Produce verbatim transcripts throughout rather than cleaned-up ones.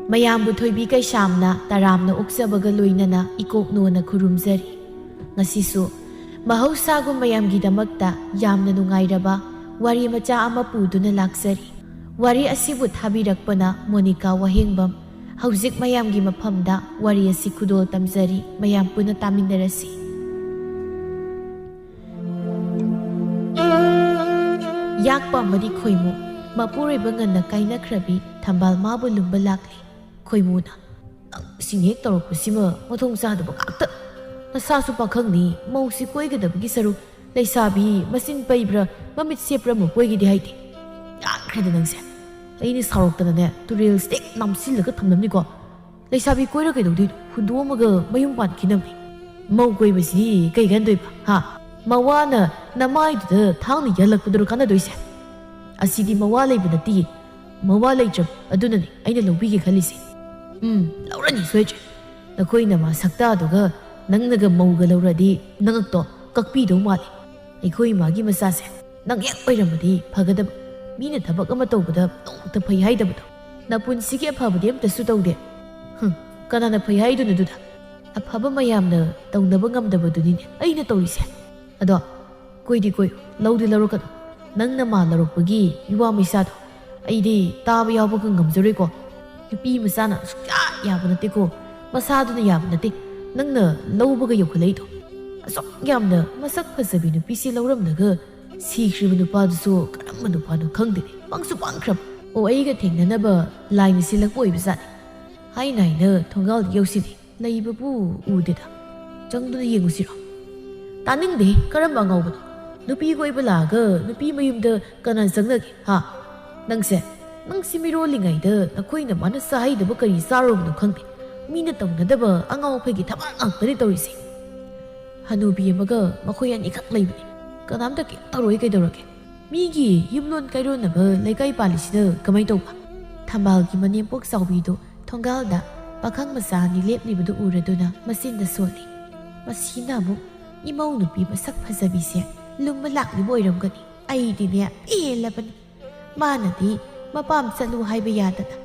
ꯃꯌꯥꯝꯕꯨ ꯊꯣꯏꯕꯤ ꯀꯩꯁꯥꯝꯅ ꯇꯔꯥꯝꯅ ꯑꯣꯛꯆꯕꯒ ꯂꯣꯏꯅꯅ ꯏꯀꯣꯛ ꯅꯣꯟꯅ ꯈꯨꯔꯨꯝꯖꯔꯤ꯫ ꯉꯁꯤꯁꯨ ꯃꯍꯧꯁꯥꯒꯨꯝ ꯃꯌꯥꯝꯒꯤꯗꯃꯛꯇ ꯌꯥꯝꯅ ꯅꯨꯡꯉꯥꯏꯔꯕ ꯋꯥꯔꯤ ꯃꯆꯥ ꯑꯃ ꯄꯨꯗꯨꯅ ꯂꯥꯛꯆꯔꯤ꯫ ꯋꯥꯔꯤ ꯑꯁꯤꯕꯨ ꯊꯥꯕꯤꯔꯛꯄꯅ ꯃꯣꯅꯤꯀꯥ ꯋꯥꯍꯦꯡꯕꯝ꯫ ꯍꯧꯖꯤꯛ ꯃꯌꯥꯝꯒꯤ ꯃꯐꯝꯗ ꯋꯥꯔꯤ ꯑꯁꯤ ꯈꯨꯗꯣꯜ ꯇꯝꯖꯔꯤ, ꯃꯌꯥꯝ ꯄꯨꯟꯅ ꯇꯥꯃꯤꯟꯅꯔꯁꯤ꯫ ꯌꯥꯛꯄ ꯑꯃꯗꯤ ꯈꯣꯏꯃꯨ꯫ ꯃꯄꯨꯔꯣꯏꯕ ꯉꯟꯅ ꯀꯥꯏꯅꯈ꯭ꯔꯕꯤ ꯊꯝꯕꯥꯜ ꯃꯥꯕꯨ ꯂꯨꯝꯕ ꯂꯥꯛꯂꯤ꯫ ꯈꯣꯏꯃꯨꯅ, "ꯅꯪ ꯁꯤꯡ ꯍꯦꯛ ꯇꯧꯔꯛꯄꯁꯤꯃ ꯃꯊꯣꯡ ꯆꯥꯗꯕ ꯉꯥꯛꯇ꯫ ꯅꯁꯥꯁꯨ ꯄꯥꯈꯪꯅꯤ, ꯃꯧꯁꯤ ꯀꯣꯏꯒꯗꯕꯒꯤ ꯁꯔꯨꯛ ꯂꯩꯁꯥꯕꯤ ꯃꯆꯤꯟ ꯄꯩꯕ꯭ꯔꯥ ꯃꯃꯤꯠ ꯁꯦꯞꯄ꯭ꯔꯥ ꯑꯃ ꯀꯣꯏꯒꯦꯗꯤ ꯍꯥꯏꯗꯦ꯫ ꯌꯥꯈ꯭ꯔꯦꯗ ꯅꯪꯁꯦ꯫ ꯑꯩꯅ ꯁꯥꯎꯔꯛꯇꯅꯅꯦ ꯇꯨꯔꯦꯜꯁꯤꯗ ꯍꯦꯛ ꯅꯝꯁꯤꯜꯂꯒ ꯊꯝꯂꯝꯅꯤꯀꯣ꯫ ꯂꯩꯁꯥꯕꯤ ꯀꯣꯏꯔ ꯀꯩꯗꯧꯗꯣꯏꯅꯣ? ꯍꯨꯟꯗꯣꯛꯑꯝꯃꯒ ꯃꯌꯨꯝ ꯄꯥꯟꯈꯤꯅꯕꯅꯤ꯫ ꯃꯧ ꯀꯣꯏꯕꯁꯤꯗꯤ ꯀꯩ ꯀꯥꯟꯗꯣꯏꯕ? ꯍꯥ? ꯃꯋꯥꯅ ꯅꯃꯥꯏꯗꯨꯗ ꯊꯥꯡꯅ ꯌꯥꯜꯂꯛꯄꯗꯨꯔꯣ ꯀꯥꯟꯅꯗꯣꯏꯁꯦ? ꯑꯁꯤꯗꯤ ꯃꯋꯥ ꯂꯩꯕ ꯅꯠꯇꯦ꯫ ꯃꯋꯥ ꯂꯩꯇ꯭ꯔꯕ ꯑꯗꯨꯅꯅꯦ ꯑꯩꯅ ꯂꯧꯕꯤꯒꯦ ꯈꯜꯂꯤꯁꯦ꯫ ꯎꯝ, ꯂꯧꯔꯅꯤ ꯁꯣꯏꯗ꯭ꯔꯦ꯫ ꯅꯈꯣꯏ ꯅꯃꯥ ꯁꯛꯇꯥꯗꯨꯒ ꯅꯪꯅꯒ ꯃꯧꯒ ꯂꯧꯔꯗꯤ ꯅꯉꯛꯇꯣ ꯀꯛꯄꯤꯗꯧ ꯃꯥꯜꯂꯦ꯫ ꯑꯩꯈꯣꯏ ꯏꯃꯥꯒꯤ ꯃꯆꯥꯁꯦ ꯅꯪ ꯍꯦꯛ ꯑꯣꯏꯔꯝꯃꯗꯤ ꯐꯒꯗꯕ꯫ ꯃꯤꯅ ꯊꯕꯛ ꯑꯃ ꯇꯧꯕꯗ ꯅꯣꯡꯃꯇ ꯐꯩ ꯍꯥꯏꯗꯕꯗꯣ꯫ ꯅꯄꯨꯟꯁꯤꯒꯤ ꯑꯐꯕꯗꯤ ꯑꯝꯇꯁꯨ ꯇꯧꯗꯦ꯫ ꯍꯨꯝ, ꯀꯅꯥꯅ ꯐꯩ ꯍꯥꯏꯗꯣꯏꯅꯣ ꯑꯗꯨꯗ? ꯑꯐꯕ ꯃꯌꯥꯝꯅ ꯇꯧꯅꯕ ꯉꯝꯗꯕꯗꯨꯅꯤꯅꯦ ꯑꯩꯅ ꯇꯧꯔꯤꯁꯦ꯫ ꯑꯗꯣ ꯀꯣꯏꯗꯤ ꯀꯣꯏ, ꯂꯧꯗꯤ ꯂꯧꯔꯛꯀꯅꯨ꯫ ꯅꯪ ꯅꯃꯥ ꯂꯧꯔꯛꯄꯒꯤ ꯏꯋꯥ ꯃꯩꯁꯥꯗꯣ ꯑꯩꯗꯤ ꯇꯥꯕ ꯌꯥꯎꯕꯒ ꯉꯝꯖꯔꯣꯏꯀꯣ꯫ ꯅꯨꯄꯤ ꯃꯆꯥꯅ ꯁꯨꯡꯌꯥ ꯌꯥꯕ ꯅꯠꯇꯦꯀꯣ꯫ ꯃꯁꯥꯗꯨꯅ ꯌꯥꯕ ꯅꯠꯇꯦ꯫ ꯅꯪꯅ ꯂꯧꯕꯒ ꯌꯧꯈꯠꯂꯛꯏꯗꯣ꯫ ꯑꯁꯨꯛ ꯌꯥꯝꯅ ꯃꯁꯛ ꯐꯖꯕꯤ ꯅꯨꯄꯤꯁꯤ ꯂꯧꯔꯝꯂꯒ ꯁꯤꯈ꯭ꯔꯤꯕ ꯅꯨꯄꯥꯗꯨꯁꯨ ꯀꯔꯝꯕ ꯅꯨꯄꯥꯅꯣ ꯈꯪꯗꯦꯅꯦ꯫ ꯄꯪꯁꯨ ꯄꯪꯈ꯭ꯔꯕ꯫ ꯑꯣ, ꯑꯩꯒ ꯊꯦꯡꯅꯅꯕ ꯂꯥꯏꯅ ꯁꯤꯜꯂꯛꯄ ꯑꯣꯏꯕꯖꯥꯠꯅꯤ꯫ ꯍꯥꯏꯅ ꯍꯥꯏꯅ ꯊꯣꯡꯒꯥꯜꯗ ꯌꯧꯁꯤꯜꯂꯤ꯫ ꯂꯩꯕꯕꯨ ꯎꯗꯦꯗ꯫ ꯆꯪꯗꯨꯅ ꯌꯦꯡꯉꯨꯁꯤꯔꯣ? ꯇꯥꯅꯤꯡꯗꯦ, ꯀꯔꯝꯕ ꯑꯉꯥꯎꯕꯅꯣ? ꯅꯨꯄꯤ ꯀꯣꯏꯕ ꯂꯥꯛꯑꯒ ꯅꯨꯄꯤ ꯃꯌꯨꯝꯗ ꯀꯅꯥ ꯆꯪꯅꯒꯦ, ꯍꯥ? ꯅꯪꯁꯦ, ꯅꯪꯁꯤ ꯃꯤꯔꯣꯜꯂꯤꯉꯩꯗ ꯅꯈꯣꯏ ꯅꯃꯥꯅ ꯆꯥꯍꯩꯗꯕ ꯀꯔꯤ ꯆꯥꯔꯨꯕꯅꯣ ꯈꯪꯗꯦ꯫ ꯃꯤꯅ ꯇꯧꯅꯗꯕ ꯑꯉꯥꯎ ꯑꯐꯩꯒꯤ ꯊꯕꯛ ꯉꯥꯛꯇꯅꯤ ꯇꯧꯔꯤꯁꯦ꯫ ꯍꯅꯨꯕꯤ ꯑꯃꯒ ꯃꯈꯣꯏ ꯑꯅꯤꯈꯛ ꯂꯩꯕꯅꯤ꯫ ꯀꯅꯥꯝꯇ ꯀꯩꯝ ꯇꯧꯔꯣꯏ ꯀꯩꯗꯧꯔꯒꯦ? ꯃꯤꯒꯤ ꯌꯨꯝꯂꯣꯟ ꯀꯩꯔꯣꯟꯅꯕ ꯂꯩꯀꯥꯏ ꯄꯥꯜꯂꯤꯁꯤꯗ ꯀꯃꯥꯏ ꯇꯧꯕ? ꯊꯝꯕꯥꯜꯒꯤ ꯃꯅꯦꯝꯄꯣꯛ ꯆꯥꯎꯕꯤꯗꯨ ꯊꯣꯡꯒꯥꯜꯗ ꯄꯥꯈꯪ ꯃꯆꯥ ꯑꯅꯤ ꯂꯦꯞꯂꯤꯕꯗꯨ ꯎꯔꯗꯨꯅ ꯃꯆꯤꯟꯗ ꯁꯣꯜꯂꯤ꯫ ꯃꯁꯤꯅ ꯑꯃꯨꯛ ꯏꯃꯧ ꯅꯨꯄꯤ ꯃꯁꯛ ꯐꯖꯕꯤꯁꯦ ꯂꯨꯝꯕ ꯂꯥꯛꯂꯤꯕ ꯑꯣꯏꯔꯝꯒꯅꯤ꯫ ꯑꯩꯗꯤꯅꯦ ꯄꯦꯜꯂꯕꯅꯤ꯫ ꯃꯥꯅꯗꯤ ꯃꯄꯥꯝ ꯆꯠꯂꯨ ꯍꯥꯏꯕ ꯌꯥꯗꯅ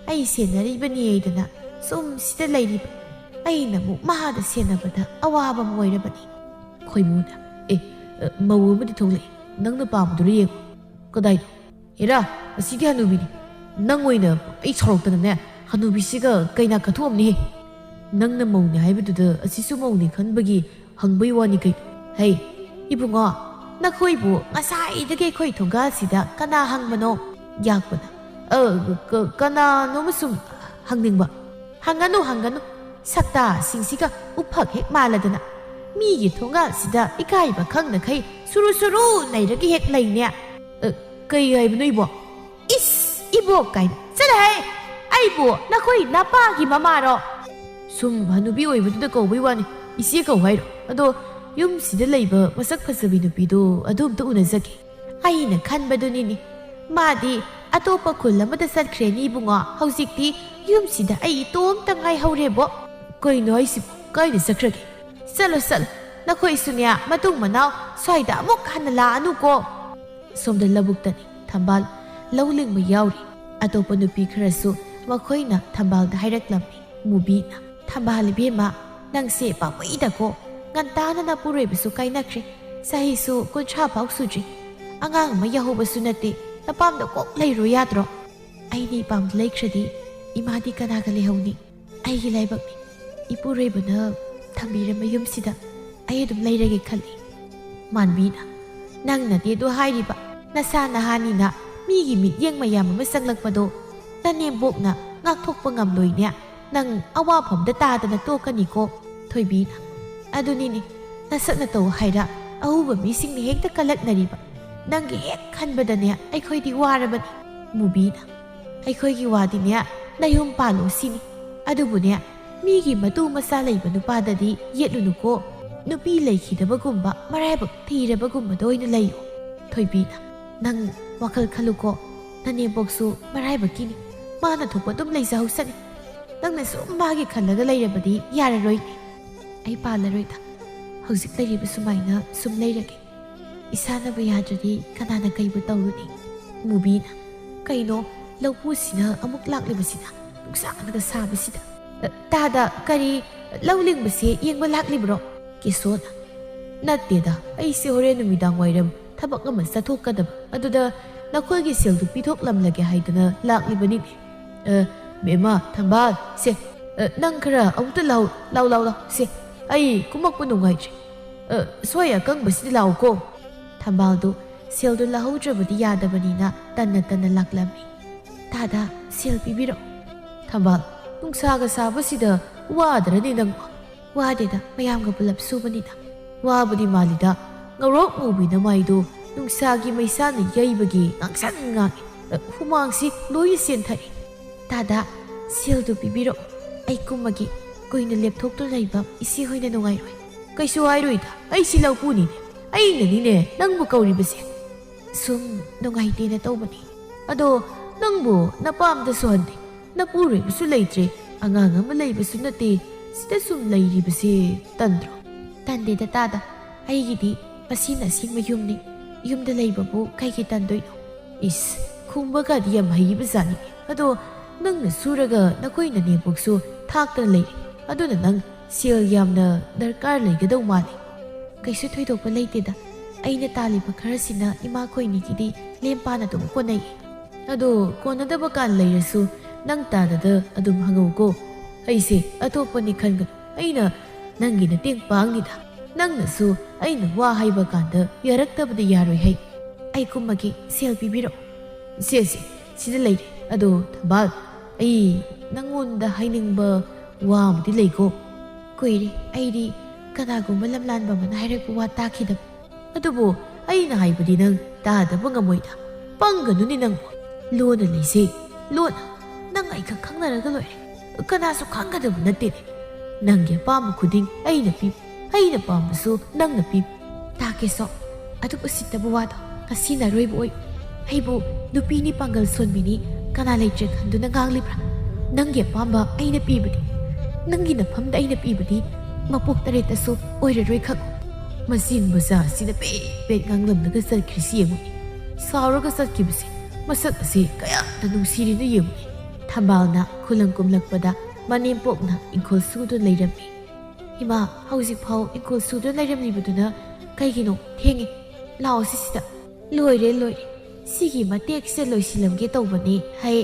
ꯑꯩ ꯁꯦꯟꯅꯔꯤꯕꯅꯤ ꯍꯥꯏꯗꯅ ꯁꯨꯝ ꯁꯤꯗ ꯂꯩꯔꯤꯕ꯫ ꯑꯩꯅ ꯑꯃꯨꯛ ꯃꯥꯗ ꯁꯦꯟꯅꯕꯗ ꯑꯋꯥꯕ ꯑꯃ ꯑꯣꯏꯔꯕꯅꯤ꯫ ꯈꯣꯏꯃꯨꯅ, "ꯑꯦ, ꯑ, ꯃꯧ ꯑꯃꯗꯤ ꯊꯣꯛꯂꯛꯑꯦ, ꯅꯪꯅ ꯄꯥꯝꯕꯗꯨꯔ ꯌꯦꯡꯉꯨ꯫ ꯀꯗꯥꯏꯗ? ꯍꯦꯔꯥ, ꯑꯁꯤꯗꯤ ꯍꯅꯨꯕꯤꯅꯤ꯫ ꯅꯪ ꯑꯣꯏꯅ ꯑꯩ ꯁꯥꯎꯔꯛꯇꯅꯅꯦ, ꯍꯅꯨꯕꯤꯁꯤꯒ ꯀꯩꯅꯥ ꯀꯠꯊꯣꯛꯑꯝꯅꯤꯍꯦ꯫ ꯅꯪꯅ ꯃꯧꯅꯦ ꯍꯥꯏꯕꯗꯨꯗ ꯑꯁꯤꯁꯨ ꯃꯧꯅꯦ ꯈꯟꯕꯒꯤ ꯍꯪꯕꯩ ꯋꯥꯅꯤ ꯀꯩꯅꯣ꯫ ꯍꯩ, ꯏꯕꯨꯡꯉꯣ, ꯅꯈꯣꯏꯕꯨ ꯉꯁꯥꯏꯗꯒꯤ ꯑꯩꯈꯣꯏ ꯊꯣꯡꯒꯥꯜꯁꯤꯗ ꯀꯅꯥ ꯍꯪꯕꯅꯣ?" ꯌꯥꯛꯄꯅ, "ꯑ, ꯀ-, ꯀꯅꯥꯅꯣꯝ ꯁꯨꯝ ꯍꯪꯅꯤꯡꯕ꯫" "ꯍꯪꯒꯅꯨ, ꯍꯪꯒꯅꯨ꯫ ꯁꯛꯇꯥꯁꯤꯡꯁꯤꯒ ꯎꯐꯛ ꯍꯦꯛ ꯃꯥꯜꯂꯗꯅ꯫ ꯃꯤꯒꯤ ꯊꯣꯡꯒꯥꯜꯁꯤꯗ ꯏꯀꯥꯏꯕ ꯈꯪꯗꯈꯩ ꯁꯨꯔꯨ ꯁꯨꯔꯨ ꯅꯩꯔꯒ ꯍꯦꯛ ꯂꯩꯅꯦ꯫" "ꯑ, ꯀꯩ ꯍꯥꯏꯕꯅꯣ, ꯏꯕꯣ?" "ꯏꯁ, ꯏꯕꯣꯛ ꯀꯥꯏꯅ꯫ ꯆꯠꯂꯍꯦ! ꯑꯩꯕꯨ ꯅꯈꯣꯏ ꯅꯄꯥꯒꯤ ꯃꯃꯥꯔꯣ?" "ꯁꯨꯝ ꯍꯅꯨꯕꯤ ꯑꯣꯏꯕꯗꯨꯗ ꯀꯧꯕꯩ ꯋꯥꯅꯤ꯫ ꯏꯆꯦ ꯀꯧ ꯍꯥꯏꯔꯣ? ꯑꯗꯣ ꯌꯨꯝꯁꯤꯗ ꯂꯩꯕ ꯃꯁꯛ ꯐꯖꯕꯤ ꯅꯨꯄꯤꯗꯣ ꯑꯗꯨ ꯑꯝꯇ ꯎꯅꯖꯒꯦ꯫" ꯑꯩꯅ ꯈꯟꯕꯗꯨꯅꯤꯅꯦ꯫ ꯃꯥꯗꯤ ꯑꯇꯣꯞꯄ ꯈꯨꯜ ꯑꯃꯗ ꯆꯠꯈ꯭ꯔꯦꯅꯤ ꯏꯕꯨꯡꯉꯣ꯫ ꯍꯧꯖꯤꯛꯇꯤ ꯌꯨꯝꯁꯤꯗ ꯑꯩ ꯏꯇꯣꯝꯇ ꯉꯥꯏꯍꯧꯔꯦꯕꯣ꯫ "ꯀꯩꯅꯣ ꯍꯥꯏꯁꯤꯕꯣ? ꯀꯥꯏꯗ ꯆꯠꯈ꯭ꯔꯒꯦ?" "ꯆꯠꯂꯣ, ꯆꯠꯂꯣ꯫ ꯅꯈꯣꯏꯁꯨꯅꯦ, ꯃꯇꯨꯡ ꯃꯅꯥꯎ ꯁ꯭ꯋꯥꯏꯗ ꯑꯃꯨꯛ ꯍꯟꯅ ꯂꯥꯛꯑꯅꯨꯀꯣ꯫" ꯁꯣꯝꯗ ꯂꯧꯕꯨꯛꯇꯅꯤ ꯊꯝꯕꯥꯜ ꯂꯧ ꯂꯤꯡꯕ ꯌꯥꯎꯔꯤ꯫ ꯑꯇꯣꯞꯄ ꯅꯨꯄꯤ ꯈꯔꯁꯨ ꯃꯈꯣꯏꯅ ꯊꯝꯕꯥꯜꯗ ꯍꯥꯏꯔꯛꯂꯝꯃꯤ꯫ ꯃꯨꯕꯤꯅ, "ꯊꯝꯕꯥꯜ ꯏꯕꯦꯝꯃ, ꯅꯪꯁꯦ ꯄꯥꯝꯃꯨꯏꯗꯀꯣ꯫ ꯉꯟꯇꯥꯅ ꯅꯄꯨꯔꯣꯏꯕꯁꯨ ꯀꯥꯏꯅꯈ꯭ꯔꯦ꯫ ꯆꯍꯤꯁꯨ ꯀꯨꯟꯊ꯭ꯔꯥ ꯐꯥꯎ ꯁꯨꯗ꯭ꯔꯤ꯫ ꯑꯉꯥꯡ ꯑꯃ ꯌꯥꯍꯧꯕꯁꯨ ꯅꯠꯇꯦ꯫ ꯅꯄꯥꯝꯗ ꯀꯣꯛ ꯂꯩꯔꯣ ꯌꯥꯗ꯭ꯔꯣ? ꯑꯩꯅ ꯏꯄꯥꯝꯗ ꯂꯩꯈ꯭ꯔꯗꯤ ꯏꯃꯥꯗꯤ ꯀꯅꯥꯒ ꯂꯩꯍꯧꯅꯤ? ꯑꯩꯒꯤ ꯂꯥꯏꯕꯛꯅꯤ꯫ ꯏꯄꯨꯔꯣꯏꯕꯅ ꯊꯝꯕꯤꯔꯝꯕ ꯌꯨꯝꯁꯤꯗ ꯑꯩ ꯑꯗꯨꯝ ꯂꯩꯔꯒꯦ ꯈꯜꯂꯤ꯫" ꯃꯥꯟꯕꯤꯅ, "ꯅꯪꯅꯗꯤ ꯑꯗꯨ ꯍꯥꯏꯔꯤꯕ, ꯅꯁꯥ ꯅꯍꯥꯅꯤꯅ ꯃꯤꯒꯤ ꯃꯤꯠꯌꯦꯡ ꯃꯌꯥꯝ ꯑꯃ ꯆꯪꯂꯛꯄꯗꯣ ꯅꯅꯦꯝꯕꯣꯛꯅ ꯉꯥꯛꯊꯣꯛꯄ ꯉꯝꯂꯣꯏꯅꯦ꯫ ꯅꯪ ꯑꯋꯥꯐꯝꯗ ꯇꯥꯗꯅ ꯇꯣꯛꯀꯅꯤꯀꯣ꯫" ꯊꯣꯏꯕꯤꯅ, "ꯑꯗꯨꯅꯤꯅꯦ, ꯅꯁꯛ ꯅꯇꯧ ꯍꯥꯏꯔ ꯑꯎꯕ ꯃꯤꯁꯤꯡꯅ ꯍꯦꯛꯇ ꯀꯜꯂꯛꯅꯔꯤꯕ꯫ ꯅꯪꯒꯤ ꯍꯦꯛ ꯈꯟꯕꯗꯅꯦ ꯑꯩꯈꯣꯏꯗꯤ ꯋꯥꯔꯕꯅꯤ꯫" ꯃꯨꯕꯤꯅ, "ꯑꯩꯈꯣꯏꯒꯤ ꯋꯥꯗꯤꯅꯦ ꯅꯌꯨꯝ ꯄꯥꯜꯂꯣ ꯁꯤꯅꯤ꯫ ꯑꯗꯨꯕꯨꯅꯦ, ꯃꯤꯒꯤ ꯃꯇꯨ ꯃꯆꯥ ꯂꯩꯕ ꯅꯨꯄꯥꯗꯗꯤ ꯌꯦꯠꯂꯨꯅꯨꯀꯣ꯫ ꯅꯨꯄꯤ ꯂꯩꯈꯤꯗꯕꯒꯨꯝꯕ, ꯃꯔꯥꯏꯕꯛ ꯊꯤꯔꯕꯒꯨꯝꯕꯗ ꯑꯣꯏꯅ ꯂꯩꯌꯨ꯫" ꯊꯣꯏꯕꯤꯅ, "ꯅꯪ ꯋꯥꯈꯜ ꯈꯜꯂꯨꯀꯣ꯫ ꯅꯅꯦꯝꯕꯣꯛꯁꯨ ꯃꯔꯥꯏꯕꯛꯀꯤꯅꯤ꯫ ꯃꯥꯅ ꯊꯣꯛꯄ ꯑꯗꯨꯝ ꯂꯩꯖꯍꯧꯁꯅꯤ꯫ ꯅꯪꯅ ꯁꯨꯝ ꯃꯥꯒꯤ ꯈꯜꯂꯒ ꯂꯩꯔꯕꯗꯤ ꯌꯥꯔꯔꯣꯏꯅꯦ꯫ ꯑꯩ ꯄꯥꯜꯂꯔꯣꯏꯗ꯫ ꯍꯧꯖꯤꯛ ꯂꯩꯔꯤꯕ ꯁꯨꯃꯥꯏꯅ ꯁꯨꯝ ꯂꯩꯔꯒꯦ꯫ ꯏꯁꯥꯅꯕꯨ ꯌꯥꯗ꯭ꯔꯗꯤ ꯀꯅꯥꯅ ꯀꯩꯕꯨ ꯇꯧꯔꯨꯅꯤ? ꯃꯨꯕꯤꯅ, "ꯀꯩꯅꯣ, ꯂꯧꯄꯨꯁꯤꯅ ꯑꯃꯨꯛ ꯂꯥꯛꯂꯤꯕꯁꯤꯅ? ꯅꯨꯡꯁꯥꯅꯒ ꯁꯥꯕꯁꯤꯗ!" "ꯑ, ꯇꯥꯗ, ꯀꯔꯤ, ꯂꯧ ꯂꯤꯡꯕꯁꯦ ꯌꯦꯡꯕ ꯂꯥꯛꯂꯤꯕ꯭ꯔꯣ?" ꯀꯦꯁꯣꯅ, "ꯅꯠꯇꯦꯗ, ꯑꯩꯁꯦ ꯍꯣꯔꯦꯟ ꯅꯨꯃꯤꯗꯥꯡ ꯋꯥꯏꯔꯝ ꯊꯕꯛ ꯑꯃ ꯆꯠꯊꯣꯛꯀꯗꯕ, ꯑꯗꯨꯗ ꯅꯈꯣꯏꯒꯤ ꯁꯦꯜꯗꯨ ꯄꯤꯊꯣꯛꯂꯝꯂꯒꯦ ꯍꯥꯏꯗꯅ ꯂꯥꯛꯂꯤꯕꯅꯤꯅꯦ꯫ ꯑ, ꯕꯦꯝꯃ, ꯊꯝꯕꯥꯜ, ꯁꯦ, ꯑ, ꯅꯪ ꯈꯔ ꯑꯃꯨꯛꯇ ꯂꯥꯎ, ꯂꯥꯎ, ꯂꯥꯎ, ꯂꯥꯎ, ꯁꯦ, ꯑꯩ ꯀꯨꯝꯃꯛꯄ ꯅꯨꯡꯉꯥꯏꯇ꯭ꯔꯦ꯫ ꯑ, ꯁꯣꯏ ꯑꯀꯪꯕꯁꯤꯗ ꯂꯥꯎꯀꯣ꯫" ꯊꯝꯕꯥꯜꯗꯨ ꯁꯦꯜꯗꯨ ꯂꯧꯍꯧꯗ꯭ꯔꯕꯗꯤ ꯌꯥꯗꯕꯅꯤꯅ ꯇꯟꯅ ꯇꯟꯅ ꯂꯥꯛꯂꯝꯃꯤ꯫ "ꯇꯥꯗ, ꯁꯦꯜ ꯄꯤꯕꯤꯔꯛꯎ꯫" "ꯊꯝꯕꯥꯜ, ꯅꯨꯡꯁꯥꯒ ꯁꯥꯕꯁꯤꯗ ꯋꯥꯗ꯭ꯔꯅꯦ ꯅꯪꯕꯣ?" "ꯋꯥꯗꯦꯗ, ꯃꯌꯥꯝꯒ ꯄꯨꯂꯞ ꯁꯨꯕꯅꯤꯅ꯫" "ꯋꯥꯕꯗꯤ ꯃꯥꯜꯂꯤꯗ, ꯉꯧꯔꯣꯛ ꯉꯧꯕꯤꯅ ꯃꯥꯏꯗꯨ ꯅꯨꯡꯁꯥꯒꯤ ꯃꯩꯁꯥꯅ ꯌꯩꯕꯒꯤ ꯉꯥꯡꯁꯪ ꯉꯥꯡꯉꯤ꯫ ꯑ, ꯍꯨꯃꯥꯡꯁꯤ ꯂꯣꯏꯅ ꯆꯦꯟꯊꯔꯤ꯫" "ꯇꯥꯗ, ꯁꯦꯜꯗꯨ ꯄꯤꯕꯤꯔꯛꯎ, ꯑꯩ ꯀꯨꯝꯃꯒꯦ꯫ ꯀꯨꯏꯅ ꯂꯦꯞꯊꯣꯛꯇꯨꯅ ꯂꯩꯕ ꯏꯆꯦ ꯍꯣꯏꯅ ꯅꯨꯡꯉꯥꯏꯔꯣꯏ꯫" "ꯀꯩꯁꯨ ꯍꯥꯏꯔꯣꯏꯗ, ꯑꯩꯁꯤ ꯂꯧꯄꯨꯅꯤꯅꯦ, ꯑꯩꯅꯅꯤꯅꯦ ꯅꯪꯕꯨ ꯀꯧꯔꯤꯕꯁꯦ꯫" "ꯁꯨꯝ ꯅꯨꯡꯉꯥꯏꯇꯦꯅ ꯇꯧꯕꯅꯤ꯫" "ꯑꯗꯣ ꯅꯪꯕꯨ ꯅꯄꯥꯝꯗꯁꯨ ꯍꯟꯗꯦ, ꯅꯄꯨꯔꯣꯏꯕꯁꯨ ꯂꯩꯇ꯭ꯔꯦ, ꯑꯉꯥꯡ ꯑꯃ ꯂꯩꯕꯁꯨ ꯅꯠꯇꯦ, ꯁꯤꯗ ꯁꯨꯝ ꯂꯩꯔꯤꯕꯁꯦ ꯇꯟꯗ꯭ꯔꯣ?" "ꯇꯟꯗꯦꯗ ꯇꯥꯗ, ꯑꯩꯒꯤꯗꯤ ꯃꯁꯤꯅ ꯑꯁꯦꯡꯕ ꯌꯨꯝꯅꯤ꯫ ꯌꯨꯝꯗ ꯂꯩꯕꯕꯨ ꯀꯩꯒꯤ ꯇꯟꯗꯣꯏꯅꯣ?" "ꯏꯁ, ꯈꯨꯝꯕꯒꯗꯤ ꯌꯥꯝ ꯍꯩꯕ ꯖꯥꯠꯅꯤ꯫ ꯑꯗꯣ ꯅꯪꯅ ꯁꯨꯔꯒ ꯅꯈꯣꯏ ꯅꯅꯦꯝꯄꯣꯛꯁꯨ ꯊꯥꯛꯇꯅ ꯂꯩꯔꯦ, ꯑꯗꯨꯅ ꯅꯪ ꯁꯦꯜ ꯌꯥꯝꯅ ꯗꯔꯀꯥꯔ ꯂꯩꯒꯗꯧ ꯃꯥꯜꯂꯤ꯫" "ꯀꯩꯁꯨ ꯊꯣꯏꯗꯣꯛꯄ ꯂꯩꯇꯦꯗ, ꯑꯩꯅ ꯇꯥꯜꯂꯤꯕ ꯈꯔꯁꯤꯅ ꯏꯃꯥꯈꯣꯏꯅꯤꯒꯤꯗꯤ ꯂꯦꯝ ꯄꯥꯅ ꯑꯗꯨꯝ ꯀꯣꯟꯅꯩ꯫" "ꯑꯗꯣ ꯀꯣꯟꯅꯗꯕ ꯀꯥꯟ ꯂꯩꯔꯁꯨ ꯅꯪ ꯇꯥꯗꯗ ꯑꯗꯨꯝ ꯍꯪꯍꯧꯀꯣ꯫ ꯑꯩꯁꯦ ꯑꯇꯣꯞꯄꯅꯤ ꯈꯟꯒꯅꯨ, ꯑꯩꯅ ꯅꯪꯒꯤ ꯅꯇꯦꯡ ꯄꯥꯡꯅꯤꯗ꯫ ꯅꯪꯅꯁꯨ ꯑꯩꯅ ꯋꯥ ꯍꯥꯏꯕ ꯀꯥꯟꯗ ꯌꯥꯔꯛꯇꯕꯗꯤ ꯌꯥꯔꯣꯏ ꯍꯩ꯫" "ꯑꯩ ꯀꯨꯝꯃꯒꯦ, ꯁꯦꯜ ꯄꯤꯕꯤꯔꯛꯑꯣ꯫" "ꯁꯦ, ꯁꯦ, ꯁꯤꯗ ꯂꯩꯔꯦ꯫ ꯑꯗꯣ ꯊꯝꯕꯥꯜ, ꯑꯩ ꯅꯪꯉꯣꯟꯗ ꯍꯥꯏꯅꯤꯡꯕ ꯋꯥ ꯑꯃꯗꯤ ꯂꯩꯀꯣ꯫" "ꯀꯨꯏꯔꯦ ꯑꯩꯗꯤ ꯀꯅꯥꯒꯨꯝꯕ ꯂꯝꯂꯥꯟꯕ ꯑꯃꯅ ꯍꯥꯏꯔꯛꯄ ꯋꯥ ꯇꯥꯈꯤꯗꯕ꯫ ꯑꯗꯨꯕꯨ ꯑꯩꯅ ꯍꯥꯏꯕꯗꯤ ꯅꯪ ꯇꯥꯗꯕ ꯉꯝꯃꯣꯏꯗ꯫ ꯄꯪꯒꯅꯨꯅꯦ ꯅꯪꯕꯨ꯫ ꯂꯣꯟꯅ ꯂꯩꯁꯦ, ꯂꯣꯟꯅ꯫ ꯅꯪ ꯑꯩꯈꯛ ꯈꯪꯅꯔꯒ ꯂꯣꯏꯔꯦ꯫ ꯀꯅꯥꯁꯨ ꯈꯪꯒꯗꯕ ꯅꯠꯇꯦꯅꯦ꯫ ꯅꯪꯒꯤ ꯑꯄꯥꯝꯕ ꯈꯨꯗꯤꯡ ꯑꯩꯅ ꯄꯤꯕ, ꯑꯩꯅ ꯄꯥꯝꯕꯁꯨ ꯅꯪꯅ ꯄꯤꯕ꯫ ꯇꯥ ꯀꯦꯁꯣ, ꯑꯗꯨꯛ ꯎꯁꯤꯠꯇꯕ ꯋꯥꯗꯣ ꯉꯁꯤꯅ ꯑꯔꯣꯏꯕ ꯑꯣꯏ꯫ ꯑꯩꯕꯨ ꯅꯨꯄꯤꯅꯤ, ꯄꯥꯡꯒꯜ ꯁꯣꯟꯕꯤꯅꯤ, ꯀꯅꯥ ꯂꯩꯇ꯭ꯔꯦ ꯈꯟꯗꯨꯅ ꯉꯥꯡꯂꯤꯕ꯭ꯔꯥ? ꯅꯪꯒꯤ ꯑꯄꯥꯝꯕ ꯑꯩꯅ ꯄꯤꯕꯗꯤ, ꯅꯪꯒꯤ ꯅꯐꯝꯗ ꯑꯩꯅ ꯄꯤꯕꯗꯤ ꯃꯄꯣꯛ ꯇꯔꯦꯠꯇꯁꯨ ꯑꯣꯏꯔꯔꯣꯏ ꯈꯪꯉꯨ꯫ ꯃꯆꯤꯟ ꯃꯆꯥ ꯑꯁꯤꯅ ꯄꯦꯠ ꯄꯦꯠ ꯉꯥꯡꯂꯝꯂꯒ ꯆꯠꯈ꯭ꯔꯤꯁꯤ ꯌꯦꯡꯉꯨꯅꯦ꯫ ꯁꯥꯎꯔꯒ ꯆꯠꯈꯤꯕꯁꯦ ꯃꯁꯛ ꯑꯁꯤ ꯀꯌꯥꯝꯇ ꯅꯨꯡꯁꯤꯔꯤꯅꯣ ꯌꯦꯡꯉꯨꯅꯦ꯫ ꯊꯝꯕꯥꯜꯅ ꯈꯨꯂꯪ ꯀꯨꯝꯂꯛꯄꯗ ꯃꯅꯦꯝꯄꯣꯛꯅ ꯏꯪꯈꯣꯜ ꯁꯨꯗꯨꯅ ꯂꯩꯔꯝꯃꯤ꯫ "ꯏꯃꯥ, ꯍꯧꯖꯤꯛꯐꯥꯎ ꯏꯪꯈꯣꯜ ꯁꯨꯗꯨꯅ ꯂꯩꯔꯝꯂꯤꯕꯗꯨꯅ ꯀꯩꯒꯤꯅꯣ? ꯊꯦꯡꯉꯦ, ꯂꯥꯛꯑꯣ ꯁꯤꯁꯤꯗ꯫" "ꯂꯣꯏꯔꯦ, ꯂꯣꯏꯔꯦ꯫ ꯁꯤꯒꯤ ꯃꯇꯦꯛꯁꯦ ꯂꯣꯏꯁꯤꯜꯂꯝꯒꯦ ꯇꯧꯕꯅꯦ꯫ ꯍꯩ,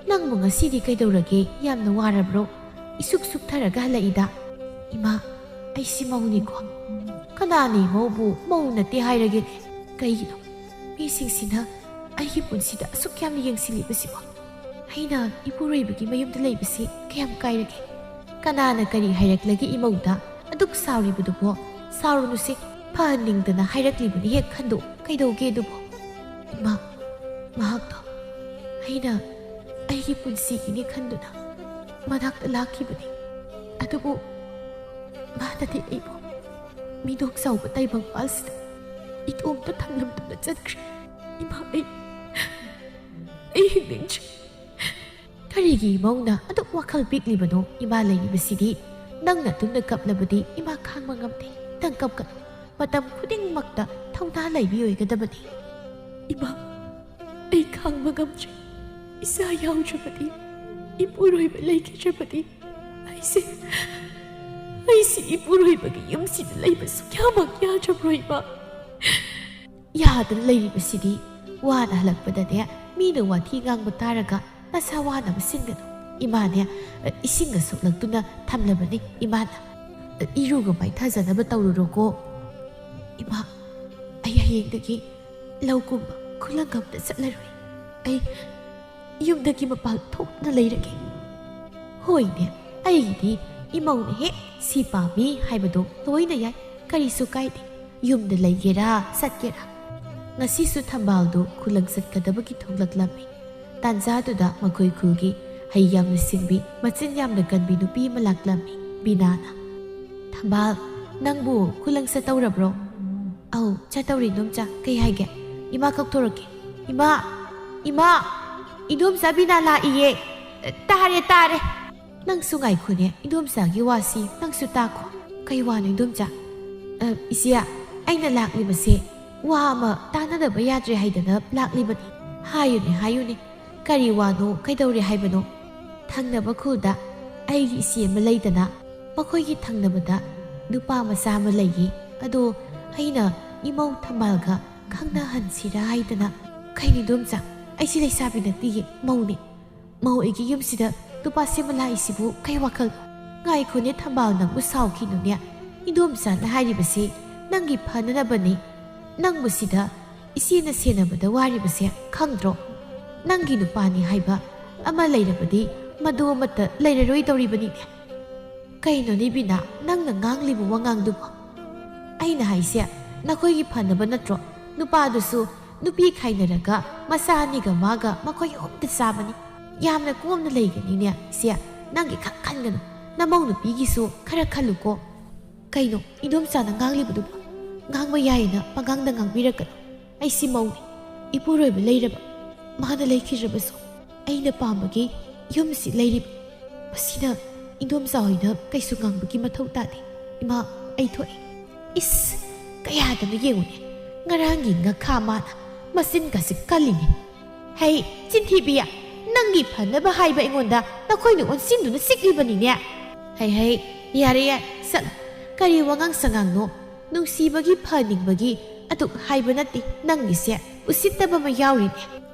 ꯅꯪꯕꯨ ꯉꯁꯤꯗꯤ ꯀꯩꯗꯧꯔꯒꯦ? ꯌꯥꯝꯅ ꯋꯥꯔꯕ꯭ꯔꯣ? ꯏꯁꯨꯛ ꯁꯨꯛꯊꯔꯒ ꯍꯜꯂꯛꯏꯗ꯫" "ꯏꯃꯥ, ꯑꯩꯁꯤ ꯃꯧꯅꯤꯀꯣ꯫" "ꯀꯅꯥꯅ ꯏꯃꯧꯕꯨ ꯃꯧ ꯅꯠꯇꯦ ꯍꯥꯏꯔꯒꯦꯅꯦ? ꯀꯩꯒꯤꯅꯣ ꯃꯤꯁꯤꯡꯁꯤꯅ ꯑꯩꯒꯤ ꯄꯨꯟꯁꯤꯗ ꯑꯁꯨꯛ ꯌꯥꯝꯅ ꯌꯦꯡꯁꯤꯜꯂꯤꯕꯁꯤꯕꯣ? ꯑꯩꯅ ꯏꯄꯨꯔꯣꯏꯕꯒꯤ ꯃꯌꯨꯝꯗ ꯂꯩꯕꯁꯤ ꯀꯌꯥꯝ ꯀꯥꯏꯔꯒꯦ? ꯀꯅꯥꯅ ꯀꯔꯤ ꯍꯥꯏꯔꯛꯂꯒꯦ ꯏꯃꯧꯗ? ꯑꯗꯨꯛ ꯁꯥꯎꯔꯤꯕꯗꯨꯕꯣ? ꯁꯥꯎꯔꯨꯅꯨꯁꯦ, ꯐꯍꯟꯅꯤꯡꯗꯅ ꯍꯥꯏꯔꯛꯂꯤꯕꯅꯤ꯫ ꯍꯦꯛ ꯈꯟꯗꯣꯛ, ꯀꯩꯗꯧꯒꯦ ꯑꯗꯨꯕꯣ?" "ꯏꯃꯥ, ꯃꯍꯥꯛꯇꯣ ꯑꯩꯅ ꯑꯩꯒꯤ ꯄꯨꯟꯁꯤꯒꯤꯅꯤ ꯈꯟꯗꯨꯅ ꯃꯅꯥꯛꯇ ꯂꯥꯛꯈꯤꯕꯅꯤ꯫ ꯑꯗꯨꯕꯨ ꯃꯥꯅꯗꯤ ꯑꯩꯕꯨ ꯃꯤꯅꯣꯛ ꯆꯥꯎꯕ ꯇꯥꯏꯕꯪꯄꯥꯜꯁꯤꯗ ꯏꯇꯣꯝꯇ ꯊꯝꯂꯝꯗꯨꯅ ꯆꯠꯈ꯭ꯔꯦ꯫ ꯏꯃꯥ, ꯑꯩ, ꯑꯩ ꯍꯤꯡꯅꯤꯡꯗ꯭ꯔꯦ꯫" "ꯀꯔꯤꯒꯤ ꯏꯃꯧꯅ ꯑꯗꯨꯛ ꯋꯥꯈꯜ ꯄꯤꯛꯂꯤꯕꯅꯣ? ꯏꯃꯥ ꯂꯩꯔꯤꯕꯁꯤꯗꯤ꯫ ꯅꯪꯅ ꯇꯨꯝꯅ ꯀꯞꯂꯕꯗꯤ ꯏꯃꯥ ꯈꯥꯡꯕ ꯉꯝꯗꯦ꯫ ꯅꯪ ꯀꯞꯀꯅꯨ꯫ ꯃꯇꯝ ꯈꯨꯗꯤꯡꯃꯛꯇ ꯊꯧꯅꯥ ꯂꯩꯕꯤ ꯑꯣꯏꯒꯗꯕꯅꯤ꯫" "ꯏꯃꯥ, ꯑꯩ ꯈꯥꯡꯕ ꯉꯝꯗ꯭ꯔꯦ꯫ ꯏꯆꯥ ꯌꯥꯎꯗ꯭ꯔꯕꯗꯤ, ꯏꯄꯨꯔꯣꯏꯕ ꯂꯩꯈꯤꯗ꯭ꯔꯕꯗꯤ ꯑꯩꯁꯦ, ꯑꯩꯁꯦ ꯏꯄꯨꯔꯣꯏꯕꯒꯤ ꯌꯨꯝꯁꯤꯗ ꯂꯩꯕ ꯁꯨꯛꯌꯥꯃꯛ ꯌꯥꯗ꯭ꯔꯕ꯭ꯔꯣ ꯏꯃꯥ?" "ꯌꯥꯗꯅ ꯂꯩꯔꯤꯕꯁꯤꯗꯤ꯫ ꯋꯥꯅ ꯍꯜꯂꯛꯄꯗꯅꯦ, ꯃꯤꯅ ꯋꯥꯊꯤ ꯉꯥꯡꯕ ꯇꯥꯔꯒ ꯅꯁꯥ ꯋꯥꯅꯕ ꯁꯤꯟꯒꯅꯨ꯫ ꯏꯃꯥꯅꯦ, ꯏꯁꯤꯡꯒ ꯁꯣꯛꯂꯛꯇꯨꯅ ꯊꯝꯂꯕꯅꯤ ꯏꯃꯥꯅ꯫ ꯏꯔꯨꯒ ꯃꯥꯏꯊꯖꯅꯕ ꯇꯧꯔꯨꯔꯣꯀꯣ꯫" "ꯏꯃꯥ, ꯑꯩ ꯍꯌꯦꯡꯗꯒꯤ ꯂꯧ ꯀꯨꯝꯕ ꯈꯨꯂꯪ ꯑꯝꯇ ꯆꯠꯂꯔꯣꯏ꯫ ꯑꯩ ꯌꯨꯝꯗꯒꯤ ꯃꯄꯥꯟ ꯊꯣꯛꯅ ꯂꯩꯔꯒꯦ꯫" "ꯍꯣꯏꯅꯦ, ꯑꯩꯒꯤꯗꯤ ꯏꯃꯧꯅ ꯍꯦꯛ ꯁꯤ ꯄꯥꯝꯃꯤ ꯍꯥꯏꯕꯗꯣ ꯂꯣꯏꯅ ꯌꯥꯏ, ꯀꯔꯤꯁꯨ ꯀꯥꯏꯗꯦ꯫ ꯌꯨꯝꯗ ꯂꯩꯒꯦꯔꯥ ꯆꯠꯀꯦꯔꯥ?" ꯉꯁꯤꯁꯨ ꯊꯝꯕꯥꯜꯗꯨ ꯈꯨꯂꯪ ꯆꯠꯀꯗꯕꯒꯤ ꯊꯣꯛꯂꯛꯂꯝꯃꯤ꯫ ꯇꯥꯟꯖꯥꯗꯨꯗ ꯃꯈꯣꯏ ꯈꯨꯜꯒꯤ ꯍꯩ ꯌꯥꯝꯅ ꯁꯤꯡꯕꯤ, ꯃꯆꯤꯟ ꯌꯥꯝꯅ ꯀꯟꯕꯤ ꯅꯨꯄꯤ ꯑꯃ ꯂꯥꯛꯂꯝꯃꯤ, ꯕꯤꯅꯥꯅ꯫ "ꯊꯝꯕꯥꯜ, ꯅꯪꯕꯨ ꯈꯨꯂꯪ ꯆꯠꯇꯧꯔꯕ꯭ꯔꯣ?" "ꯑꯧ, ꯆꯠꯇꯧꯔꯦ ꯏꯗꯣꯝꯆꯥ꯫ ꯀꯩ ꯍꯥꯏꯒꯦ? ꯏꯃꯥ ꯀꯧꯊꯣꯔꯛꯀꯦ꯫" "ꯏꯃꯥ, ꯏꯃꯥ, ꯏꯗꯣꯝꯆꯥ ꯕꯤꯅꯥ ꯂꯥꯛꯏꯌꯦ꯫" "ꯇꯥꯔꯦ, ꯇꯥꯔꯦ꯫" "ꯅꯪꯁꯨ ꯉꯥꯏꯈꯣꯅꯦ, ꯏꯗꯣꯝꯆꯥꯒꯤ ꯋꯥꯁꯤ ꯅꯪꯁꯨ ꯇꯥꯈꯣ꯫" "ꯀꯩ ꯋꯥꯅꯣ, ꯏꯟꯗꯣꯝꯆꯥ?" "ꯑ, ꯏꯆꯦ, ꯑꯩꯅ ꯂꯥꯛꯂꯤꯕꯁꯦ ꯋꯥ ꯑꯃ ꯇꯥꯟꯅꯗꯕ ꯌꯥꯗ꯭ꯔꯦ ꯍꯥꯏꯗꯅ ꯂꯥꯛꯂꯤꯕꯅꯤ꯫ ꯍꯥꯏꯌꯨꯅꯦ, ꯍꯥꯏꯌꯨꯅꯦ, ꯀꯔꯤ ꯋꯥꯅꯣ, ꯀꯩꯗꯧꯔꯦ ꯍꯥꯏꯕꯅꯣ?" "ꯊꯪꯅꯕ ꯈꯨꯜꯗ ꯑꯩꯒꯤ ꯏꯆꯦ ꯑꯃ ꯂꯩꯗꯅ, ꯃꯈꯣꯏꯒꯤ ꯊꯪꯅꯕꯗ ꯅꯨꯄꯥ ꯃꯆꯥ ꯑꯃ ꯂꯩꯌꯦ꯫ ꯑꯗꯣ ꯑꯩꯅ ꯏꯃꯧ ꯊꯝꯕꯥꯜꯒ ꯈꯪꯅꯍꯟꯁꯤꯔꯥ ꯍꯥꯏꯗꯅ꯫" "ꯀꯩꯅꯣ, ꯏꯟꯗꯣꯝꯆꯥ, ꯑꯩꯁꯤ ꯂꯩꯁꯥꯕꯤ ꯅꯠꯇꯤꯌꯦ, ꯃꯧꯅꯦ꯫ ꯃꯧ ꯑꯣꯏꯒꯤ ꯌꯨꯝꯁꯤꯗ ꯅꯨꯄꯥ ꯁꯦꯝꯕ ꯂꯥꯛꯏꯁꯤꯕꯨ ꯀꯩ ꯋꯥꯈꯜ?" "ꯉꯥꯏꯈꯣꯅꯦ ꯊꯝꯕꯥꯜ, ꯅꯪꯕꯨ ꯁꯥꯎꯈꯤꯅꯨꯅꯦ꯫ ꯏꯟꯗꯣꯝꯆꯥꯅ ꯍꯥꯏꯔꯤꯕꯁꯤ ꯅꯪꯒꯤ ꯐꯅꯅꯕꯅꯤ꯫ ꯅꯪꯕꯨ ꯁꯤꯗ ꯏꯆꯦꯅ ꯁꯦꯟꯅꯕꯗ ꯋꯥꯔꯤꯕꯁꯦ ꯈꯪꯗ꯭ꯔꯣ? ꯅꯪꯒꯤ ꯅꯨꯄꯥꯅꯤ ꯍꯥꯏꯕ ꯑꯃ ꯂꯩꯔꯕꯗꯤ ꯃꯗꯨ ꯑꯃꯠꯇ ꯂꯩꯔꯔꯣꯏꯗꯧꯔꯤꯕꯅꯤꯅꯦ꯫" "ꯀꯩꯅꯣꯅꯦ ꯕꯤꯅꯥ, ꯅꯪꯅ ꯉꯥꯡꯂꯤꯕ ꯋꯥꯉꯥꯡꯗꯨꯕꯨ?" "ꯑꯩꯅ ꯍꯥꯏꯁꯦ ꯅꯈꯣꯏꯒꯤ ꯐꯅꯕ ꯅꯠꯇ꯭ꯔꯣ? ꯅꯨꯄꯥꯗꯨꯁꯨ ꯅꯨꯄꯤ ꯈꯥꯏꯅꯔꯒ ꯃꯆꯥ ꯑꯅꯤꯒ ꯃꯥꯒ ꯃꯈꯣꯏ ꯑꯍꯨꯝꯇ ꯆꯥꯕꯅꯤ꯫ ꯌꯥꯝꯅ ꯀꯣꯝꯅ ꯂꯩꯒꯅꯤꯅꯦ ꯏꯆꯦ꯫ ꯅꯪꯒꯤ ꯈꯛ ꯈꯟꯒꯅꯨ, ꯅꯃꯧ ꯅꯨꯄꯤꯒꯤꯁꯨ ꯈꯔ ꯈꯜꯂꯨꯀꯣ꯫" "ꯀꯩꯅꯣ ꯏꯟꯗꯣꯝꯆꯥꯅ ꯉꯥꯡꯂꯤꯕꯗꯨꯕꯨ?" "ꯉꯥꯡꯕ ꯌꯥꯏꯌꯦꯅ ꯄꯉꯥꯡꯗ ꯉꯥꯡꯕꯤꯔꯛꯀꯅꯨ꯫ ꯑꯩꯁꯤ ꯃꯧꯅꯤ, ꯏꯄꯨꯔꯣꯏꯕ ꯂꯩꯔꯕ꯫ ꯃꯥꯅ ꯂꯩꯈꯤꯗ꯭ꯔꯕꯁꯨ ꯑꯩꯅ ꯄꯥꯝꯕꯒꯤ ꯌꯨꯝꯁꯤ ꯂꯩꯔꯤꯕ꯫ ꯃꯁꯤꯅ ꯏꯟꯗꯣꯝꯆꯥ ꯍꯣꯏꯅ ꯀꯩꯁꯨ ꯉꯥꯡꯕꯒꯤ ꯃꯊꯧ ꯇꯥꯗꯦ꯫ ꯏꯃꯥ, ꯑꯩ ꯊꯣꯛꯑꯦ꯫" ꯏꯁ, ꯀꯌꯥꯗꯅꯣ ꯌꯦꯡꯉꯨꯅꯦ, ꯉꯔꯥꯡꯒꯤ ꯉꯥꯈꯥ ꯃꯥꯅ ꯃꯆꯤꯟꯒꯁꯦ ꯀꯜꯂꯤꯅꯦ꯫ "ꯍꯩ, ꯆꯤꯟꯊꯤꯕꯤ, ꯅꯪꯒꯤ ꯐꯅꯕ ꯍꯥꯏꯕ ꯑꯩꯉꯣꯟꯗ ꯅꯈꯣꯏꯅ ꯑꯣꯟꯁꯤꯟꯗꯨꯅ ꯆꯤꯛꯂꯤꯕꯅꯤꯅꯦ꯫" "ꯍꯩ, ꯍꯩ, ꯌꯥꯔꯦ, ꯌꯥꯔꯦ, ꯆꯠꯂꯣ꯫ ꯀꯔꯤ ꯋꯥꯉꯥꯡ ꯁꯉꯥꯡꯅꯣ? ꯅꯨꯡꯁꯤꯕꯒꯤ, ꯐꯅꯤꯡꯕꯒꯤ ꯑꯗꯨꯛ ꯍꯥꯏꯕ ꯅꯠꯇꯦ, ꯅꯪꯒꯤꯁꯦ ꯎꯁꯤꯠꯇꯕ ꯑꯃ ꯌꯥꯎꯔꯤꯅꯦ꯫"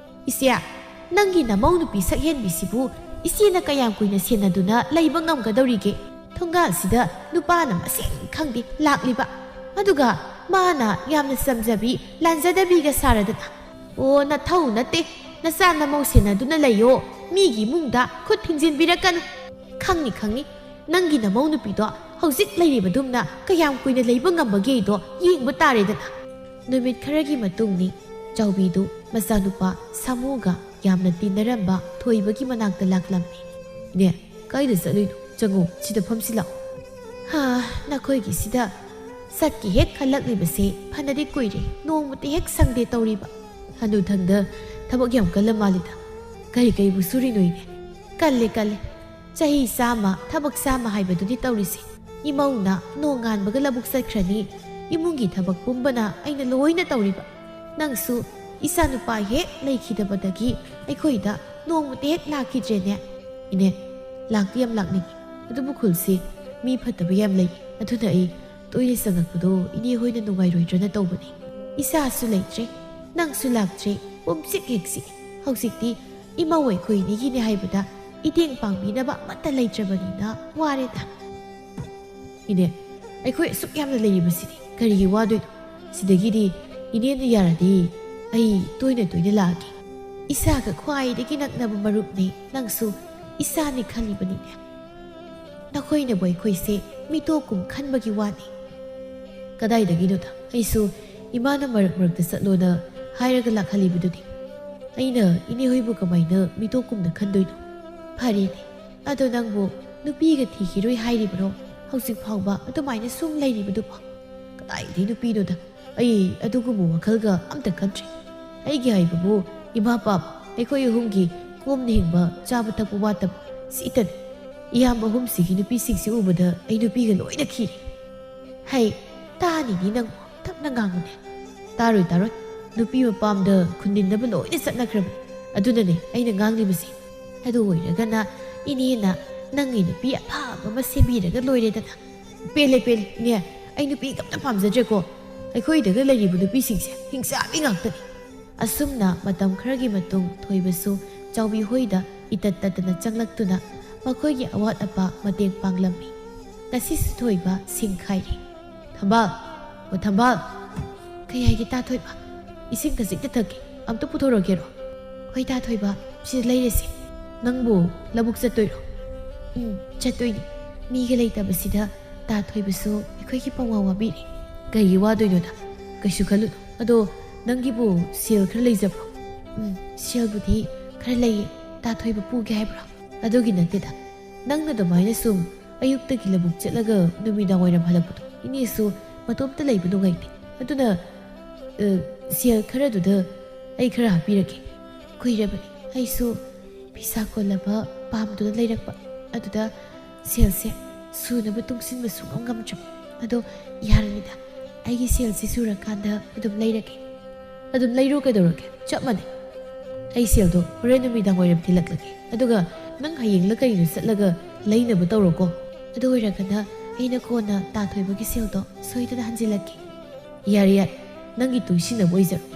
"ꯏꯆꯦ, ꯅꯪꯒꯤ ꯅꯃꯧ ꯅꯨꯄꯤ ꯁꯛꯍꯦꯟꯕꯤꯁꯤꯕꯨ ꯏꯆꯦꯅ ꯀꯌꯥꯝ ꯀꯨꯏꯅ ꯁꯦꯟꯅꯗꯨꯅ ꯂꯩꯕ ꯉꯝꯒꯗꯧꯔꯤꯒꯦ? ꯊꯣꯡꯒꯥꯜꯁꯤꯗ ꯅꯨꯄꯥꯅ ꯃꯁꯤꯡ ꯈꯪꯗꯦ ꯂꯥꯛꯂꯤꯕ, ꯑꯗꯨꯒ ꯃꯥꯅ ꯌꯥꯝꯅ ꯆꯝꯖꯕꯤ, ꯂꯥꯟꯖꯗꯕꯤꯒ ꯁꯥꯔꯗꯅ꯫ ꯑꯣ, ꯅꯊꯧ ꯅꯠꯇꯦ, ꯅꯆꯥ ꯅꯃꯧ ꯁꯦꯟꯅꯗꯨꯅ ꯂꯩꯌꯣ, ꯃꯤꯒꯤ ꯏꯃꯨꯡꯗ ꯈꯨꯠ ꯊꯤꯡꯖꯤꯟꯕꯤꯔꯛꯀꯅꯨ꯫ ꯈꯪꯅꯤ, ꯈꯪꯅꯤ, ꯅꯪꯒꯤ ꯅꯃꯧ ꯅꯨꯄꯤꯗꯣ ꯍꯧꯖꯤꯛ ꯂꯩꯔꯤꯕꯗꯨꯝꯅ ꯀꯌꯥꯝ ꯀꯨꯏꯅ ꯂꯩꯕ ꯉꯝꯕꯒꯦꯗꯣ ꯌꯦꯡꯕ ꯇꯥꯔꯦꯗꯅ꯫" ꯅꯨꯃꯤꯠ ꯈꯔꯒꯤ ꯃꯇꯨꯡꯅꯤ꯫ ꯆꯥꯎꯕꯤꯗꯨ ꯃꯆꯥꯅꯨꯄꯥ ꯁꯥꯃꯨꯒ ꯌꯥꯝꯅ ꯇꯤꯟꯅꯔꯝꯕ ꯊꯣꯏꯕꯒꯤ ꯃꯅꯥꯛꯇ ꯂꯥꯛꯂꯝꯃꯤ꯫ "ꯏꯅꯦ, ꯀꯥꯏꯗ ꯆꯠꯂꯨꯏꯅꯣ? ꯆꯪꯉꯣ, ꯁꯤꯗ ꯐꯝꯁꯤ ꯂꯥꯛꯑꯣ꯫" "ꯍꯥ, ꯅꯈꯣꯏꯒꯤꯁꯤꯗ ꯆꯠꯀꯦ ꯍꯦꯛ ꯈꯜꯂꯛꯂꯤꯕꯁꯦ ꯐꯅꯗꯤ ꯀꯨꯏꯔꯦ, ꯅꯣꯡꯃꯇ ꯍꯦꯛ ꯁꯪꯗꯦ ꯇꯧꯔꯤꯕ꯫" "ꯍꯅꯨꯊꯪꯗ ꯊꯕꯛ ꯌꯥꯝ ꯀꯜꯂ ꯃꯥꯜꯂꯤꯗ꯫ ꯀꯔꯤ ꯀꯔꯤꯕꯨ ꯁꯨꯔꯤꯅꯣ ꯏꯅꯦ?" "ꯀꯜꯂꯦ, ꯀꯜꯂꯦ꯫ ꯆꯍꯤ ꯆꯥꯝꯃ, ꯊꯕꯛ ꯆꯥꯝꯃ ꯍꯥꯏꯕꯗꯨꯅꯤ ꯇꯧꯔꯤꯁꯦ꯫ ꯏꯃꯧꯅ ꯅꯣꯡꯉꯥꯟꯕꯒ ꯂꯧꯕꯨꯛ ꯆꯠꯈ꯭ꯔꯅꯤ꯫ ꯏꯃꯨꯡꯒꯤ ꯊꯕꯛ ꯄꯨꯝꯕꯅ ꯑꯩꯅ ꯂꯣꯏꯅ ꯇꯧꯔꯤꯕ꯫ ꯅꯪꯁꯨ ꯏꯆꯥ ꯅꯨꯄꯥ ꯍꯦꯛ ꯂꯩꯈꯤꯗꯕꯗꯒꯤ ꯑꯩꯈꯣꯏꯗ ꯅꯣꯡꯃꯇ ꯍꯦꯛ ꯂꯥꯛꯈꯤꯗ꯭ꯔꯦꯅꯦ꯫ ꯏꯅꯦ, ꯂꯥꯛꯇꯤ ꯌꯥꯝ ꯂꯥꯛꯅꯤꯡꯉꯤ, ꯑꯗꯨꯕꯨ ꯈꯨꯜꯁꯦ ꯃꯤ ꯐꯠꯇꯕ ꯌꯥꯝ ꯂꯩ꯫ ꯑꯗꯨꯅ ꯑꯩ ꯇꯣꯏꯅ ꯆꯪꯉꯛꯄꯗꯣ ꯏꯅꯦ ꯍꯣꯏꯅ ꯅꯨꯡꯉꯥꯏꯔꯣꯏꯗ꯭ꯔꯅ ꯇꯧꯕꯅꯤ꯫ ꯏꯆꯥꯁꯨ ꯂꯩꯇ꯭ꯔꯦ, ꯅꯪꯁꯨ ꯂꯥꯛꯇ꯭ꯔꯦ, ꯄꯨꯝꯆꯤꯛ ꯍꯦꯛ ꯆꯤꯛꯏ꯫ ꯍꯧꯖꯤꯛꯇꯤ ꯏꯃꯧ ꯑꯩꯈꯣꯏ ꯑꯅꯤꯒꯤꯅꯦ ꯍꯥꯏꯕꯗ ꯏꯇꯦꯡ ꯄꯥꯡꯕꯤꯅꯕ ꯑꯃꯠꯇ ꯂꯩꯇ꯭ꯔꯕꯅꯤꯅ ꯋꯥꯔꯦꯗ꯫ ꯏꯅꯦ, ꯑꯩꯈꯣꯏ ꯑꯁꯨꯛ ꯌꯥꯝꯅ ꯂꯩꯔꯤꯕꯁꯤꯗꯤ ꯀꯔꯤꯒꯤ ꯋꯥꯗꯣꯏꯅꯣ? ꯁꯤꯗꯒꯤꯗꯤ ꯏꯅꯦꯅ ꯌꯥꯔꯗꯤ ꯑꯩ ꯇꯣꯏꯅ ꯇꯣꯏꯅ ꯂꯥꯛꯑꯒꯦ꯫ ꯏꯆꯥꯒ ꯈ꯭ꯋꯥꯏꯗꯒꯤ ꯅꯛꯅꯕ ꯃꯔꯨꯞꯅꯤ, ꯅꯪꯁꯨ ꯏꯆꯥꯅꯤ ꯈꯜꯂꯤꯕꯅꯤꯅꯦ꯫ ꯅꯈꯣꯏꯅꯕꯨ ꯑꯩꯈꯣꯏꯁꯦ ꯃꯤꯇꯣꯛꯀꯨꯝ ꯈꯟꯕꯒꯤ ꯋꯥꯅꯤ꯫ ꯀꯗꯥꯏꯗꯒꯤꯅꯣꯗ, ꯑꯩꯁꯨ ꯏꯃꯥꯅ ꯃꯔꯛ ꯃꯔꯛꯇ ꯆꯠꯂꯣꯅ ꯍꯥꯏꯔꯒ ꯂꯥꯛꯍꯜꯂꯤꯕꯗꯨꯗꯤ꯫ ꯑꯩꯅ ꯏꯅꯦ ꯍꯣꯏꯕꯨ ꯀꯃꯥꯏꯅ ꯃꯤꯇꯣꯛꯀꯨꯝꯅ ꯈꯟꯗꯣꯏꯅꯣ? ꯐꯔꯦꯅꯦ, ꯑꯗꯣ ꯅꯪꯕꯨ ꯅꯨꯄꯤꯒ ꯊꯤꯈꯤꯔꯣꯏ ꯍꯥꯏꯔꯤꯕ꯭ꯔꯣ ꯍꯧꯖꯤꯛ ꯐꯥꯎꯕ ꯑꯗꯨꯃꯥꯏꯅ ꯁꯨꯝ ꯂꯩꯔꯤꯕꯗꯨꯕꯣ? ꯀꯗꯥꯏꯗꯒꯤ ꯅꯨꯄꯤꯅꯣꯗ, ꯑꯩ ꯑꯗꯨꯒꯨꯝꯕ ꯋꯥꯈꯜꯒ ꯑꯝꯇ ꯈꯟꯗ꯭ꯔꯤ꯫ ꯑꯩꯒꯤ ꯍꯥꯏꯕꯕꯨ ꯏꯃꯥ ꯄꯥꯕ ꯑꯩꯈꯣꯏ ꯑꯍꯨꯝꯒꯤ ꯀꯣꯝꯅ ꯍꯤꯡꯕ, ꯆꯥꯕ ꯊꯛꯄ ꯋꯥꯠꯇꯕ ꯁꯤꯇꯅꯤ꯫ ꯏꯌꯥꯝꯕ ꯑꯍꯨꯝꯁꯤꯒꯤ ꯅꯨꯄꯤꯁꯤꯡꯁꯤ ꯎꯕꯗ ꯑꯩ ꯅꯨꯄꯤꯒ ꯂꯣꯏꯅ ꯈꯤꯔꯦ꯫ ꯍꯩ, ꯇꯥꯅꯤꯗꯤ ꯅꯪ ꯇꯞꯅ ꯉꯥꯡꯉꯨꯅꯦ꯫ ꯇꯥꯔꯣꯏ, ꯇꯥꯔꯣꯏ꯫ ꯅꯨꯄꯤ ꯃꯄꯥꯝꯗ ꯈꯨꯟꯗꯤꯟꯅꯕ ꯂꯣꯏꯅ ꯆꯠꯅꯈ꯭ꯔꯕꯅꯤ꯫ ꯑꯗꯨꯅꯅꯦ ꯑꯩꯅ ꯉꯥꯡꯂꯤꯕꯁꯦ꯫ ꯑꯗꯨ ꯑꯣꯏꯔꯒꯅ ꯏꯅꯦꯅ ꯅꯪꯒꯤ ꯅꯨꯄꯤ ꯑꯐꯕ ꯑꯃ ꯁꯦꯝꯕꯤꯔꯒ ꯂꯣꯏꯔꯦꯗꯅ꯫ ꯄꯦꯜꯂꯦ, ꯄꯦꯜꯂꯦ, ꯏꯅꯦ꯫ ꯑꯩ ꯅꯨꯄꯤꯒ ꯑꯝꯇ ꯄꯥꯝꯖꯗ꯭ꯔꯦꯀꯣ꯫ ꯑꯩꯈꯣꯏꯗꯒ ꯂꯩꯔꯤꯕ ꯅꯨꯄꯤꯁꯤꯡꯁꯦ ꯍꯤꯡꯆꯥꯕꯤ ꯉꯥꯛꯇꯅꯤ꯫ ꯑꯁꯨꯝꯅ ꯃꯇꯝ ꯈꯔꯒꯤ ꯃꯇꯨꯡ ꯊꯣꯏꯕꯁꯨ ꯆꯥꯎꯕꯤ ꯍꯣꯏꯗ ꯏꯇꯠ ꯇꯠꯇꯅ ꯆꯪꯂꯛꯇꯨꯅ ꯃꯈꯣꯏꯒꯤ ꯑꯋꯥꯠ ꯑꯄꯥ ꯃꯇꯦꯡ ꯄꯥꯡꯂꯝꯃꯤ꯫ ꯉꯁꯤꯁꯨ ꯊꯣꯏꯕ ꯁꯤꯡ ꯈꯥꯏꯔꯤ꯫ "ꯊꯝꯕꯥꯜ, ꯑꯣ ꯊꯝꯕꯥꯜ!" "ꯀꯩ ꯍꯥꯏꯒꯦ ꯇꯥ ꯊꯣꯏꯕ? ꯏꯁꯤꯡ ꯈꯖꯤꯛꯇ ꯊꯛꯀꯦ, ꯑꯝꯇ ꯄꯨꯊꯣꯔꯛꯀꯦꯔꯣ?" "ꯍꯣꯏ ꯇꯥ ꯊꯣꯏꯕ, ꯁꯤꯗ ꯂꯩꯔꯁꯦ꯫ ꯅꯪꯕꯨ ꯂꯧꯕꯨꯛ ꯆꯠꯇꯣꯏꯔꯣ?" "ꯎꯝ, ꯆꯠꯇꯣꯏꯅꯤ꯫ ꯃꯤꯒ ꯂꯩꯇꯕꯁꯤꯗ ꯇꯥ ꯊꯣꯏꯕꯁꯨ ꯑꯩꯈꯣꯏꯒꯤ ꯄꯪꯋꯥ ꯋꯥꯕꯤꯔꯦ꯫" "ꯀꯩꯒꯤ ꯋꯥꯗꯣꯏꯅꯣꯗ? ꯀꯩꯁꯨ ꯈꯜꯂꯨꯅꯨ꯫ ꯑꯗꯣ ꯅꯪꯒꯤꯕꯨ ꯁꯦꯜ ꯈꯔ ꯂꯩꯖꯕ꯭ꯔꯣ?" "ꯎꯝ, ꯁꯦꯜꯕꯨꯗꯤ ꯈꯔ ꯂꯩꯌꯦ꯫ ꯇꯥ ꯊꯣꯏꯕ ꯄꯨꯒꯦ ꯍꯥꯏꯕ꯭ꯔꯣ?" "ꯑꯗꯨꯒꯤ ꯅꯠꯇꯦꯗ꯫ ꯅꯪꯅ ꯑꯗꯨꯃꯥꯏꯅ ꯁꯨꯝ ꯑꯌꯨꯛꯇꯒꯤ ꯂꯧꯕꯨꯛ ꯆꯠꯂꯒ ꯅꯨꯃꯤꯗꯥꯡ ꯋꯥꯏꯔꯝ ꯍꯜꯂꯛꯄꯗꯣ ꯏꯅꯦꯁꯨ ꯃꯇꯣꯝꯇ ꯂꯩꯕ ꯅꯨꯡꯉꯥꯏꯇꯦ꯫ ꯑꯗꯨꯅ, ꯑ, ꯁꯦꯜ ꯈꯔꯗꯨꯗ ꯑꯩ ꯈꯔ ꯍꯥꯞꯄꯤꯔꯒꯦ꯫ ꯀꯨꯏꯔꯕꯅꯤ ꯑꯩꯁꯨ ꯐꯤꯁꯥ ꯀꯣꯜꯂꯕ ꯄꯥꯝꯗꯨꯅ ꯂꯩꯔꯛꯄ꯫ ꯑꯗꯨꯗ ꯁꯦꯜꯁꯦ ꯁꯨꯅꯕ ꯇꯨꯡꯁꯤꯟꯕ ꯁꯨꯡꯉꯝ ꯉꯝꯗ꯭ꯔꯕ꯫ ꯑꯗꯣ ꯌꯥꯔꯅꯤꯗ, ꯑꯩꯒꯤ ꯁꯦꯜꯁꯤ ꯁꯨꯔꯀꯥꯟꯗ ꯑꯗꯨꯝ ꯂꯩꯔꯒꯦ꯫ ꯑꯗꯨꯝ ꯂꯩꯔꯣ, ꯀꯩꯗꯧꯔꯒꯦ? ꯆꯞ ꯃꯥꯟꯅꯩ꯫ ꯑꯩ ꯁꯦꯜꯗꯣ ꯍꯣꯔꯦꯟ ꯅꯨꯃꯤꯗꯥꯡ ꯋꯥꯏꯔꯝ ꯊꯤꯜꯂꯛꯂꯒꯦ꯫ ꯑꯗꯨꯒ ꯅꯪ ꯍꯌꯦꯡꯂ ꯀꯩꯅꯣ ꯆꯠꯂꯒ ꯂꯩꯅꯕ ꯇꯧꯔꯣꯀꯣ꯫ ꯑꯗꯨ ꯑꯣꯏꯔꯒꯅ ꯑꯩꯅ ꯀꯣꯟꯅ ꯇꯥ ꯊꯣꯏꯕꯒꯤ ꯁꯦꯜꯗꯣ ꯁꯣꯏꯗꯅ ꯍꯟꯖꯤꯜꯂꯛꯀꯦ꯫ ꯌꯥꯔꯦ, ꯌꯥꯔꯦ, ꯅꯪꯒꯤ ꯇꯨꯡꯁꯤꯟꯅꯕ ꯑꯣꯏꯖꯔꯣ꯫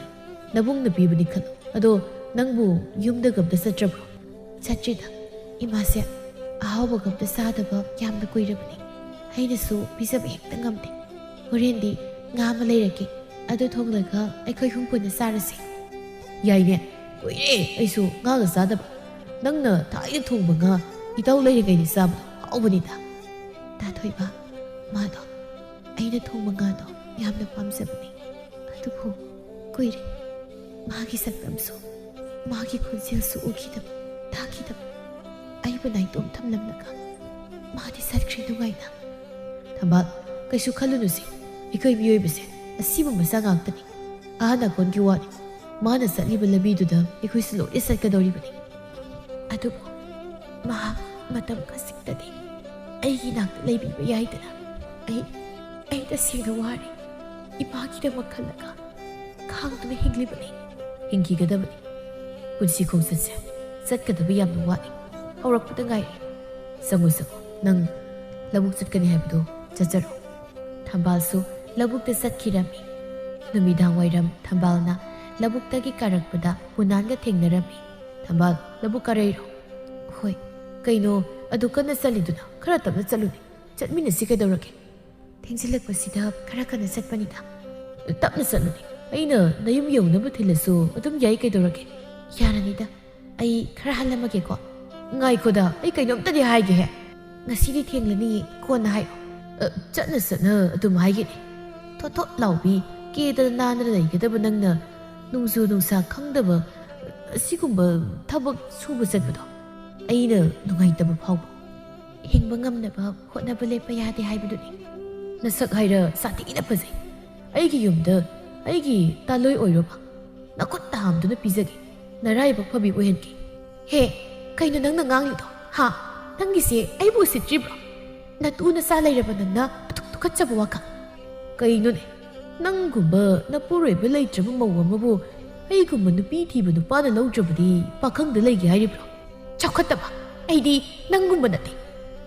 ꯅꯕꯨꯡꯅ ꯄꯤꯕꯅꯤ ꯈꯜꯂꯣ꯫ ꯑꯗꯣ ꯅꯪꯕꯨ ꯌꯨꯝꯗꯒ ꯑꯝꯇ ꯆꯠꯇ꯭ꯔꯕ꯭ꯔꯣ? ꯆꯠꯇ꯭ꯔꯤꯗ꯫ ꯏꯃꯥꯁꯦ ꯑꯍꯥꯎꯕꯒ ꯑꯝꯇ ꯆꯥꯗꯕ ꯌꯥꯝꯅ ꯀꯨꯏꯔꯕꯅꯤ꯫ ꯑꯩꯅꯁꯨ ꯄꯤꯖꯕ ꯍꯦꯛꯇ ꯉꯝꯗꯦ꯫ ꯍꯣꯔꯦꯟꯗꯤ ꯉꯥ ꯑꯃ ꯂꯩꯔꯛꯀꯦ꯫ ꯑꯗꯨ ꯊꯣꯡꯂꯒ ꯑꯩꯈꯣꯏ ꯑꯍꯨꯝ ꯄꯨꯟꯅ ꯆꯥꯔꯁꯦ꯫ ꯌꯥꯏꯅꯦ꯫ ꯀꯨꯏꯔꯦ ꯑꯩꯁꯨ ꯉꯥꯒ ꯆꯥꯗꯕ꯫ ꯅꯪꯅ ꯊꯥꯏꯅ ꯊꯣꯡꯕ ꯉꯥ ꯏꯇꯥꯎ ꯂꯩꯔꯤꯉꯩꯗ ꯆꯥꯕꯗꯣ ꯍꯥꯎꯕꯅꯤꯗ꯫ ꯇꯥ ꯊꯣꯏꯕ, ꯃꯥꯗꯣ ꯑꯩꯅ ꯊꯣꯡꯕ ꯉꯥꯗꯣ ꯌꯥꯝꯅ ꯄꯥꯝꯖꯕꯅꯤ꯫ ꯑꯗꯨꯕꯨ ꯀꯨꯏꯔꯦ꯫ ꯃꯥꯒꯤ ꯁꯛꯇꯝꯁꯨ, ꯃꯥꯒꯤ ꯈꯣꯟꯖꯦꯜꯁꯨ ꯎꯈꯤꯗꯕ, ꯇꯥꯈꯤꯗꯕ꯫ ꯑꯩꯕꯨ ꯅꯥꯏꯇꯣꯝ ꯊꯝꯂꯝꯂꯒ ꯃꯥꯗꯤ ꯆꯠꯈ꯭ꯔꯦ ꯅꯨꯡꯉꯥꯏꯅ꯫ ꯊꯝꯕꯥꯜ, ꯀꯩꯁꯨ ꯈꯜꯂꯨꯅꯨꯁꯦ꯫ ꯑꯩꯈꯣꯏ ꯃꯤꯑꯣꯏꯕꯁꯦ ꯑꯁꯤꯕ ꯃꯆꯥ ꯉꯥꯛꯇꯅꯤ꯫ ꯑꯍꯟ ꯑꯀꯣꯟꯒꯤ ꯋꯥꯅꯤ꯫ ꯃꯥꯅ ꯆꯠꯂꯤꯕ ꯂꯝꯕꯤꯗꯨꯗ ꯑꯩꯈꯣꯏꯁꯨ ꯂꯣꯏꯅ ꯆꯠꯀꯗꯧꯔꯤꯕꯅꯤ꯫ ꯑꯗꯨꯕꯨ ꯃꯍꯥꯛ ꯃꯇꯝ ꯈꯖꯤꯛꯇꯗꯤ ꯑꯩꯒꯤ ꯅꯥꯛꯇ ꯂꯩꯕꯤꯕ ꯌꯥꯏꯗꯅ꯫ ꯑꯩ, ꯑꯩ ꯇꯁꯦꯡꯅ ꯋꯥꯔꯦ꯫ ꯏꯃꯥꯒꯤꯗꯃꯛ ꯈꯜꯂꯒ ꯈꯥꯡꯗꯨꯅ ꯍꯤꯡꯂꯤꯕꯅꯤ꯫ ꯍꯤꯡꯈꯤꯒꯗꯕꯅꯤ꯫ ꯄꯨꯟꯁꯤ ꯈꯣꯡꯆꯠꯁꯦ ꯆꯠꯀꯗꯕ ꯌꯥꯝꯅ ꯋꯥꯠꯂꯤ꯫ ꯍꯧꯔꯛꯄꯗ ꯉꯥꯏꯔꯤ꯫ ꯆꯪꯉꯨ, ꯆꯪꯉꯨ꯫ ꯅꯪ ꯂꯧꯕꯨꯛ ꯆꯠꯀꯅꯤ ꯍꯥꯏꯕꯗꯣ ꯆꯠꯆꯔꯣ꯫ ꯊꯝꯕꯥꯜꯁꯨ ꯂꯧꯕꯨꯛꯇ ꯆꯠꯈꯤꯔꯝꯃꯤ꯫ ꯅꯨꯃꯤꯗꯥꯡ ꯋꯥꯏꯔꯝ ꯊꯝꯕꯥꯜꯅ ꯂꯧꯕꯨꯛꯇꯒꯤ ꯀꯥꯔꯛꯄꯗ ꯄꯨꯅꯥꯟꯒ ꯊꯦꯡꯅꯔꯝꯃꯤ꯫ "ꯊꯝꯕꯥꯜ, ꯂꯧꯕꯨꯛ ꯀꯥꯔꯛꯏꯔꯣ?" "ꯍꯣꯏ꯫ ꯀꯩꯅꯣ ꯑꯗꯨ ꯀꯟꯅ ꯆꯠꯂꯤꯗꯨꯅ? ꯈꯔ ꯇꯞꯅ ꯆꯠꯂꯨꯅꯦ꯫ ꯆꯠꯃꯤꯟꯅꯁꯤ ꯀꯩꯗꯧꯔꯒꯦ?" "ꯊꯦꯡꯖꯤꯜꯂꯛꯄꯁꯤꯗ ꯈꯔ ꯀꯟꯅ ꯆꯠꯄꯅꯤꯗ꯫" "ꯇꯞꯅ ꯆꯠꯂꯨꯅꯦ꯫ ꯑꯩꯅ ꯅꯌꯨꯝ ꯌꯧꯅꯕ ꯊꯤꯜꯂꯁꯨ ꯑꯗꯨꯝ ꯌꯥꯏ ꯀꯩꯗꯧꯔꯒꯦ?" "ꯌꯥꯔꯅꯤꯗ꯫ ꯑꯩ ꯈꯔ ꯍꯜꯂꯝꯃꯒꯦꯀꯣ꯫" "ꯉꯥꯏꯈꯣꯗ, ꯑꯩ ꯀꯩꯅꯣꯝꯇꯗꯤ ꯍꯥꯏꯒꯦꯍꯦ꯫ ꯉꯁꯤꯗꯤ ꯊꯦꯡꯂꯅꯤ, ꯀꯣꯟꯅ ꯍꯥꯏꯔꯣ꯫" "ꯑ, ꯆꯠꯅ ꯆꯠꯅ ꯑꯗꯨꯝ ꯍꯥꯏꯒꯦꯅꯦ꯫ ꯊꯣꯠ ꯊꯣꯠ ꯂꯥꯎꯕꯤ, ꯀꯦꯗꯅ ꯅꯥꯟꯗꯅ ꯂꯩꯒꯗꯕ ꯅꯪꯅ ꯅꯣꯡꯖꯨ ꯅꯨꯡꯁꯥ ꯈꯪꯗꯕ, ꯑꯁꯤꯒꯨꯝꯕ ꯊꯕꯛ ꯁꯨꯕ ꯆꯠꯄꯗꯣ ꯑꯩꯅ ꯅꯨꯡꯉꯥꯏꯇꯕ ꯐꯥꯎꯕ꯫ ꯍꯤꯡꯕ ꯉꯝꯅꯕ ꯍꯣꯠꯅꯕ ꯂꯦꯞꯄ ꯌꯥꯗꯦ ꯍꯥꯏꯕꯗꯨꯅꯤ꯫ ꯅꯁꯛ ꯍꯥꯏꯔ ꯁꯥꯊꯤꯅ ꯐꯖꯩ꯫ ꯑꯩꯒꯤ ꯌꯨꯝꯗ ꯑꯩꯒꯤ ꯇꯥꯂꯣꯏ ꯑꯣꯏꯔꯣꯕ꯫ ꯅꯈꯨꯠꯇ ꯍꯥꯝꯗꯨꯅ ꯄꯤꯖꯒꯦ꯫ ꯅꯔꯥꯏꯕꯛ ꯐꯕꯤ ꯑꯣꯏꯍꯟꯒꯦ꯫" "ꯍꯦ, ꯀꯩꯅꯣ ꯅꯪꯅ ꯉꯥꯡꯂꯤꯗꯣ? ꯍꯥ? ꯅꯪꯒꯤꯁꯦ ꯑꯩꯕꯨ ꯎꯁꯤꯠꯇ꯭ꯔꯤꯕ꯭ꯔꯣ?" ꯅꯇꯨ ꯅꯆꯥ ꯂꯩꯔꯕ ꯅꯪꯅ ꯑꯗꯨꯛ ꯇꯨꯀꯠꯆꯕ ꯋꯥꯈꯜ꯫ ꯀꯩꯅꯣꯅꯦ? ꯅꯪꯒꯨꯝꯕ ꯅꯄꯨꯔꯣꯏꯕ ꯂꯩꯇ꯭ꯔꯕ ꯃꯧ ꯑꯃꯕꯨ ꯑꯩꯒꯨꯝꯕ ꯅꯨꯄꯤ ꯊꯤꯕ ꯅꯨꯄꯥꯅ ꯂꯧꯗ꯭ꯔꯕꯗꯤ ꯄꯥꯈꯪꯗ ꯂꯩꯒꯦ ꯍꯥꯏꯔꯤꯕ꯭ꯔꯣ? ꯆꯥꯎꯈꯠꯇꯕ꯫ ꯑꯩꯗꯤ ꯅꯪꯒꯨꯝꯕ ꯅꯠꯇꯦ꯫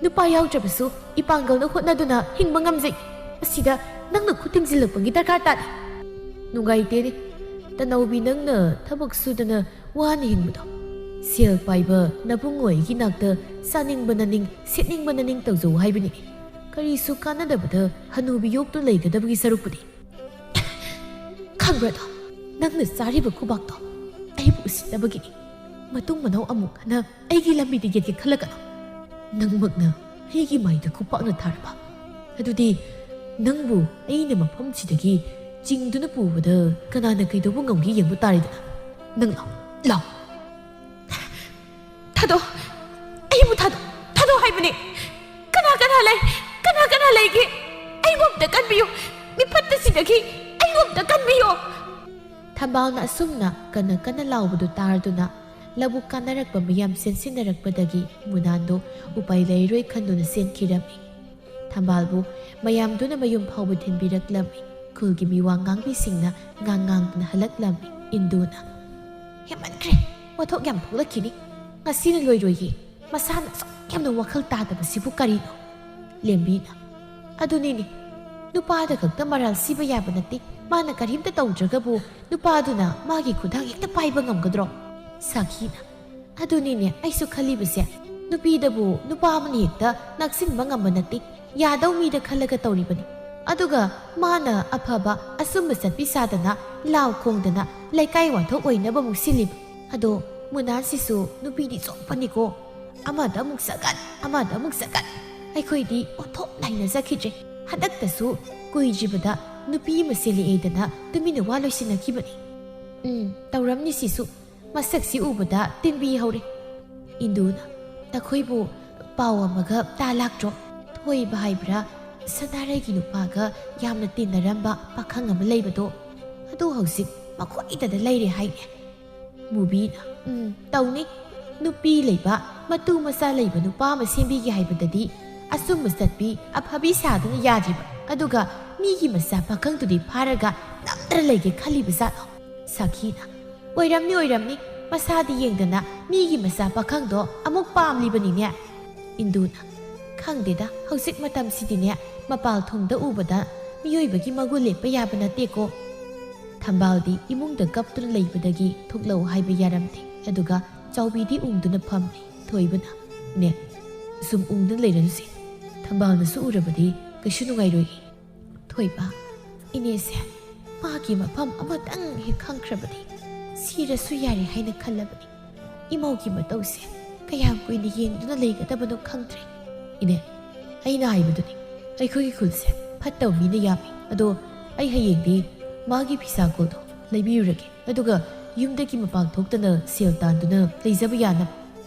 ꯅꯨꯄꯥ ꯌꯥꯎꯗ꯭ꯔꯕꯁꯨ ꯏꯄꯥꯡꯒꯜꯅ ꯍꯣꯠꯅꯗꯨꯅ ꯍꯤꯡꯕ ꯉꯝꯖꯩ꯫ ꯑꯁꯤꯗ ꯅꯪꯅ ꯈꯨꯠ ꯊꯤꯡꯖꯤꯜꯂꯛꯄꯒꯤ ꯗꯔꯀꯥꯔ ꯇꯥꯗꯦ꯫ ꯅꯨꯡꯉꯥꯏꯇꯦꯅꯦ꯫ ꯇꯅꯧꯕꯤ, ꯅꯪꯅ ꯊꯕꯛ ꯁꯨꯗꯅ ꯋꯥꯅ ꯍꯤꯡꯕꯗꯣ꯫ ꯁꯦꯜ ꯄꯥꯏꯕ ꯅꯕꯨꯡꯉꯣ ꯑꯩꯒꯤ ꯅꯥꯛꯇ ꯆꯥꯅꯤꯡꯕ ꯅꯅꯤꯡ, ꯁꯦꯠꯅꯤꯡꯕ ꯅꯅꯤꯡ ꯇꯧꯖꯧ ꯍꯥꯏꯕꯅꯤꯅꯦ꯫ ꯀꯔꯤꯁꯨ ꯀꯥꯟꯅꯗꯕꯗ ꯍꯅꯨꯕꯤ ꯌꯣꯛꯇꯨ ꯂꯩꯒꯗꯕꯒꯤ ꯁꯔꯨꯛꯄꯨꯗꯤ꯫ ꯈꯪꯕ꯭ꯔꯥꯗꯣ, ꯅꯪꯅ ꯆꯥꯔꯤꯕ ꯈꯨꯕꯥꯛꯇꯣ ꯑꯩꯕꯨ ꯎꯁꯤꯠꯇꯕꯒꯤꯅꯤ꯫ ꯃꯇꯨꯡ ꯃꯅꯥꯎ ꯑꯃꯨꯛ ꯍꯟꯅ ꯑꯩꯒꯤ ꯂꯝꯕꯤꯗ ꯌꯦꯠꯀꯦ ꯈꯜꯂꯒꯅꯨ꯫ ꯅꯪꯃꯛꯅ ꯑꯩꯒꯤ ꯃꯥꯏꯗ ꯈꯨꯄꯥꯛꯅ ꯊꯥꯔꯕ꯫ ꯑꯗꯨꯗꯤ ꯅꯪꯕꯨ ꯑꯩꯅ ꯃꯐꯝꯁꯤꯗꯒꯤ ꯆꯤꯡꯗꯨꯅ ꯄꯨꯕꯗ ꯀꯅꯥꯅ ꯀꯩꯗꯧꯕ ꯉꯝꯒꯦ ꯌꯦꯡꯕ ꯇꯥꯔꯦꯗꯅ꯫ ꯅꯪ ꯂꯥꯎ, ꯂꯥꯎ꯫ ꯊꯥꯗꯣ, ꯑꯩꯕꯨ ꯊꯥꯗꯣ, ꯊꯥꯗꯣ ꯍꯥꯏꯕꯅꯦ꯫ ꯀꯅꯥ ꯀꯅꯥ ꯂꯩ? ꯀꯅꯥ ꯀꯅꯥ ꯂꯩꯒꯦ? ꯑꯩꯕꯨ ꯑꯝꯇ ꯀꯟꯕꯤꯌꯨ꯫ ꯃꯤꯐꯠꯇꯁꯤꯗꯒꯤ ꯑꯩꯕꯨ ꯑꯝꯇ ꯀꯟꯕꯤꯌꯨ꯫ ꯊꯝꯕꯥꯜꯅ ꯑꯁꯨꯝꯅ ꯀꯟꯅ ꯀꯟꯅ ꯂꯥꯎꯕꯗꯨ ꯇꯥꯔꯗꯨꯅ ꯂꯧꯕꯨꯛ ꯀꯥꯅꯔꯛꯄ ꯃꯤꯌꯥꯝ ꯆꯦꯟꯁꯤꯟꯅꯔꯛꯄꯗꯒꯤ ꯃꯨꯅꯥꯟꯗꯣ ꯎꯄꯥꯏ ꯂꯩꯔꯣꯏ ꯈꯟꯗꯨꯅ ꯆꯦꯟꯈꯤꯔꯝꯃꯤ꯫ ꯊꯝꯕꯥꯜꯕꯨ ꯃꯌꯥꯝꯗꯨꯅ ꯃꯌꯨꯝ ꯐꯥꯎꯕ ꯊꯤꯟꯕꯤꯔꯛꯂꯝꯃꯤ꯫ ꯈꯨꯜꯒꯤ ꯃꯤꯋꯥ ꯉꯥꯡꯕꯤꯁꯤꯡꯅ ꯉꯥꯡ ꯉꯥꯡꯗꯨꯅ ꯍꯜꯂꯛꯂꯝꯃꯤ꯫ ꯏꯟꯗꯨꯅ, "ꯍꯦꯟꯃꯟꯈ꯭ꯔꯦ, ꯋꯥꯊꯣꯛ ꯌꯥꯝ ꯊꯣꯛꯂꯛꯈꯤꯅꯤ꯫ ꯉꯁꯤꯅ ꯂꯣꯏꯔꯣꯏꯌꯦ꯫ ꯃꯁꯥꯅ ꯑꯁꯨꯛ ꯌꯥꯝꯅ ꯋꯥꯈꯜ ꯇꯥꯗꯕꯁꯤꯕꯨ ꯀꯔꯤꯅꯣ?" ꯂꯦꯝꯕꯤꯅ, "ꯑꯗꯨꯅꯤꯅꯦ, ꯅꯨꯄꯥꯗ ꯈꯛꯇ ꯃꯔꯥꯜ ꯁꯤꯕ ꯌꯥꯕ ꯅꯠꯇꯦ꯫ ꯃꯥꯅ ꯀꯔꯤꯝꯇ ꯇꯧꯗ꯭ꯔꯒꯕꯨ ꯅꯨꯄꯥꯗꯨꯅ ꯃꯥꯒꯤ ꯈꯨꯗꯥꯡ ꯍꯦꯛꯇ ꯄꯥꯏꯕ ꯉꯝꯒꯗ꯭ꯔꯣ?" ꯁꯥꯈꯤꯅ, "ꯑꯗꯨꯅꯤꯅꯦ ꯑꯩꯁꯨ ꯈꯜꯂꯤꯕꯁꯦ꯫ ꯅꯨꯄꯤꯗꯕꯨ ꯅꯨꯄꯥ ꯑꯃꯅ ꯍꯦꯛꯇ ꯅꯛꯁꯤꯟꯕ ꯉꯝꯕ ꯅꯠꯇꯦ꯫ ꯌꯥꯗꯧ ꯃꯤꯗ ꯈꯜꯂꯒ ꯇꯧꯔꯤꯕꯅꯤ꯫ ꯑꯗꯨꯒ ꯃꯥꯅ ꯑꯐꯕ ꯑꯆꯨꯝꯕ ꯆꯠꯄꯤ ꯁꯥꯗꯅ, ꯂꯥꯎ ꯈꯣꯡꯗꯅ, ꯂꯩꯀꯥꯏ ꯋꯥꯊꯣꯛ ꯑꯣꯏꯅꯕ ꯑꯃꯨꯛ ꯁꯤꯜꯂꯤꯕ꯫ ꯑꯗꯣ ꯃꯨꯅꯥꯟꯁꯤꯁꯨ ꯅꯨꯄꯤꯗꯤ ꯆꯣꯞꯄꯅꯤꯀꯣ꯫ ꯑꯃꯗ ꯑꯃꯨꯛ ꯆꯒꯠ, ꯑꯃꯗ ꯑꯃꯨꯛ ꯆꯒꯠ꯫ ꯑꯩꯈꯣꯏꯗꯤ ꯑꯣꯟꯊꯣꯛ ꯅꯥꯏꯅ ꯆꯠꯈꯤꯗ꯭ꯔꯦ꯫ ꯍꯟꯗꯛꯇꯁꯨ ꯀꯨꯏꯗ꯭ꯔꯤꯕꯗ ꯅꯨꯄꯤ ꯑꯃ ꯆꯦꯜꯂꯛꯑꯦꯗꯅ ꯇꯨꯃꯤꯟꯅ ꯋꯥ ꯂꯣꯏꯁꯤꯟꯅꯈꯤꯕꯅꯤ꯫ ꯎꯝ, ꯇꯧꯔꯝꯅꯤ ꯁꯤꯁꯨ꯫ ꯃꯁꯛꯁꯤ ꯎꯕꯗ ꯇꯤꯟꯕꯤ ꯍꯧꯔꯦ꯫" ꯏꯟꯗꯨꯅ, "ꯅꯈꯣꯏꯕꯨ ꯄꯥꯎ ꯑꯃꯒ ꯇꯥ ꯂꯥꯛꯇ꯭ꯔꯣ? ꯊꯣꯏꯕ ꯍꯥꯏꯕ꯭ꯔꯥ, ꯁꯅꯥꯔꯩꯒꯤ ꯅꯨꯄꯥꯒ ꯌꯥꯝꯅ ꯇꯤꯟꯅꯔꯝꯕ ꯄꯥꯈꯪ ꯑꯃ ꯂꯩꯕꯗꯣ, ꯑꯗꯨ ꯍꯧꯖꯤꯛ ꯃꯈꯣꯏꯗꯗ ꯂꯩꯔꯦ ꯍꯥꯏꯅꯦ꯫" ꯃꯨꯕꯤꯅ, "ꯎꯝ, ꯇꯧꯅꯤ꯫ ꯅꯨꯄꯤ ꯂꯩꯕ, ꯃꯇꯨ ꯃꯆꯥ ꯂꯩꯕ ꯅꯨꯄꯥ ꯑꯃ ꯁꯦꯝꯕꯤꯒꯦ ꯍꯥꯏꯕꯗꯗꯤ ꯑꯆꯨꯝꯕ ꯆꯠꯄꯤ ꯑꯐꯕꯤ ꯁꯥꯗꯨꯅ ꯌꯥꯗ꯭ꯔꯤꯕ, ꯑꯗꯨꯒ ꯃꯤꯒꯤ ꯃꯆꯥ ꯄꯥꯈꯪꯗꯨꯗꯤ ꯐꯥꯔꯒ ꯅꯝꯗꯅ ꯂꯩꯒꯦ ꯈꯜꯂꯤꯕ ꯖꯥꯠꯂꯣ? ꯁꯥꯈꯤꯅ, "ꯑꯣꯏꯔꯝꯅꯤ, ꯑꯣꯏꯔꯝꯅꯤ, ꯃꯁꯥꯗꯤ ꯌꯦꯡꯗꯅ ꯃꯤꯒꯤ ꯃꯆꯥ ꯄꯥꯈꯪꯗꯣ ꯑꯃꯨꯛ ꯄꯥꯝꯂꯤꯕꯅꯤꯅꯦ"꯫ ꯏꯟꯗꯨꯅ, "ꯈꯪꯗꯦꯗ, ꯍꯧꯖꯤꯛ ꯃꯇꯝꯁꯤꯗꯤꯅꯦ, ꯃꯄꯥꯜ ꯊꯣꯡꯗ ꯎꯕꯗ ꯃꯤꯑꯣꯏꯕꯒꯤ ꯃꯒꯨꯟ ꯂꯦꯞꯄ ꯌꯥꯕ ꯅꯠꯇꯦꯀꯣ"꯫ ꯊꯝꯕꯥꯜꯗꯤ ꯏꯃꯨꯡꯗ ꯀꯞꯇꯨꯅ ꯂꯩꯕꯗꯒꯤ ꯊꯣꯛꯂꯛꯎ ꯍꯥꯏꯕ ꯌꯥꯔꯝꯗꯦ꯫ ꯑꯗꯨꯒ ꯆꯥꯎꯕꯤꯗꯤ ꯎꯪꯗꯨꯅ ꯐꯝꯂꯤ꯫ ꯊꯣꯏꯕꯅ, "ꯏꯅꯦ, ꯁꯨꯝ ꯎꯪꯗꯨꯅ ꯂꯩꯔꯅꯨꯁꯦ꯫ ꯊꯝꯕꯥꯜꯅꯁꯨ ꯎꯔꯕꯗꯤ ꯀꯩꯁꯨ ꯅꯨꯡꯉꯥꯏꯔꯣꯏ"꯫ ꯊꯣꯏꯕ, "ꯏꯅꯦꯁꯦ ꯃꯥꯒꯤ ꯃꯐꯝ ꯑꯃꯇꯪ ꯍꯦꯛ ꯈꯪꯈ꯭ꯔꯕꯗꯤ ꯁꯤꯔꯁꯨ ꯌꯥꯔꯦ ꯍꯥꯏꯅ ꯈꯜꯂꯕꯅꯤ꯫ ꯏꯃꯧꯒꯤ ꯃꯇꯧꯁꯦ ꯀꯌꯥꯝ ꯀꯨꯏꯅ ꯌꯦꯡꯗꯨꯅ ꯂꯩꯒꯗꯕꯅꯣ ꯈꯪꯗ꯭ꯔꯦ"꯫ "ꯏꯅꯦ, ꯑꯩꯅ ꯍꯥꯏꯕꯗꯨꯅꯤ, ꯑꯩꯈꯣꯏꯒꯤ ꯈꯨꯜꯁꯦ ꯐꯠꯇꯕ ꯃꯤꯅ ꯌꯥꯝꯃꯤ꯫ ꯑꯗꯣ ꯑꯩ ꯍꯌꯦꯡꯗꯤ ꯃꯥꯒꯤ ꯐꯤꯁꯥ ꯀꯣꯜꯗꯣ ꯂꯩꯕꯤꯔꯨꯔꯒꯦ, ꯑꯗꯨꯒ ꯌꯨꯝꯗꯒꯤ ꯃꯄꯥꯟ ꯊꯣꯛꯇꯅ ꯁꯦꯜ ꯇꯥꯟꯗꯨꯅ ꯂꯩꯖꯕ ꯌꯥꯅꯕ꯫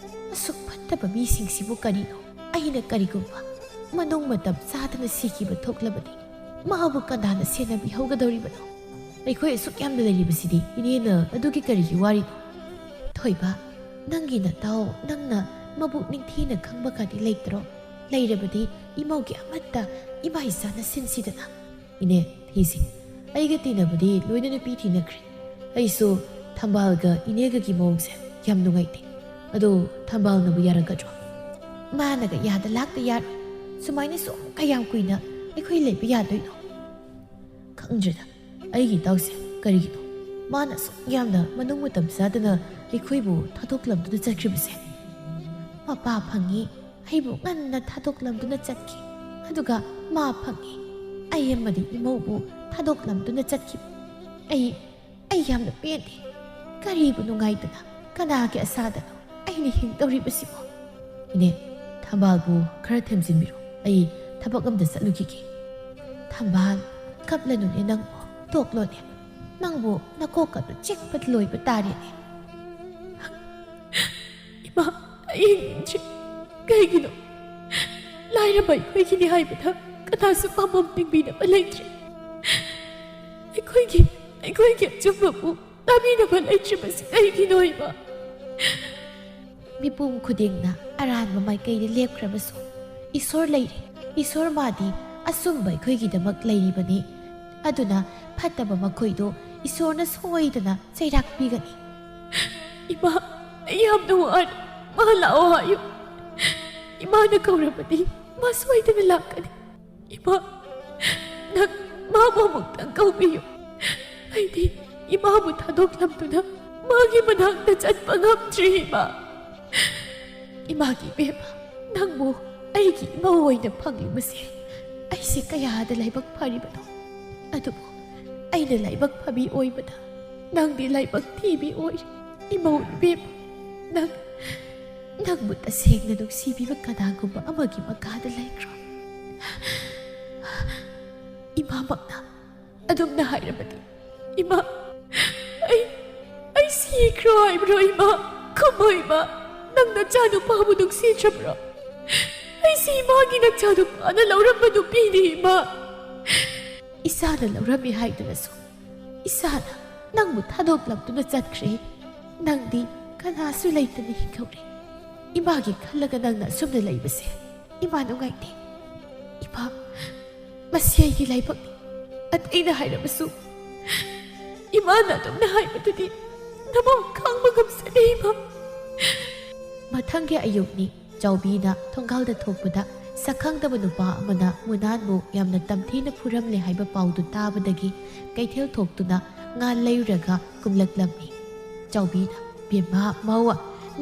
ꯑꯁꯨꯛ ꯐꯠꯇꯕ ꯃꯤꯁꯤꯡꯁꯤꯕꯨ ꯀꯔꯤꯅꯣ? ꯑꯩꯅ ꯀꯔꯤꯒꯨꯝꯕ ꯃꯅꯨꯡ ꯃꯇꯝ ꯆꯥꯗꯅ ꯁꯤꯈꯤꯕ ꯊꯣꯛꯂꯕꯗꯤ ꯃꯥꯕꯨ ꯀꯅꯥꯅ ꯁꯦꯟꯅꯕꯤꯍꯧꯒꯗꯧꯔꯤꯕꯅꯣ? ꯑꯩꯈꯣꯏ ꯑꯁꯨꯛ ꯌꯥꯝꯅ ꯂꯩꯔꯤꯕꯁꯤꯗꯤ ꯏꯅꯦꯅ ꯑꯗꯨꯒꯤ ꯀꯔꯤꯒꯤ ꯋꯥꯔꯤꯅꯣ?" "ꯊꯣꯏꯕ, ꯅꯪꯒꯤ ꯅꯇꯥꯎ, ꯅꯪꯅ ꯃꯕꯨꯛ ꯅꯤꯡꯊꯤꯅ ꯈꯪꯕꯒꯗꯤ ꯂꯩꯇ꯭ꯔꯣ? ꯂꯩꯔꯕꯗꯤ ꯏꯃꯧꯒꯤ ꯑꯃꯠꯇ ꯏꯃꯥ ꯏꯆꯥꯅ ꯁꯤꯟꯁꯤꯗꯅ"꯫ "ꯏꯅꯦ, ꯊꯤꯁꯤ, ꯑꯩꯒ ꯇꯤꯟꯅꯕꯗꯤ ꯂꯣꯏꯅ ꯅꯨꯄꯤ ꯊꯤꯅꯈ꯭ꯔꯦ꯫ ꯑꯩꯁꯨ ꯊꯝꯕꯥꯜꯒ ꯏꯅꯦꯒꯒꯤ ꯃꯑꯣꯡꯁꯦ ꯌꯥꯝ ꯅꯨꯡꯉꯥꯏꯇꯦ꯫ ꯑꯗꯣ ꯊꯝꯕꯥꯜꯅꯕꯨ ꯌꯥꯔꯛꯀꯗ꯭ꯔꯣ?" "ꯃꯥꯅꯒ ꯌꯥꯗ ꯂꯥꯛꯇ ꯌꯥꯔꯣꯏ꯫ ꯁꯨꯃꯥꯏꯅ ꯁꯨꯝ ꯀꯌꯥꯝ ꯀꯨꯏꯅ ꯑꯩꯈꯣꯏ ꯂꯩꯕ ꯌꯥꯗꯣꯏꯅꯣ? ꯈꯪꯗ꯭ꯔꯦꯗ, ꯑꯩꯒꯤ ꯏꯇꯥꯎꯁꯦ ꯀꯔꯤꯒꯤꯅꯣ ꯃꯥꯅ ꯑꯁꯨꯛ ꯌꯥꯝꯅ ꯃꯅꯨꯡ ꯃꯇꯝ ꯆꯥꯗꯅ ꯑꯩꯈꯣꯏꯕꯨ ꯊꯥꯗꯣꯛꯂꯝꯗꯨꯅ ꯆꯠꯈ꯭ꯔꯤꯕꯁꯦ? ꯃꯄꯥ ꯐꯪꯉꯤ, ꯑꯩꯕꯨ ꯉꯟꯅ ꯊꯥꯗꯣꯛꯂꯝꯗꯨꯅ ꯆꯠꯈꯤ꯫ ꯑꯗꯨꯒ ꯃꯥ ꯐꯪꯉꯤ, ꯑꯩ ꯑꯃꯗꯤ ꯏꯃꯧꯕꯨ ꯊꯥꯗꯣꯛꯂꯝꯗꯨꯅ ꯆꯠꯈꯤ꯫ ꯑꯩ, ꯑꯩ ꯌꯥꯝꯅ ꯄꯦꯟꯗꯦ꯫ ꯀꯔꯤꯕꯨ ꯅꯨꯡꯉꯥꯏꯗꯅ, ꯀꯅꯥꯒꯤ ꯑꯁꯥꯗꯅꯣ ꯑꯩꯅ ꯍꯤꯡꯗꯧꯔꯤꯕꯁꯤꯕꯣ?" "ꯏꯅꯦ, ꯊꯝꯕꯥꯜꯕꯨ ꯈꯔ ꯊꯦꯝꯖꯤꯟꯕꯤꯔꯣ, ꯑꯩ ꯊꯕꯛ ꯑꯝꯗ ꯆꯠꯂꯨꯈꯤꯒꯦ"꯫ "ꯊꯝꯕꯥꯜ, ꯀꯞꯂꯅꯨꯅꯦ ꯅꯪꯕꯨ, ꯇꯣꯛꯂꯣꯅꯦ꯫ ꯅꯪꯕꯨ ꯅꯀꯣꯛ ꯑꯗꯨ ꯆꯤꯛꯄꯗ ꯂꯣꯏꯕ ꯇꯥꯔꯦꯅꯦ"꯫ "ꯏꯃꯥ, ꯑꯩ ꯍꯤꯡꯅꯤꯡꯗ꯭ꯔꯦ꯫ ꯀꯩꯒꯤꯅꯣ? ꯂꯥꯏꯔꯕ ꯑꯩꯈꯣꯏꯒꯤꯅꯤ ꯍꯥꯏꯕꯗ ꯀꯅꯥꯁꯨ ꯄꯥꯝꯕꯝ ꯇꯤꯡꯕꯤꯅꯕ ꯂꯩꯇ꯭ꯔꯦ꯫ ꯑꯩꯈꯣꯏꯒꯤ, ꯑꯩꯈꯣꯏꯒꯤ ꯑꯆꯨꯝꯕꯕꯨ ꯇꯥꯕꯤꯅꯕ ꯂꯩꯇ꯭ꯔꯤꯕꯁꯤ ꯀꯩꯒꯤꯅꯣ, ꯏꯃꯥ?" ꯃꯤꯄꯨꯝ ꯈꯨꯗꯤꯡꯅ ꯑꯔꯥꯟꯕ ꯃꯥꯏꯀꯩꯗ ꯂꯦꯞꯈ꯭ꯔꯕꯁꯨ, ꯏꯁꯣꯔ ꯂꯩꯔꯦ꯫ ꯏꯁꯣꯔ ꯃꯥꯗꯤ ꯑꯆꯨꯝꯕ ꯑꯩꯈꯣꯏꯒꯤꯗꯃꯛ ꯂꯩꯔꯤꯕꯅꯤ꯫ ꯑꯗꯨꯅ ꯐꯠꯇꯕ ꯃꯈꯣꯏꯗꯣ ꯏꯁꯣꯔꯅ ꯁꯣꯏꯗꯅ ꯆꯩꯔꯥꯛ ꯄꯤꯒꯅꯤ꯫ "ꯏꯃꯥ, ꯑꯩ ꯌꯥꯝꯅ ꯋꯥꯔꯦ꯫ ꯃꯥ ꯂꯥꯛꯑꯣ ꯍꯥꯏꯌꯨ꯫ ꯏꯃꯥꯅ ꯀꯧꯔꯕꯗꯤ ꯃꯥ ꯁꯣꯏꯗꯅ ꯂꯥꯛꯀꯅꯤ꯫ ꯏꯃꯥ, ꯅꯪ ꯃꯥꯕꯨ ꯑꯃꯨꯛꯇꯪ ꯀꯧꯕꯤꯌꯨ꯫ ꯑꯩꯗꯤ ꯏꯃꯥꯕꯨ ꯊꯥꯗꯣꯛꯂꯝꯗꯨꯅ ꯃꯥꯒꯤ ꯃꯅꯥꯛꯇ ꯆꯠꯄ ꯉꯝꯗ꯭ꯔꯤ, ꯏꯃꯥ꯫ ꯏꯃꯥꯒꯤ ꯏꯕꯦꯝꯃ, ꯅꯪꯕꯨ ꯑꯩꯒꯤ ꯏꯃꯧ ꯑꯣꯏꯅ ꯐꯪꯂꯤꯕꯁꯦ ꯑꯩꯁꯦ ꯀꯌꯥꯗ ꯂꯥꯏꯕꯛ ꯐꯔꯤꯕꯅꯣ꯫ ꯑꯗꯨꯕꯨ ꯑꯩꯅ ꯂꯥꯏꯕꯛ ꯐꯕꯤ ꯑꯣꯏꯕꯗ ꯅꯪꯗꯤ ꯂꯥꯏꯕꯛ ꯊꯤꯕꯤ ꯑꯣꯏꯔꯤ꯫ ꯏꯃꯧ ꯏꯕꯦꯝꯃ, ꯅꯪ, ꯅꯪꯕꯨ ꯇꯁꯦꯡꯅ ꯅꯨꯡꯁꯤꯕꯤꯕ ꯀꯅꯥꯒꯨꯝꯕ ꯑꯃꯒꯤ ꯃꯈꯥꯗ ꯂꯩꯈ꯭ꯔꯣ?" ꯏꯃꯥꯃꯛꯅ ꯑꯗꯨꯝꯅ ꯍꯥꯏꯔꯕꯗꯤ, "ꯏꯃꯥ, ꯑꯩ, ꯑꯩ ꯁꯤꯈ꯭ꯔꯣ ꯍꯥꯏꯕ꯭ꯔꯣ, ꯏꯃꯥ? ꯈꯨꯝꯃꯣ, ꯏꯃꯥ, ꯅꯪ ꯅꯆꯥꯅꯨꯄꯥꯕꯨ ꯅꯨꯡꯁꯤꯗ꯭ꯔꯕ꯭ꯔꯣ? ꯑꯩꯁꯤ ꯏꯃꯥꯒꯤ ꯅꯆꯥꯅꯨꯄꯥꯅ ꯂꯧꯔꯝꯕ ꯅꯨꯄꯤꯅꯤ, ꯏꯃꯥ꯫ ꯏꯁꯥꯅ ꯂꯧꯔꯝꯃꯤ ꯍꯥꯏꯗꯨꯅꯁꯨ ꯏꯁꯥꯅ ꯅꯪꯕꯨ ꯊꯥꯗꯣꯛꯂꯝꯗꯨꯅ ꯆꯠꯈ꯭ꯔꯦ꯫ ꯅꯪꯗꯤ ꯀꯅꯥꯁꯨ ꯂꯩꯇꯅ ꯍꯤꯡꯍꯧꯔꯦ꯫ ꯏꯃꯥꯒꯤ ꯈꯜꯂꯒ ꯅꯪꯅ ꯑꯁꯨꯝꯅ ꯂꯩꯕꯁꯦ ꯏꯃꯥ ꯅꯨꯡꯉꯥꯏꯇꯦ꯫ ꯏꯃꯥ, ꯃꯁꯤ ꯑꯩꯒꯤ ꯂꯥꯏꯕꯛꯅꯤ꯫ ꯑꯇꯩꯅ ꯍꯥꯏꯔꯕꯁꯨ ꯏꯃꯥꯅ ꯑꯗꯨꯝꯅ ꯍꯥꯏꯕꯗꯨꯗꯤ ꯅꯃꯥ ꯈꯥꯡꯕ ꯉꯝꯖꯗꯦ, ꯏꯃꯥ꯫" ꯃꯊꯪꯒꯤ ꯑꯌꯨꯛꯅꯤ꯫ ꯆꯥꯎꯕꯤꯅ ꯊꯣꯡꯒꯥꯜꯗ ꯊꯣꯛꯄꯗ ꯁꯛꯈꯪꯗꯕ ꯅꯨꯄꯥ ꯑꯃꯅ ꯃꯨꯅꯥꯟꯕꯨ ꯌꯥꯝꯅ ꯇꯝꯊꯤꯅ ꯐꯨꯔꯝꯂꯦ ꯍꯥꯏꯕ ꯄꯥꯎꯗꯨ ꯇꯥꯕꯗꯒꯤ ꯀꯩꯊꯦꯜ ꯊꯣꯛꯇꯨꯅ ꯉꯥ ꯂꯩꯔꯒ ꯀꯨꯝꯂꯛꯂꯝꯃꯤ꯫ ꯆꯥꯎꯕꯤꯅ, "ꯕꯦꯝꯃ, ꯃꯧ,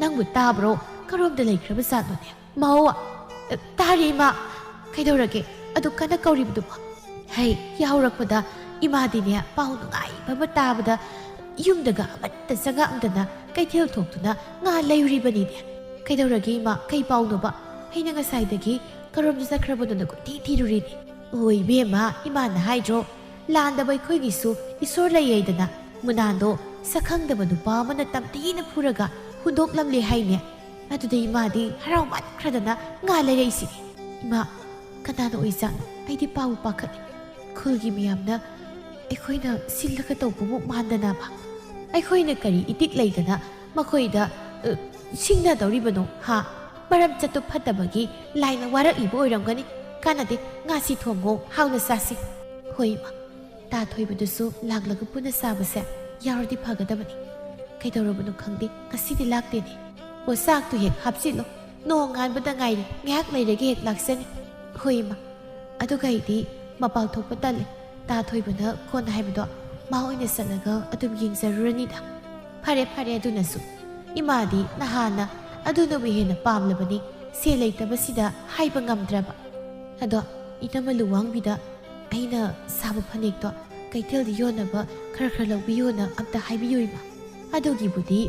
ꯅꯪꯕꯨ ꯇꯥꯕ꯭ꯔꯣ? ꯀꯔꯣꯝꯗ ꯂꯩꯈ꯭ꯔꯕ ꯖꯥꯠꯅꯣꯅꯦ?" "ꯃꯧ, ꯇꯥꯔꯦ ꯏꯃꯥ꯫ ꯀꯩꯗꯧꯔꯒꯦ? ꯑꯗꯨ ꯀꯟꯅ ꯀꯧꯔꯤꯕꯗꯨꯕꯣ?" ꯍꯩ ꯌꯥꯎꯔꯛꯄꯗ ꯏꯃꯥꯗꯤꯅꯦ ꯄꯥꯎ ꯅꯨꯡꯉꯥꯏꯕ ꯑꯃ ꯇꯥꯕꯗ ꯌꯨꯝꯗꯒ ꯑꯃꯠꯇ ꯆꯪꯉꯛꯑꯝꯗꯅ ꯀꯩꯊꯦꯜ ꯊꯣꯛꯇꯨꯅ ꯉꯥ ꯂꯩꯔꯤꯕꯅꯤꯅꯦ꯫ "ꯀꯩꯗꯧꯔꯒꯦ ꯏꯃꯥ? ꯀꯩ ꯄꯥꯎꯅꯣꯕ? ꯑꯩꯅ ꯉꯁꯥꯏꯗꯒꯤ ꯀꯔꯣꯝꯗ ꯆꯠꯈ꯭ꯔꯕꯅꯣꯅ ꯀꯣꯏꯊꯤ ꯊꯤꯔꯨꯔꯤꯅꯤ꯫" "ꯑꯣ ꯏꯕꯦꯝꯃ, ꯏꯃꯥꯅ ꯍꯥꯏꯗ꯭ꯔꯣ, ꯂꯥꯟꯗꯕ ꯑꯩꯈꯣꯏꯒꯤꯁꯨ ꯏꯁꯣꯔ ꯂꯩ ꯍꯥꯏꯗꯅ꯫ ꯃꯨꯅꯥꯟꯗꯣ ꯁꯛꯈꯪꯗꯕ ꯅꯨꯄꯥ ꯑꯃꯅ ꯇꯝꯊꯤꯅ ꯐꯨꯔꯒ ꯍꯨꯟꯗꯣꯛꯂꯝꯂꯦ ꯍꯥꯏꯅꯦ꯫ ꯑꯗꯨꯗ ꯏꯃꯥꯗꯤ ꯍꯔꯥꯎꯃꯟꯈ꯭ꯔꯗꯅ ꯉꯥ ꯂꯩꯔꯛꯏꯁꯤꯅꯤ꯫" "ꯏꯃꯥ, ꯀꯅꯥꯅ ꯑꯣꯏꯖꯥꯠꯅꯣ? ꯑꯩꯗꯤ ꯄꯥꯕꯨ ꯄꯥꯈꯠꯂꯦ꯫ ꯈꯨꯜꯒꯤ ꯃꯤꯌꯥꯝꯅ ꯑꯩꯈꯣꯏꯅ ꯁꯤꯜꯂꯒ ꯇꯧꯕꯃꯨꯛ ꯃꯥꯟꯗꯅꯕ꯫ ꯑꯩꯈꯣꯏꯅ ꯀꯔꯤ ꯏꯇꯤꯛ ꯂꯩꯗꯅ ꯃꯈꯣꯏꯗ, ꯑ, ꯁꯤꯡꯅꯗꯧꯔꯤꯕꯅꯣ, ꯍꯥ? ꯃꯔꯝ ꯆꯠꯇꯨ ꯐꯠꯇꯕꯒꯤ ꯂꯥꯏꯅ ꯋꯥꯔꯛꯂꯤꯕ ꯑꯣꯏꯔꯝꯒꯅꯤ꯫ ꯀꯥꯟꯅꯗꯦ, ꯉꯥꯁꯤ ꯊꯣꯡꯉꯣ, ꯍꯥꯎꯅ ꯆꯥꯁꯤ꯫ ꯍꯣꯏ ꯏꯃꯥ, ꯇꯥ ꯊꯣꯏꯕꯗꯨꯁꯨ ꯂꯥꯛꯂꯒ ꯄꯨꯟꯅ ꯆꯥꯕꯁꯦ ꯌꯥꯎꯔꯗꯤ ꯐꯒꯗꯕꯅꯤ꯫ ꯀꯩꯗꯧꯔꯕꯅꯣ ꯈꯪꯗꯦ, ꯉꯁꯤꯗꯤ ꯂꯥꯛꯇꯦꯅꯦ꯫ ꯑꯣ, ꯆꯥꯛꯇꯨ ꯍꯦꯛ ꯍꯥꯞꯆꯤꯜꯂꯣ, ꯅꯣꯡ ꯉꯥꯟꯕꯗ ꯉꯥꯏꯔꯤ, ꯉꯥꯏꯍꯥꯛ ꯂꯩꯔꯒ ꯍꯦꯛ ꯂꯥꯛꯆꯅꯤ꯫ ꯍꯣꯏ ꯏꯃꯥ꯫ ꯑꯗꯨꯒ ꯑꯩꯗꯤ ꯃꯄꯥꯜ ꯊꯣꯛꯄ ꯇꯜꯂꯦ꯫ ꯇꯥ ꯊꯣꯏꯕꯅ ꯀꯣꯟꯅ ꯍꯥꯏꯕꯗꯣ ꯃꯥ ꯑꯣꯏꯅ ꯆꯠꯂꯒ ꯑꯗꯨꯝ ꯌꯦꯡꯖꯔꯨꯔꯅꯤꯗ꯫ ꯐꯔꯦ ꯐꯔꯦ, ꯑꯗꯨꯅꯁꯨ꯫ ꯏꯃꯥꯗꯤ ꯅꯍꯥꯟꯅ ꯑꯗꯨꯅꯕꯨ ꯍꯦꯟꯅ ꯄꯥꯝꯂꯕꯅꯤ꯫ ꯁꯦꯜ ꯂꯩꯇꯕꯁꯤꯗ ꯍꯥꯏꯕ ꯉꯝꯗ꯭ꯔꯕ꯫ ꯑꯗꯣ ꯏꯅꯝꯃ ꯂꯨꯋꯥꯡꯕꯤꯗ ꯑꯩꯅ ꯁꯥꯕ ꯐꯅꯦꯛꯇꯣ ꯀꯩꯊꯦꯜꯗ ꯌꯣꯟꯅꯕ ꯈꯔ ꯈꯔ ꯂꯧꯕꯤꯌꯣꯅ ꯑꯝꯇ ꯍꯥꯏꯕꯤꯌꯨ ꯏꯃꯥ꯫ ꯑꯗꯨꯒꯤꯕꯨꯗꯤ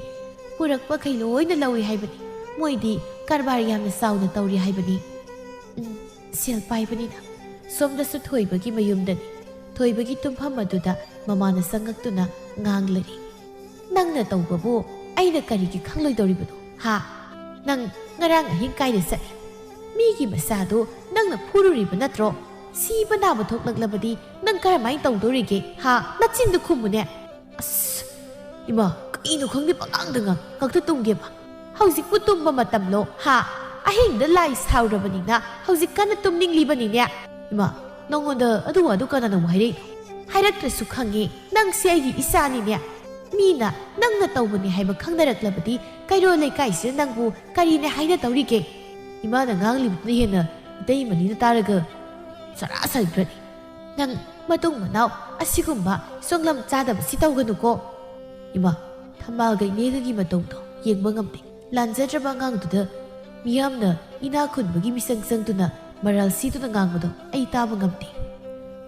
ꯄꯨꯔꯛꯄꯈꯩ ꯂꯣꯏꯅ ꯂꯧꯏ ꯍꯥꯏꯕꯅꯤ꯫ ꯃꯣꯏꯗꯤ ꯀꯔꯕꯥꯔ ꯌꯥꯝꯅ ꯆꯥꯎꯅ ꯇꯧꯔꯤ ꯍꯥꯏꯕꯅꯤ꯫ ꯎꯝ, ꯁꯦꯜ ꯄꯥꯏꯕꯅꯤꯅ꯫ ꯁꯣꯝꯗꯁꯨ ꯊꯣꯏꯕꯒꯤ ꯃꯌꯨꯝꯗꯅꯤ꯫ ꯊꯣꯏꯕꯒꯤ ꯇꯨꯝꯐꯝ ꯑꯗꯨꯗ ꯃꯃꯥꯅ ꯆꯪꯉꯛꯇꯨꯅ ꯉꯥꯡꯂꯔꯤ꯫ "ꯅꯪꯅ ꯇꯧꯕꯕꯨ ꯑꯩꯅ ꯀꯔꯤꯒꯤ ꯈꯪꯂꯣꯏꯗꯧꯔꯤꯕꯅꯣ, ꯍꯥ? ꯅꯪ ꯉꯔꯥꯡ ꯑꯍꯤꯡ ꯀꯥꯏꯗ ꯆꯠꯂꯤ? ꯃꯤꯒꯤ ꯃꯆꯥꯗꯨ ꯅꯪꯅ ꯐꯨꯔꯨꯔꯤꯕ ꯅꯠꯇ꯭ꯔꯣ? ꯁꯤꯕ ꯅꯥꯕ ꯊꯣꯛꯂꯛꯂꯕꯗꯤ ꯅꯪ ꯀꯔꯝꯍꯥꯏꯅ ꯇꯧꯗꯧꯔꯤꯒꯦ, ꯍꯥ? ꯅꯆꯤꯟꯗꯨ ꯈꯨꯝꯃꯨꯅꯦ!" "ꯑꯁ, ꯏꯃꯥ, ꯀꯩꯅꯣ ꯈꯪꯗꯦ, ꯄꯉꯥꯡꯗ ꯉꯥꯡ꯫ ꯈꯛꯇ ꯇꯨꯝꯒꯦꯕ꯫ ꯍꯧꯖꯤꯛꯄꯨ ꯇꯨꯝꯕ ꯃꯇꯝꯂꯣ, ꯍꯥ? ꯑꯍꯤꯡꯗ ꯂꯥꯏ ꯁꯥꯎꯔꯕꯅꯤꯅ ꯍꯧꯖꯤꯛ ꯀꯟꯅ ꯇꯨꯝꯅꯤꯡꯂꯤꯕꯅꯤꯅꯦ꯫ ꯏꯃꯥ, ꯅꯉꯣꯟꯗ ꯑꯗꯨ ꯋꯥꯗꯨ ꯀꯅꯥꯅ ꯑꯃꯨꯛ ꯍꯥꯏꯔꯛꯏꯅꯣ? ꯍꯥꯏꯔꯛꯇ꯭ꯔꯁꯨ ꯈꯪꯉꯤ, ꯅꯪꯁꯦ ꯑꯩꯒꯤ ꯏꯆꯥꯅꯤꯅꯦ꯫ ꯃꯤꯅ ꯅꯪꯅ ꯇꯧꯕꯅꯤ ꯍꯥꯏꯕ ꯈꯪꯅꯔꯛꯂꯕꯗꯤ ꯀꯩꯔꯣꯜ ꯂꯩꯀꯥꯏꯁꯤꯗ ꯅꯪꯕꯨ ꯀꯔꯤꯅꯦ ꯍꯥꯏꯅ ꯇꯧꯔꯤꯒꯦ?" ꯏꯃꯥꯅ ꯉꯥꯡꯂꯤꯕꯗꯨꯅ ꯍꯦꯟꯅ ꯏꯇꯩꯃꯅꯤꯅ ꯇꯥꯔꯒ ꯆꯔꯥ ꯁꯟꯈ꯭ꯔꯅꯤ꯫ "ꯅꯪ ꯃꯇꯨꯡ ꯃꯅꯥꯎ ꯑꯁꯤꯒꯨꯝꯕ ꯁꯣꯡꯂꯝ ꯆꯥꯗꯕꯁꯤ ꯇꯧꯒꯅꯨꯀꯣ꯫" ꯏꯃꯥ, ꯊꯝꯕꯥꯜꯒ ꯏꯅꯦꯒꯒꯤ ꯃꯇꯧꯗꯣ ꯌꯦꯡꯕ ꯉꯝꯗꯦ꯫ ꯂꯥꯟꯖꯗ꯭ꯔꯕ ꯑꯉꯥꯡꯗꯨꯗ ꯃꯤꯌꯥꯝꯅ ꯏꯅꯥꯛ ꯈꯨꯟꯕꯒꯤ ꯃꯤꯆꯪ ꯆꯪꯗꯨꯅ ꯃꯔꯥꯜ ꯁꯤꯗꯨꯅ ꯉꯥꯡꯕꯗꯣ ꯑꯩ ꯇꯥꯕ ꯉꯝꯗꯦ꯫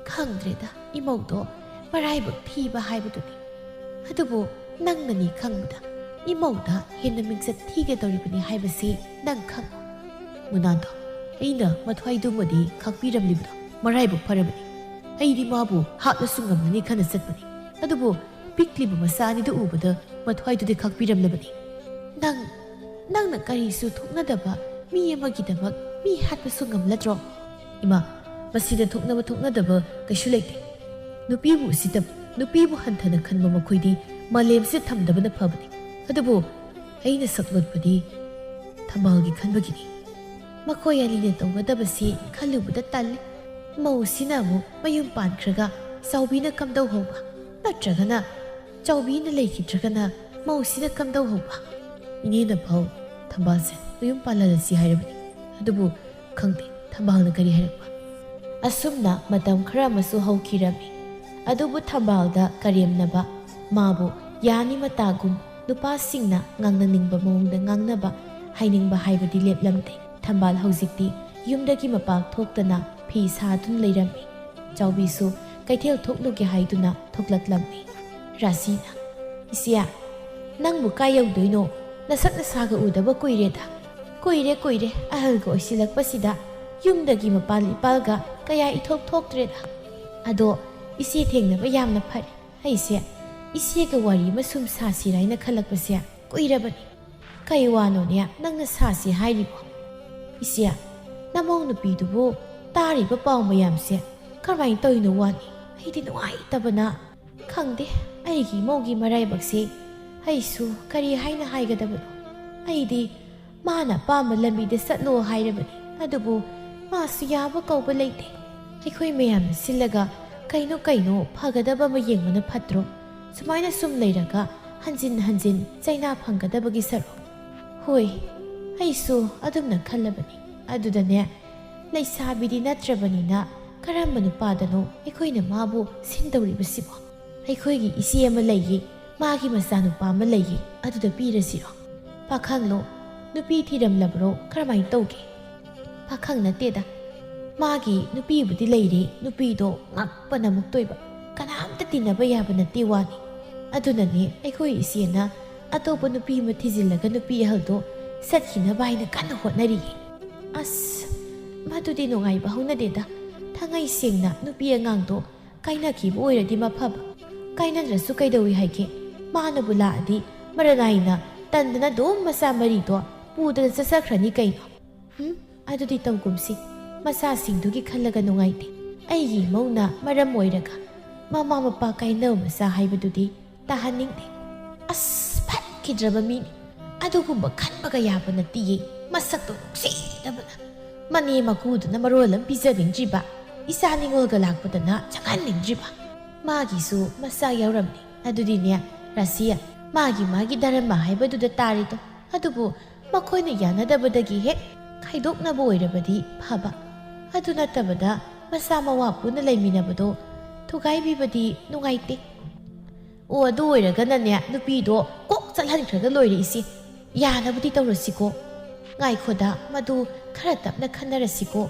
ꯈꯪꯗ꯭ꯔꯦꯗ, ꯏꯃꯧꯗꯣ ꯃꯔꯥꯏꯕꯛ ꯊꯤꯕ ꯍꯥꯏꯕꯗꯨꯅꯤ꯫ ꯑꯗꯨꯕꯨ ꯅꯪꯅꯅꯤ ꯈꯪꯕꯗ ꯏꯃꯧꯗ ꯍꯦꯟꯅ ꯃꯤꯡꯆꯠ ꯊꯤꯒꯗꯧꯔꯤꯕꯅꯤ ꯍꯥꯏꯕꯁꯤ ꯅꯪ ꯈꯪꯉꯨ꯫ ꯃꯨꯅꯥꯟꯗꯣ, ꯑꯩꯅ ꯃꯊ꯭ꯋꯥꯏꯗꯨꯃꯗꯤ ꯈꯥꯛꯄꯤꯔꯝꯂꯤꯕꯗꯣ ꯃꯔꯥꯏꯕꯛ ꯐꯔꯕꯅꯤ꯫ ꯑꯩꯗꯤ ꯃꯥꯕꯨ ꯍꯥꯠꯂꯁꯨ ꯉꯝꯂꯅꯤ ꯈꯟꯅ ꯆꯠꯄꯅꯤ꯫ ꯑꯗꯨꯕꯨ ꯄꯤꯛꯂꯤꯕ ꯃꯆꯥ ꯑꯅꯤꯗꯨ ꯎꯕꯗ ꯃꯊ꯭ꯋꯥꯏꯗꯨꯗꯤ ꯈꯥꯛꯄꯤꯔꯝꯂꯕꯅꯤ꯫ ꯅꯪ, ꯅꯪꯅ ꯀꯔꯤꯁꯨ ꯊꯣꯛꯅꯗꯕ ꯃꯤ ꯑꯃꯒꯤꯗꯃꯛ ꯃꯤ ꯍꯥꯠꯄꯁꯨ ꯉꯝꯂꯗ꯭ꯔꯣ? ꯏꯃꯥ, ꯃꯁꯤꯗ ꯊꯣꯛꯅꯕ ꯊꯣꯛꯅꯗꯕ ꯀꯩꯁꯨ ꯂꯩꯇꯦ꯫ ꯅꯨꯄꯤꯕꯨ ꯎꯁꯤꯠꯇꯕ, ꯅꯨꯄꯤꯕꯨ ꯍꯟꯊꯅ ꯈꯟꯕ ꯃꯈꯣꯏꯗꯤ ꯃꯥꯂꯦꯝꯁꯤꯗ ꯊꯝꯗꯕꯅ ꯐꯕꯅꯤ꯫ ꯑꯗꯨꯕꯨ ꯑꯩꯅ ꯁꯛꯂꯣꯠꯄꯗꯤ ꯊꯝꯕꯥꯜꯒꯤ ꯈꯟꯕꯒꯤꯅꯤ꯫ ꯃꯈꯣꯏ ꯑꯅꯤꯅ ꯇꯧꯒꯗꯕꯁꯤ ꯈꯜꯂꯨꯕꯗ ꯇꯜꯂꯤ꯫ ꯃꯧꯁꯤꯅ ꯑꯃꯨꯛ ꯃꯌꯨꯝ ꯄꯥꯟꯈ꯭ꯔꯒ ꯆꯥꯎꯕꯤꯅ ꯀꯝꯗꯧꯍꯧꯕ? ꯅꯠꯇ꯭ꯔꯒꯅ ꯆꯥꯎꯕꯤꯅ ꯂꯩꯈꯤꯗ꯭ꯔꯒꯅ ꯃꯧꯁꯤꯅ ꯀꯝꯗꯧꯍꯧꯕ? ꯏꯅꯦꯅ ꯐꯥꯎ ꯊꯝꯕꯥꯜꯁꯦ ꯃꯌꯨꯝ ꯄꯥꯜꯍꯜꯂꯁꯤ ꯍꯥꯏꯔꯕꯅꯤ꯫ ꯑꯗꯨꯕꯨ ꯈꯪꯗꯦ, ꯊꯝꯕꯥꯜꯅ ꯀꯔꯤ ꯍꯥꯏꯔꯛꯄ? ꯑꯁꯨꯝꯅ ꯃꯇꯝ ꯈꯔ ꯑꯃꯁꯨ ꯍꯧꯈꯤꯔꯝꯃꯤ꯫ ꯑꯗꯨꯕꯨ ꯊꯝꯕꯥꯜꯗ ꯀꯔꯦꯝꯅꯕ, ꯃꯥꯕꯨ ꯌꯥꯅꯤ ꯃꯇꯥꯒꯨꯝ ꯅꯨꯄꯥꯁꯤꯡꯅ ꯉꯥꯡꯅꯅꯤꯡꯕ ꯃꯑꯣꯡꯗ ꯉꯥꯡꯅꯕ, ꯍꯥꯏꯅꯤꯡꯕ ꯍꯥꯏꯕꯗꯤ ꯂꯦꯞꯂꯝꯗꯦ꯫ ꯊꯝꯕꯥꯜ ꯍꯧꯖꯤꯛꯇꯤ ꯌꯨꯝꯗꯒꯤ ꯃꯄꯥꯟ ꯊꯣꯛꯇꯅ ꯐꯤ ꯁꯥꯗꯨꯅ ꯂꯩꯔꯝꯃꯤ꯫ ꯆꯥꯎꯕꯤꯁꯨ ꯀꯩꯊꯦꯜ ꯊꯣꯛꯂꯨꯒꯦ ꯍꯥꯏꯗꯨꯅ ꯊꯣꯛꯂꯛꯂꯝꯃꯤ꯫ ꯔꯥꯁꯤꯅ, "ꯏꯆꯦ, ꯅꯪꯕꯨ ꯀꯥꯏ ꯌꯧꯗꯣꯏꯅꯣ? ꯅꯁꯛ ꯅꯁꯥꯒ ꯎꯗꯕ ꯀꯨꯏꯔꯦꯗ꯫ ꯀꯨꯏꯔꯦ, ꯀꯨꯏꯔꯦ, ꯑꯍꯜꯒ ꯑꯣꯏꯁꯤꯜꯂꯛꯄꯁꯤꯗ ꯌꯨꯝꯗꯒꯤ ꯃꯄꯥꯜ ꯏꯄꯥꯜꯒ ꯀꯌꯥ ꯏꯊꯣꯛ ꯊꯣꯛꯇ꯭ꯔꯦꯗ꯫ ꯑꯗꯣ ꯏꯆꯦ ꯊꯦꯡꯅꯕ ꯌꯥꯝꯅ ꯐꯔꯦ꯫ ꯑꯩꯁꯦ ꯏꯆꯦꯒ ꯋꯥꯔꯤ ꯑꯃ ꯁꯨꯝ ꯁꯥꯁꯤꯔꯥ ꯍꯥꯏꯅ ꯈꯜꯂꯛꯄꯁꯦ ꯀꯨꯏꯔꯕꯅꯤ꯫" "ꯀꯩ ꯋꯥꯅꯣꯅꯦ ꯅꯪꯅ ꯁꯥꯁꯤ ꯍꯥꯏꯔꯤꯕꯣ?" "ꯏꯆꯦ, ꯅꯃꯧ ꯅꯨꯄꯤꯗꯨꯕꯨ ꯇꯥꯔꯤꯕ ꯄꯥꯎ ꯃꯌꯥꯝꯁꯦ ꯀꯔꯝꯍꯥꯏꯅ ꯇꯧꯔꯤꯅꯣ ꯋꯥꯅꯤ? ꯑꯩꯗꯤ ꯅꯨꯡꯉꯥꯏꯇꯕꯅ꯫ ꯈꯪꯗꯦ, ꯑꯩꯒꯤ ꯏꯃꯧꯒꯤ ꯃꯔꯥꯏꯕꯛꯁꯦ꯫ ꯑꯩꯁꯨ ꯀꯔꯤ ꯍꯥꯏꯅ ꯍꯥꯏꯒꯗꯕꯅꯣ? ꯑꯩꯗꯤ ꯃꯥꯅ ꯑꯄꯥꯝꯕ ꯂꯝꯕꯤꯗ ꯆꯠꯂꯣ ꯍꯥꯏꯔꯕꯅꯤ, ꯑꯗꯨꯕꯨ ꯃꯥꯁꯨ ꯌꯥꯕ ꯀꯧꯕ ꯂꯩꯇꯦ꯫ ꯑꯩꯈꯣꯏ ꯃꯌꯥꯝꯅ ꯁꯤꯜꯂꯒ ꯀꯩꯅꯣ ꯀꯩꯅꯣ ꯐꯒꯗꯕ ꯑꯃ ꯌꯦꯡꯕꯅ ꯐꯠꯇ꯭ꯔꯣ? ꯁꯨꯃꯥꯏꯅ ꯁꯨꯝ ꯂꯩꯔꯒ ꯍꯟꯖꯤꯟ ꯍꯟꯖꯤꯟ ꯆꯩꯅꯥ ꯐꯪꯒꯗꯕꯒꯤ ꯁꯔꯨꯛ꯫" "ꯍꯣꯏ, ꯑꯩꯁꯨ ꯑꯗꯨꯝꯅ ꯈꯜꯂꯕꯅꯤ꯫ ꯑꯗꯨꯗꯅꯦ, ꯂꯩꯁꯥꯕꯤꯗꯤ ꯅꯠꯇ꯭ꯔꯕꯅꯤꯅ ꯀꯔꯝꯕ ꯅꯨꯄꯥꯗꯅꯣ ꯑꯩꯈꯣꯏꯅ ꯃꯥꯕꯨ ꯁꯤꯟꯗꯧꯔꯤꯕꯁꯤꯕꯣ? ꯑꯩꯈꯣꯏꯒꯤ ꯏꯆꯦ ꯑꯃ ꯂꯩꯌꯦ, ꯃꯥꯒꯤ ꯃꯆꯥꯅꯨꯄꯥ ꯑꯃ ꯂꯩꯌꯦ, ꯑꯗꯨꯗ ꯄꯤꯔꯁꯤꯔꯣ?" "ꯄꯥꯈꯪꯂꯣ? ꯅꯨꯄꯤ ꯊꯤꯔꯝꯂꯕ꯭ꯔꯣ? ꯀꯔꯝꯍꯥꯏꯅ ꯇꯧꯒꯦ?" "ꯄꯥꯈꯪ ꯅꯠꯇꯦꯗ, ꯃꯥꯒꯤ ꯅꯨꯄꯤꯕꯨꯗꯤ ꯂꯩꯔꯦ, ꯅꯨꯄꯤꯗꯣ ꯉꯛꯄꯅ ꯃꯨꯛꯇꯣꯏꯕ, ꯀꯅꯥꯝꯇ ꯇꯤꯟꯅꯕ ꯌꯥꯕ ꯅꯠꯇꯦ ꯋꯥꯅꯤ꯫ ꯑꯗꯨꯅꯅꯦ ꯑꯩꯈꯣꯏ ꯏꯆꯦꯅ ꯑꯇꯣꯞꯄ ꯅꯨꯄꯤ ꯑꯃ ꯊꯤꯖꯤꯜꯂꯒ ꯅꯨꯄꯤ ꯑꯍꯜꯗꯣ ꯆꯠꯈꯤꯅꯕ ꯍꯥꯏꯅ ꯀꯟꯅ ꯍꯣꯠꯅꯔꯤꯌꯦ꯫" "ꯑꯁ, ꯃꯗꯨꯗꯤ ꯅꯨꯡꯉꯥꯏꯕ ꯍꯧꯅꯗꯦꯗ꯫ ꯊꯥꯡꯉꯩ ꯁꯦꯡꯅ ꯅꯨꯄꯤ ꯑꯉꯥꯡꯗꯣ ꯀꯥꯏꯅꯈꯤꯕ ꯑꯣꯏꯔꯗꯤ ꯃꯐꯕ꯫ ꯀꯥꯏꯅꯗ꯭ꯔꯁꯨ ꯀꯩꯗꯧꯏ ꯍꯥꯏꯒꯦ? ꯃꯥꯅꯕꯨ ꯂꯥꯛꯑꯗꯤ ꯃꯔꯅꯥꯏꯅ ꯇꯟꯗꯅ ꯑꯗꯨꯝ ꯃꯆꯥ ꯃꯔꯤꯗꯣ ꯄꯨꯗꯅ ꯆꯠꯆꯈ꯭ꯔꯅꯤ ꯀꯩꯅꯣ꯫ ꯎꯝ, ꯑꯗꯨꯗꯤ ꯇꯧꯒꯨꯝꯁꯤ꯫ ꯃꯆꯥꯁꯤꯡꯗꯨꯒꯤ ꯈꯜꯂꯒ ꯅꯨꯡꯉꯥꯏꯇꯦ꯫ ꯑꯩꯒꯤ ꯏꯃꯧꯅ ꯃꯔꯝ ꯑꯣꯏꯔꯒ ꯃꯃꯥ ꯃꯄꯥ ꯀꯥꯏꯅꯕ ꯃꯆꯥ ꯍꯥꯏꯕꯗꯨꯗꯤ ꯇꯥꯍꯟꯅꯤꯡꯗꯦ꯫" "ꯑꯁ, ꯐꯠꯈꯤꯗ꯭ꯔꯕ ꯃꯤꯅꯤ꯫ ꯑꯗꯨꯒꯨꯝꯕ ꯈꯟꯕꯒ ꯌꯥꯕ ꯅꯠꯇꯤꯌꯦ꯫ ꯃꯁꯛꯇꯣ ꯅꯨꯡꯁꯤꯗꯕꯅ꯫ ꯃꯅꯦ ꯃꯀꯨꯗꯨꯅ ꯃꯔꯣꯜ ꯑꯃ ꯄꯤꯖꯅꯤꯡꯗ꯭ꯔꯤꯕ, ꯏꯆꯥ ꯅꯤꯉꯣꯜꯒ ꯂꯥꯛꯄꯗꯅ ꯆꯪꯍꯟꯅꯤꯡꯗ꯭ꯔꯤꯕ꯫ ꯃꯥꯒꯤꯁꯨ ꯃꯆꯥ ꯌꯥꯎꯔꯝꯅꯤ꯫ ꯑꯗꯨꯗꯤꯅꯦ, ꯔꯥꯁꯤ, ꯃꯥꯒꯤ ꯃꯥꯒꯤ ꯙꯔꯃ ꯍꯥꯏꯕꯗꯨꯗ ꯇꯥꯔꯦꯗꯣ꯫ ꯑꯗꯨꯕꯨ ꯃꯈꯣꯏꯅ ꯌꯥꯅꯗꯕꯗꯒꯤ ꯍꯦꯛ ꯈꯥꯏꯗꯣꯛꯅꯕ ꯑꯣꯏꯔꯕꯗꯤ ꯐꯕ꯫ ꯑꯗꯨ ꯅꯠꯇꯕꯗ ꯃꯆꯥ ꯃꯋꯥ ꯄꯨꯟꯅ ꯂꯩꯃꯤꯟꯅꯕꯗꯣ ꯊꯨꯒꯥꯏꯕꯤꯕꯗꯤ ꯅꯨꯡꯉꯥꯏꯇꯦ꯫ ꯑꯣ, ꯑꯗꯨ ꯑꯣꯏꯔꯒꯅꯅꯦ, ꯅꯨꯄꯤꯗꯣ ꯀꯣꯛ ꯆꯠꯍꯟꯈ꯭ꯔꯒ ꯂꯣꯏꯔꯦ ꯏꯆꯦ꯫ ꯌꯥꯅꯕꯗꯤ ꯇꯧꯔꯁꯤꯀꯣ꯫ ꯉꯥꯏꯈꯣꯗ, ꯃꯗꯨ ꯈꯔ ꯇꯞꯅ ꯈꯟꯅꯔꯁꯤꯀꯣ꯫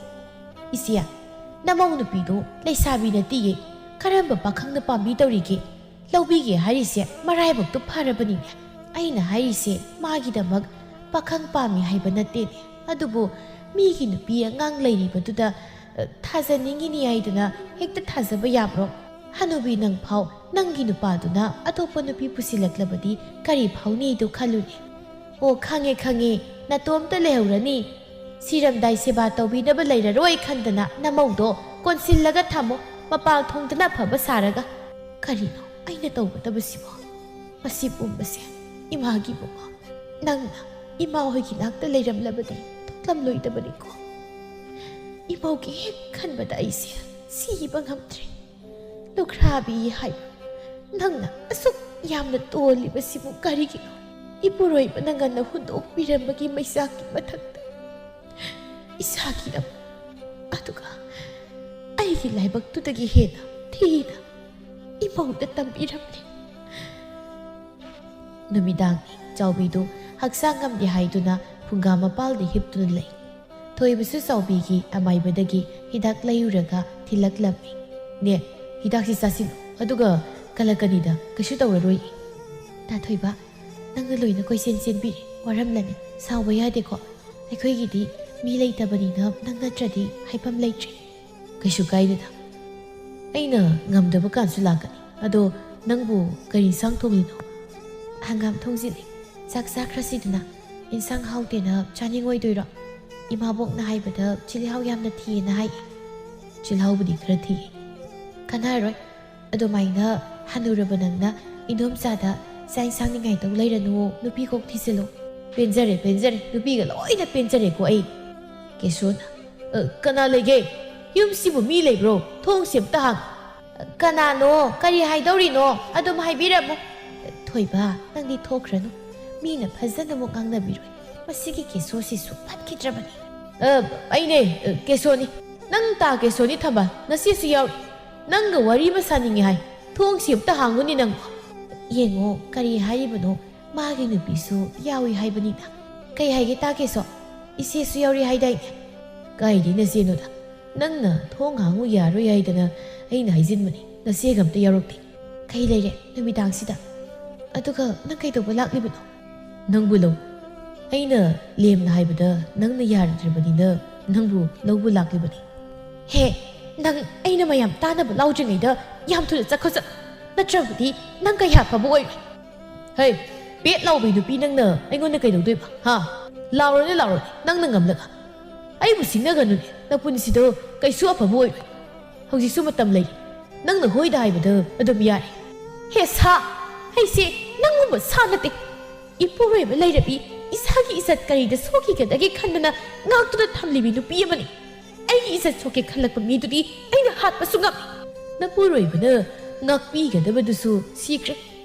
ꯏꯆꯦ, ꯅꯃꯧ ꯅꯨꯄꯤꯗꯣ ꯂꯩꯁꯥꯕꯤ ꯅꯠꯇꯤꯌꯦ꯫ ꯀꯔꯝꯕ ꯄꯥꯈꯪꯅ ꯄꯥꯝꯕꯤ ꯇꯧꯔꯤꯒꯦ? ꯂꯧꯕꯤꯒꯦ ꯍꯥꯏꯔꯤꯁꯦ ꯃꯔꯥꯏꯕꯛꯇꯣ ꯐꯔꯕꯅꯤꯅꯦ꯫ ꯑꯩꯅ ꯍꯥꯏꯔꯤꯁꯦ ꯃꯥꯒꯤꯗꯃꯛ ꯄꯥꯈꯪ ꯄꯥꯝꯃꯤ ꯍꯥꯏꯕ ꯅꯠꯇꯦꯅꯦ꯫ ꯑꯗꯨꯕꯨ ꯃꯤꯒꯤ ꯅꯨꯄꯤ ꯑꯉꯥꯡ ꯂꯩꯔꯤꯕꯗꯨꯗ, ꯑ, ꯊꯥꯖꯅꯤꯡꯉꯤꯅꯤ ꯍꯥꯏꯗꯨꯅ ꯍꯦꯛꯇ ꯊꯥꯖꯕ ꯌꯥꯕ꯭ꯔꯣ? ꯍꯅꯨꯕꯤ, ꯅꯪ ꯐꯥꯎ ꯅꯪꯒꯤ ꯅꯨꯄꯥꯗꯨꯅ ꯑꯇꯣꯞꯄ ꯅꯨꯄꯤ ꯄꯨꯁꯤꯜꯂꯛꯂꯕꯗꯤ ꯀꯔꯤ ꯐꯥꯎꯅꯤꯗꯨ ꯈꯜꯂꯨꯅꯦ꯫ ꯑꯣ, ꯈꯪꯉꯦ, ꯈꯪꯉꯦ, ꯅꯇꯣꯝꯇ ꯂꯩꯍꯧꯔꯅꯤ꯫ ꯁꯤꯔꯝꯗꯥꯏ ꯁꯦꯕꯥ ꯇꯧꯕꯤꯅꯕ ꯂꯩꯔꯔꯣꯏ ꯈꯟꯗꯅ ꯅꯃꯧꯗꯣ ꯀꯣꯟꯁꯤꯜꯂꯒ ꯊꯝꯃꯣ, ꯃꯄꯥꯜ ꯊꯣꯡꯗꯅ ꯑꯐꯕ ꯁꯥꯔꯒ꯫ ꯀꯔꯤꯅꯣ ꯑꯩꯅ ꯇꯧꯒꯗꯕꯁꯤꯕꯣ? ꯃꯁꯤ ꯄꯨꯝꯕꯁꯦ ꯏꯃꯥꯒꯤ ꯏꯕꯨꯡꯉꯣ, ꯅꯪꯅ ꯏꯃꯥ ꯍꯣꯏꯒꯤ ꯅꯥꯛꯇ ꯂꯩꯔꯝꯂꯕꯗꯤ ꯊꯣꯛꯂꯝꯂꯣꯏꯗꯕꯅꯤꯀꯣ꯫ ꯏꯃꯧꯒꯤ ꯍꯦꯛ ꯈꯟꯕꯗ ꯑꯩꯁꯦ ꯁꯤꯕ ꯉꯝꯗ꯭ꯔꯦ꯫ ꯂꯨꯈ꯭ꯔꯥꯕꯤ ꯍꯥꯏꯕ ꯅꯪꯅ ꯑꯁꯨꯛ ꯌꯥꯝꯅ ꯇꯣꯜꯂꯤꯕꯁꯤꯕꯨ ꯀꯔꯤꯒꯤꯅꯣ? ꯏꯄꯨꯔꯣꯏꯕꯅ ꯉꯟꯅ ꯍꯨꯟꯗꯣꯛꯄꯤꯔꯝꯕꯒꯤ ꯃꯩꯆꯥꯛꯀꯤ ꯃꯊꯛꯇ ꯏꯁꯥꯒꯤ ꯑꯃ, ꯑꯗꯨꯒ ꯑꯩꯒꯤ ꯂꯥꯏꯕꯛꯇꯨꯗꯒꯤ ꯍꯦꯟꯅ ꯊꯤꯅ ꯏꯃꯧꯗ ꯇꯝꯕꯤꯔꯝꯂꯦ꯫ ꯅꯨꯃꯤꯗꯥꯡꯅꯤ꯫ ꯆꯥꯎꯕꯤꯗꯨ ꯍꯛꯆꯥꯡ ꯉꯝꯗꯦ ꯍꯥꯏꯗꯨꯅ ꯐꯨꯡꯒꯥ ꯃꯄꯥꯜꯗ ꯍꯤꯞꯇꯨꯅ ꯂꯩ꯫ ꯊꯣꯏꯕꯁꯨ ꯆꯥꯎꯕꯤꯒꯤ ꯑꯃꯥꯏꯕꯗꯒꯤ ꯍꯤꯗꯥꯛ ꯂꯩꯔꯨꯔꯒ ꯊꯤꯜꯂꯛꯂꯝꯃꯤ꯫ "ꯅꯦ, ꯍꯤꯗꯥꯛꯁꯤ ꯆꯥꯁꯤꯜꯂꯨ, ꯑꯗꯨꯒ ꯀꯂꯛꯀꯅꯤꯗ, ꯀꯩꯁꯨ ꯇꯧꯔꯔꯣꯏ꯫" "ꯇꯥ ꯊꯣꯏꯕ, ꯅꯪꯅ ꯂꯣꯏꯅ ꯀꯣꯏꯆꯦꯟ ꯆꯦꯟꯕꯤꯔꯦ, ꯋꯥꯔꯝꯂꯅꯤ, ꯁꯥꯎꯕ ꯌꯥꯗꯦꯀꯣ꯫ ꯑꯩꯈꯣꯏꯒꯤꯗꯤ ꯃꯤ ꯂꯩꯇꯕꯅꯤꯅ ꯅꯪ ꯅꯠꯇ꯭ꯔꯗꯤ ꯍꯥꯏꯐꯝ ꯂꯩꯇ꯭ꯔꯦ꯫" "ꯀꯩꯁꯨ ꯀꯥꯏꯗꯦꯗ, ꯑꯩꯅ ꯉꯝꯗꯕ ꯀꯥꯟꯁꯨ ꯂꯥꯛꯀꯅꯤ꯫ ꯑꯗꯣ ꯅꯪꯕꯨ ꯀꯔꯤ ꯏꯟꯁꯥꯡ ꯊꯣꯡꯂꯤꯅꯣ?" "ꯍꯪꯒꯥꯝ ꯊꯣꯡꯖꯤꯜꯂꯤ, ꯆꯥꯛ ꯆꯥꯈ꯭ꯔꯁꯤꯗꯅ꯫ ꯏꯟꯁꯥꯡ ꯍꯥꯎꯇꯦꯅ ꯆꯥꯅꯤꯡꯉꯣꯏꯗꯣꯏꯔꯣ? ꯏꯃꯥꯕꯣꯛꯅ ꯍꯥꯏꯕꯗ ꯆꯤꯜꯍꯥꯎ ꯌꯥꯝꯅ ꯊꯤꯌꯦꯅ ꯍꯥꯏ꯫" "ꯆꯤꯜꯍꯥꯎꯕꯨꯗꯤ ꯈꯔ ꯊꯤ꯫" "ꯀꯥꯟꯅꯔꯣꯏ, ꯑꯗꯨꯃꯥꯏꯅ ꯍꯅꯨꯔꯕ ꯅꯪꯅ ꯏꯟꯗꯣꯝꯆꯥꯗ ꯆꯥꯛ ꯏꯟꯁꯥꯡ ꯅꯤꯡꯉꯥꯏ ꯇꯧ ꯂꯩꯔꯅꯨ, ꯅꯨꯄꯤ ꯀꯣꯛ ꯊꯤꯖꯤꯜꯂꯨ꯫" ꯄꯦꯟꯖꯔꯦ, ꯄꯦꯟꯖꯔꯦ꯫ ꯅꯨꯄꯤꯒ ꯂꯣꯏꯅ ꯄꯦꯟꯖꯔꯦꯀꯣ ꯑꯩ꯫ ꯀꯦꯁꯣꯅ, "ꯑ, ꯀꯅꯥ ꯂꯩꯒꯦ? ꯌꯨꯝꯁꯤꯕꯨ ꯃꯤ ꯂꯩꯕ꯭ꯔꯣ? ꯊꯣꯡꯁꯤ ꯑꯝꯇ ꯍꯥꯡ-" "ꯀꯅꯥꯅꯣ? ꯀꯔꯤ ꯍꯥꯏꯗꯧꯔꯤꯅꯣ? ꯑꯗꯨꯝ ꯍꯥꯏꯕꯤꯔꯝꯃꯨ꯫" "ꯊꯣꯏꯕ, ꯅꯪꯗꯤ ꯊꯣꯛꯈ꯭ꯔꯅꯨ꯫ ꯃꯤꯅ ꯐꯖꯅ ꯑꯃꯨꯛ ꯉꯥꯡꯅꯕꯤꯔꯣꯏ꯫ ꯃꯁꯤꯒꯤ ꯀꯦꯁꯣꯁꯤꯁꯨ ꯐꯠꯈꯤꯗ꯭ꯔꯕꯅꯤ꯫" "ꯑ, ꯑꯩꯅꯦ, ꯑ, ꯀꯦꯁꯣꯅꯤ꯫ ꯅꯪ ꯇꯥ ꯀꯦꯁꯣꯅꯤ ꯊꯝꯕꯥꯜ, ꯅꯆꯦꯁꯨ ꯌꯥꯎꯔꯤ꯫ ꯅꯪꯒ ꯋꯥꯔꯤ ꯑꯃ ꯁꯥꯅꯤꯡꯉꯤ ꯍꯥꯏ꯫ ꯊꯣꯡꯁꯤ ꯑꯝꯇ ꯍꯥꯡꯉꯨꯅꯦ ꯅꯪꯕꯣ꯫" "ꯌꯦꯡꯉꯣ, ꯀꯔꯤ ꯍꯥꯏꯔꯤꯕꯅꯣ? ꯃꯥꯒꯤ ꯅꯨꯄꯤꯁꯨ ꯌꯥꯎꯏ ꯍꯥꯏꯕꯅꯤꯗ꯫" "ꯀꯩ ꯍꯥꯏꯒꯦ ꯇꯥ ꯀꯦꯁꯣ? ꯏꯆꯦꯁꯨ ꯌꯥꯎꯔꯤ ꯍꯥꯏꯗꯥꯏꯅꯦ?" "ꯀꯥꯏꯗꯩ ꯅꯆꯦꯅꯣꯗ? ꯅꯪꯅ ꯊꯣꯡ ꯍꯥꯡꯉꯨ ꯌꯥꯔꯣꯏ ꯍꯥꯏꯗꯅ ꯑꯩꯅ ꯍꯥꯏꯖꯤꯟꯕꯅꯤ꯫ ꯅꯆꯦꯒ ꯑꯝꯇ ꯌꯥꯎꯔꯛꯇꯦ꯫" "ꯀꯩ ꯂꯩꯔꯦ ꯅꯨꯃꯤꯗꯥꯡꯁꯤꯗ? ꯑꯗꯨꯒ ꯅꯪ ꯀꯩꯗꯧꯕ ꯂꯥꯛꯂꯤꯕꯅꯣ?" "ꯅꯪꯕꯨ ꯂꯧ꯫ ꯑꯩꯅ ꯂꯦꯝꯅ ꯍꯥꯏꯕꯗ ꯅꯪꯅ ꯌꯥꯔꯗ꯭ꯔꯕꯅꯤꯅ ꯅꯪꯕꯨ ꯂꯧꯕ ꯂꯥꯛꯂꯤꯕꯅꯤ꯫" "ꯍꯦ, ꯅꯪ ꯑꯩꯅ ꯃꯌꯥꯝ ꯇꯥꯅꯕ ꯂꯥꯎꯗ꯭ꯔꯤꯉꯩꯗ ꯌꯥꯝ ꯊꯨꯅ ꯆꯠꯈꯣ ꯆꯠ, ꯅꯠꯇ꯭ꯔꯕꯗꯤ ꯅꯪ ꯀꯌꯥ ꯐꯕ ꯑꯣꯏꯔꯣꯏ꯫" "ꯍꯩ, ꯄꯦꯠ ꯂꯥꯎꯕꯤ ꯅꯨꯄꯤ ꯅꯪꯅ ꯑꯩꯉꯣꯟꯗ ꯀꯩꯗꯧꯗꯣꯏꯕ? ꯍꯥ? ꯂꯥꯎꯔꯣꯅꯦ, ꯂꯥꯎꯔꯣꯅꯦ, ꯅꯪꯅ ꯉꯝꯂꯒ꯫ ꯑꯩꯕꯨ ꯁꯤꯡꯅꯒꯅꯨꯅꯦ, ꯅꯄꯨꯟꯁꯤꯗꯣ ꯀꯩꯁꯨ ꯑꯐꯕ ꯑꯣꯏꯔꯣꯏ꯫ ꯍꯧꯖꯤꯛꯁꯨ ꯃꯇꯝ ꯂꯩꯔꯤ꯫ ꯅꯪꯅ ꯍꯣꯏꯗ ꯍꯥꯏꯕꯗ ꯑꯗꯨꯝ ꯌꯥꯔꯦ꯫" "ꯍꯦ ꯁꯥ, ꯑꯩꯁꯦ ꯅꯪꯒꯨꯝꯕ ꯁꯥ ꯅꯠꯇꯦ꯫ ꯏꯄꯨꯔꯣꯏꯕ ꯂꯩꯔꯕꯤ ꯏꯁꯥꯒꯤ ꯏꯖꯠ ꯀꯔꯤꯗ ꯁꯣꯛꯈꯤꯒꯗꯒꯦ ꯈꯟꯗꯅ ꯉꯥꯛꯇꯨꯅ ꯊꯝꯂꯤꯕꯤ ꯅꯨꯄꯤ ꯑꯃꯅꯤ꯫ ꯑꯩꯒꯤ ꯏꯖꯠ ꯁꯣꯛꯀꯦ ꯈꯜꯂꯛꯄ ꯃꯤꯗꯨꯗꯤ ꯑꯩꯅ ꯍꯥꯠꯄꯁꯨ ꯉꯝꯃꯤ꯫" "ꯅꯄꯨꯔꯣꯏꯕꯅ ꯉꯥꯛꯄꯤꯒꯗꯕꯗꯨꯁꯨ ꯁꯤꯈ꯭ꯔꯦ꯫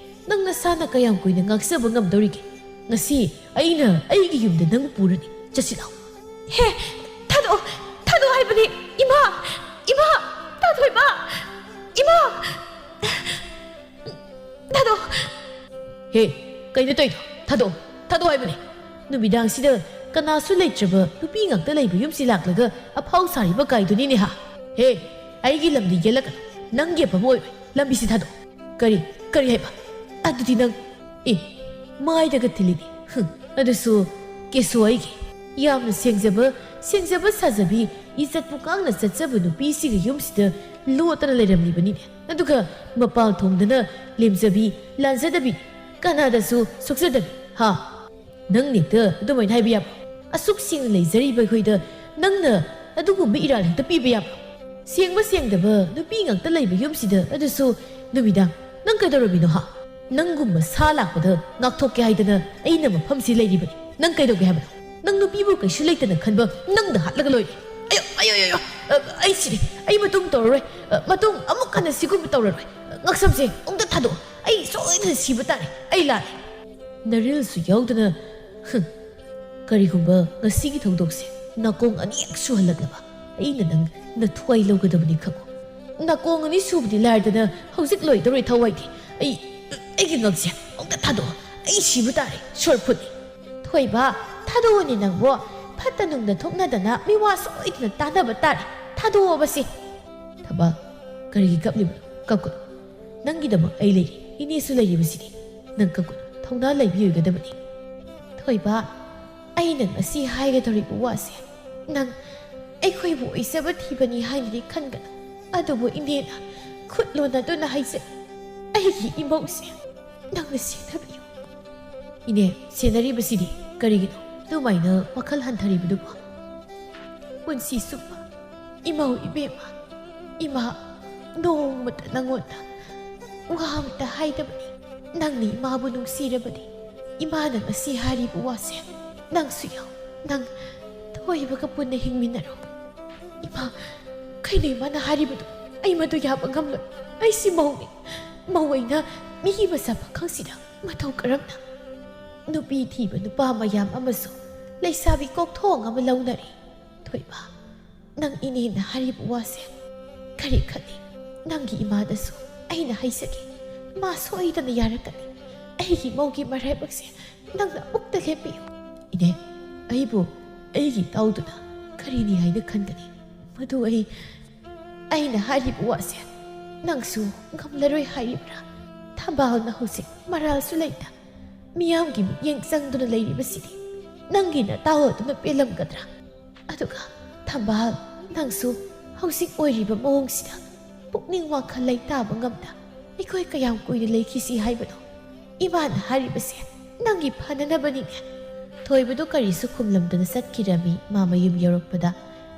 ꯅꯪ ꯅꯁꯥꯅ ꯀꯌꯥꯝ ꯀꯨꯏꯅ ꯉꯥꯛꯆꯕ ꯉꯝꯗꯧꯔꯤꯒꯦ? ꯉꯁꯤ ꯑꯩꯅ ꯑꯩꯒꯤ ꯌꯨꯝꯗ ꯅꯪ ꯄꯨꯔꯅꯤ꯫ ꯆꯠꯁꯤ ꯂꯥꯎ꯫" "ꯍꯦ, ꯊꯥꯗꯣꯛꯑꯣ, ꯊꯥꯗꯣꯛꯑꯣ ꯍꯥꯏꯕꯅꯤ꯫ ꯏꯃꯥ, ꯏꯃꯥ, ꯇꯥꯊꯣꯏꯕ, ꯏꯃꯥ, ꯊꯥꯗꯣꯛꯑꯣ꯫" "ꯍꯦ, ꯀꯩꯅꯣ ꯇꯧꯔꯤꯗꯣ? ꯊꯥꯗꯣꯛꯑꯣ, ꯊꯥꯗꯣꯛꯑꯣ ꯍꯥꯏꯕꯅꯤ꯫" "ꯅꯨꯃꯤꯗꯥꯡꯁꯤꯗ ꯀꯅꯥꯁꯨ ꯂꯩꯇ꯭ꯔꯕ ꯅꯨꯄꯤ ꯉꯥꯛꯇ ꯂꯩꯕ ꯌꯨꯝꯁꯤ ꯂꯥꯛꯂꯒ ꯑꯐꯥꯎ ꯁꯥꯔꯤꯕ ꯀꯥꯏꯗꯨꯅꯤꯅꯦ ꯍꯥ? ꯍꯦ, ꯑꯩꯒꯤ ꯂꯝꯗꯤ ꯌꯦꯜꯂꯛꯀꯅꯨ꯫ ꯅꯪꯒꯤ ꯑꯐꯕ ꯑꯣꯏꯔꯣꯏ꯫ ꯂꯝꯕꯤꯁꯤ ꯊꯥꯗꯣꯛꯑꯣ꯫" "ꯀꯔꯤ, ꯀꯔꯤ ꯍꯥꯏꯕ? ꯑꯗꯨꯗꯤ ꯅꯪ, ꯑꯦ, ꯃꯥꯏꯗꯒ ꯊꯤꯜꯂꯤꯅꯤ꯫ ꯍꯨꯝ, ꯑꯗꯨꯁꯨ ꯀꯦꯁꯣ ꯑꯩꯒꯤ ꯌꯥꯝꯅ ꯁꯦꯡꯖꯕ, ꯁꯦꯡꯖꯕ ꯁꯥꯖꯕꯤ, ꯏꯖꯠꯄꯨ ꯀꯥꯡꯅ ꯆꯠꯆꯕ ꯅꯨꯄꯤꯁꯤꯒꯤ ꯌꯨꯝꯁꯤꯗ ꯂꯣꯠꯇꯅ ꯂꯩꯔꯝꯂꯤꯕꯅꯤꯅꯦ꯫ ꯑꯗꯨꯒ ꯃꯄꯥꯜ ꯊꯣꯡꯗꯅ ꯂꯦꯝꯖꯕꯤ, ꯂꯥꯟꯖꯗꯕꯤ, ꯀꯅꯥꯗꯁꯨ ꯁꯣꯛꯆꯗꯕꯤ, ꯍꯥ?" "ꯅꯪ ꯍꯦꯛꯇ ꯑꯗꯨꯃꯥꯏꯅ ꯍꯥꯏꯕ ꯌꯥꯕ꯭ꯔꯣ? ꯑꯁꯨꯛ ꯁꯦꯡꯅ ꯂꯩꯖꯔꯤꯕ ꯑꯩꯈꯣꯏꯗ ꯅꯪꯅ ꯑꯗꯨꯒꯨꯝꯕ ꯏꯔꯥꯜ ꯍꯦꯛꯇ ꯄꯤꯕ ꯌꯥꯕ꯭ꯔꯣ? ꯁꯦꯡꯕ ꯁꯦꯡꯗꯕ ꯅꯨꯄꯤ ꯉꯥꯛꯇ ꯂꯩꯕ ꯌꯨꯝꯁꯤꯗ, ꯑꯗꯨꯁꯨ ꯅꯨꯃꯤꯗꯥꯡ꯫ ꯅꯪ ꯀꯩꯗꯧꯔꯝꯃꯤꯅꯣ ꯍꯥ? ꯅꯪꯒꯨꯝꯕ ꯁꯥ ꯂꯥꯛꯄꯗ ꯉꯥꯛꯊꯣꯛꯀꯦ ꯍꯥꯏꯗꯅ ꯑꯩꯅ ꯃꯐꯝꯁꯤ ꯂꯩꯔꯤꯕꯅꯤ꯫ ꯅꯪ ꯀꯩꯗꯧꯒꯦ ꯍꯥꯏꯕꯅꯣ? ꯅꯪ ꯅꯨꯄꯤꯕꯨ ꯀꯩꯁꯨ ꯂꯩꯇꯅ ꯈꯟꯕ ꯅꯪꯗ ꯍꯥꯠꯂꯒ ꯂꯣꯏꯔꯦ꯫ ꯑꯌꯣ, ꯑꯌꯣ, ꯑꯌꯣ, ꯑꯌꯣ꯫ ꯑ, ꯑꯩ ꯁꯤꯔꯦ꯫ ꯑꯩ ꯃꯇꯨꯡ ꯇꯧꯔꯔꯣꯏ꯫ ꯑ, ꯃꯇꯨꯡ ꯑꯃꯨꯛ ꯍꯟꯅ ꯁꯤꯒꯨꯝꯕ ꯇꯧꯔꯔꯣꯏ꯫ ꯑ, ꯉꯛꯁꯝꯁꯦ ꯑꯃꯨꯛꯇ ꯊꯥꯗꯣꯛꯑꯣ꯫ ꯑꯩ ꯁꯣꯏꯗꯅ ꯁꯤꯕ ꯇꯥꯔꯦ꯫ ꯑꯩ ꯂꯥꯜꯂꯦ꯫ ꯅꯔꯤꯜꯁꯨ ꯌꯥꯎꯗꯅ꯫ ꯍꯨꯝ꯫ ꯀꯔꯤꯒꯨꯝꯕ ꯉꯁꯤꯒꯤ ꯊꯧꯗꯣꯛꯁꯦ ꯅꯥꯀꯣꯡ ꯑꯅꯤꯔꯛ ꯁꯨꯍꯜꯂꯛꯂꯕ, ꯑꯩꯅ ꯅꯪ ꯅꯊ꯭ꯋꯥꯏ ꯂꯧꯒꯗꯕꯅꯤ ꯈꯪꯉꯨ꯫ ꯅꯥꯀꯣꯡ ꯑꯅꯤ ꯁꯨꯕꯗꯤ ꯂꯥꯏꯔꯗꯅ ꯍꯧꯖꯤꯛ ꯂꯣꯏꯗꯧꯔꯦ ꯊꯋꯥꯏꯗꯤ꯫ ꯑꯩ, ꯑꯩꯒꯤ ꯉꯛꯁꯦ ꯑꯃꯨꯛꯇ ꯊꯥꯗꯣꯛꯑꯣ꯫ ꯑꯩ ꯁꯤꯕ ꯇꯥꯔꯦ꯫ ꯁꯣꯔ ꯐꯨꯠꯂꯤ꯫ ꯊꯣꯏꯕ, ꯊꯥꯗꯣꯛꯑꯣꯅꯦ ꯅꯪꯕꯣ꯫ ꯐꯠꯇ ꯅꯨꯡꯗ ꯊꯣꯛꯅꯗꯅ ꯃꯤꯋꯥ ꯁꯣꯏꯗꯅ ꯇꯥꯅꯕ ꯇꯥꯔꯦ꯫ ꯊꯥꯗꯣꯛꯑꯣꯕꯁꯦ꯫ ꯊꯕ, ꯀꯔꯤꯒꯤ ꯀꯞꯂꯤꯕꯅꯣ? ꯀꯞꯀꯅꯨ꯫ ꯅꯪꯒꯤꯗꯃꯛ ꯑꯩ ꯂꯩꯔꯤ꯫ ꯏꯅꯦꯁꯨ ꯂꯩꯔꯤꯕꯁꯤꯗꯤ꯫ ꯅꯪ ꯀꯞꯀꯅꯨ꯫ ꯊꯧꯅꯥ ꯂꯩꯕꯤ ꯑꯣꯏꯒꯗꯕꯅꯤ꯫ ꯊꯣꯏꯕ, ꯑꯩꯅ ꯉꯁꯤ ꯍꯥꯏꯒꯗꯧꯔꯤꯕ ꯋꯥꯁꯦ ꯅꯪ ꯑꯩꯈꯣꯏꯕꯨ ꯑꯣꯏꯖꯕ ꯊꯤꯕꯅꯤ ꯍꯥꯏꯅꯗꯤ ꯈꯟꯒꯅꯨ꯫ ꯑꯗꯨꯕꯨ ꯏꯅꯦꯅ ꯈꯨꯠ ꯂꯣꯟꯅꯗꯨꯅ ꯍꯥꯏꯖꯩ, ꯑꯩꯒꯤ ꯏꯃꯧꯁꯦ ꯅꯪꯅ ꯁꯦꯟꯅꯕꯤꯌꯨ꯫ ꯏꯅꯦ, ꯁꯦꯟꯅꯔꯤꯕꯁꯤꯗꯤ ꯀꯔꯤꯒꯤꯅꯣ ꯑꯗꯨꯃꯥꯏꯅ ꯋꯥꯈꯜ ꯍꯟꯊꯔꯤꯕꯗꯨꯕꯨ? ꯄꯨꯟꯁꯤ ꯆꯨꯞꯄ ꯏꯃꯧ ꯏꯕꯦꯝꯃ, ꯏꯃꯥ ꯅꯣꯡꯃꯇ ꯅꯪꯉꯣꯟꯗ ꯋꯥ ꯑꯃꯇ ꯍꯥꯏꯗꯕꯅꯤ꯫ ꯅꯪꯅ ꯏꯃꯥꯕꯨ ꯅꯨꯡꯁꯤꯔꯕꯗꯤ ꯏꯃꯥꯅ ꯉꯁꯤ ꯍꯥꯏꯔꯤꯕ ꯋꯥꯁꯦ ꯅꯪꯁꯨ ꯌꯥꯎ꯫ ꯅꯪ ꯊꯣꯏꯕꯒ ꯄꯨꯟꯅ ꯍꯤꯡꯃꯤꯟꯅꯔꯣ꯫ ꯏꯃꯥ, ꯀꯩꯅꯣ ꯏꯃꯥꯅ ꯍꯥꯏꯔꯤꯕꯗꯣ? ꯑꯩ ꯃꯗꯨ ꯌꯥꯕ ꯉꯝꯂꯣꯏ꯫ ꯑꯩꯁꯤ ꯃꯧꯅꯤ꯫ ꯃꯧ ꯑꯣꯏꯅ ꯃꯤꯒꯤ ꯃꯁꯛ ꯄꯥꯈꯪꯁꯤꯗ ꯃꯇꯧ ꯀꯔꯝꯅ? ꯅꯨꯄꯤ ꯊꯤꯕ ꯅꯨꯄꯥ ꯃꯌꯥꯝ ꯑꯃꯁꯨ ꯂꯩꯁꯥꯕꯤ ꯀꯣꯛꯊꯣꯡ ꯑꯃ ꯂꯧꯅꯔꯤ꯫ ꯊꯣꯏꯕ, ꯅꯪ ꯏꯅꯦꯅ ꯍꯥꯏꯔꯤꯕ ꯋꯥꯁꯦ ꯀꯔꯤ ꯈꯜꯂꯤ? ꯅꯪꯒꯤ ꯏꯃꯥꯗꯁꯨ ꯑꯩꯅ ꯍꯥꯏꯖꯒꯦ꯫ ꯃꯥ ꯁꯣꯏꯗꯅ ꯌꯥꯔꯛꯀꯅꯤ꯫ ꯑꯩꯒꯤ ꯃꯧꯒꯤ ꯃꯔꯥꯏꯕꯛꯁꯦ ꯅꯪꯅ ꯑꯃꯨꯛꯇ ꯂꯦꯞꯄꯤꯌꯨ꯫ ꯏꯅꯦ, ꯑꯩꯕꯨ ꯑꯩꯒꯤ ꯏꯇꯥꯎꯗꯨꯅ ꯀꯔꯤꯅꯤ ꯍꯥꯏꯅ ꯈꯟꯒꯅꯤ? ꯃꯗꯨ ꯑꯩ, ꯑꯩꯅ ꯍꯥꯏꯔꯤꯕ ꯋꯥꯁꯦ ꯅꯪꯁꯨ ꯉꯝꯂꯔꯣꯏ ꯍꯥꯏꯔꯤꯕ꯭ꯔꯥ? ꯊꯝꯕꯥꯜꯅ ꯍꯧꯖꯤꯛ ꯃꯔꯥꯜꯁꯨ ꯂꯩꯇ ꯃꯤꯌꯥꯝꯒꯤ ꯃꯤꯠꯌꯦꯡ ꯆꯪꯗꯨꯅ ꯂꯩꯔꯤꯕꯁꯤꯗꯤ ꯅꯪꯒꯤ ꯅꯇꯥꯎ ꯑꯗꯨꯅ ꯄꯦꯜꯂꯝꯒꯗ꯭ꯔꯥ? ꯑꯗꯨꯒ ꯊꯝꯕꯥꯜ, ꯅꯪꯁꯨ ꯍꯧꯖꯤꯛ ꯑꯣꯏꯔꯤꯕ ꯃꯑꯣꯡꯁꯤꯗ ꯄꯨꯛꯅꯤꯡ ꯋꯥꯈꯜ ꯂꯩꯇꯥꯕ ꯉꯝꯗ ꯑꯩꯈꯣꯏ ꯀꯌꯥꯝ ꯀꯨꯏꯅ ꯂꯩꯈꯤꯁꯤ ꯍꯥꯏꯕꯅꯣ? ꯏꯃꯥꯅ ꯍꯥꯏꯔꯤꯕꯁꯦ ꯅꯪꯒꯤ ꯐꯅꯅꯕꯅꯤꯅꯦ꯫ ꯊꯣꯏꯕꯗꯨ ꯀꯔꯤꯁꯨ ꯈꯨꯝꯂꯝꯗꯅ ꯆꯠꯈꯤꯔꯝꯃꯤ꯫ ꯃꯥ ꯃꯌꯨꯝ ꯌꯧꯔꯛꯄꯗ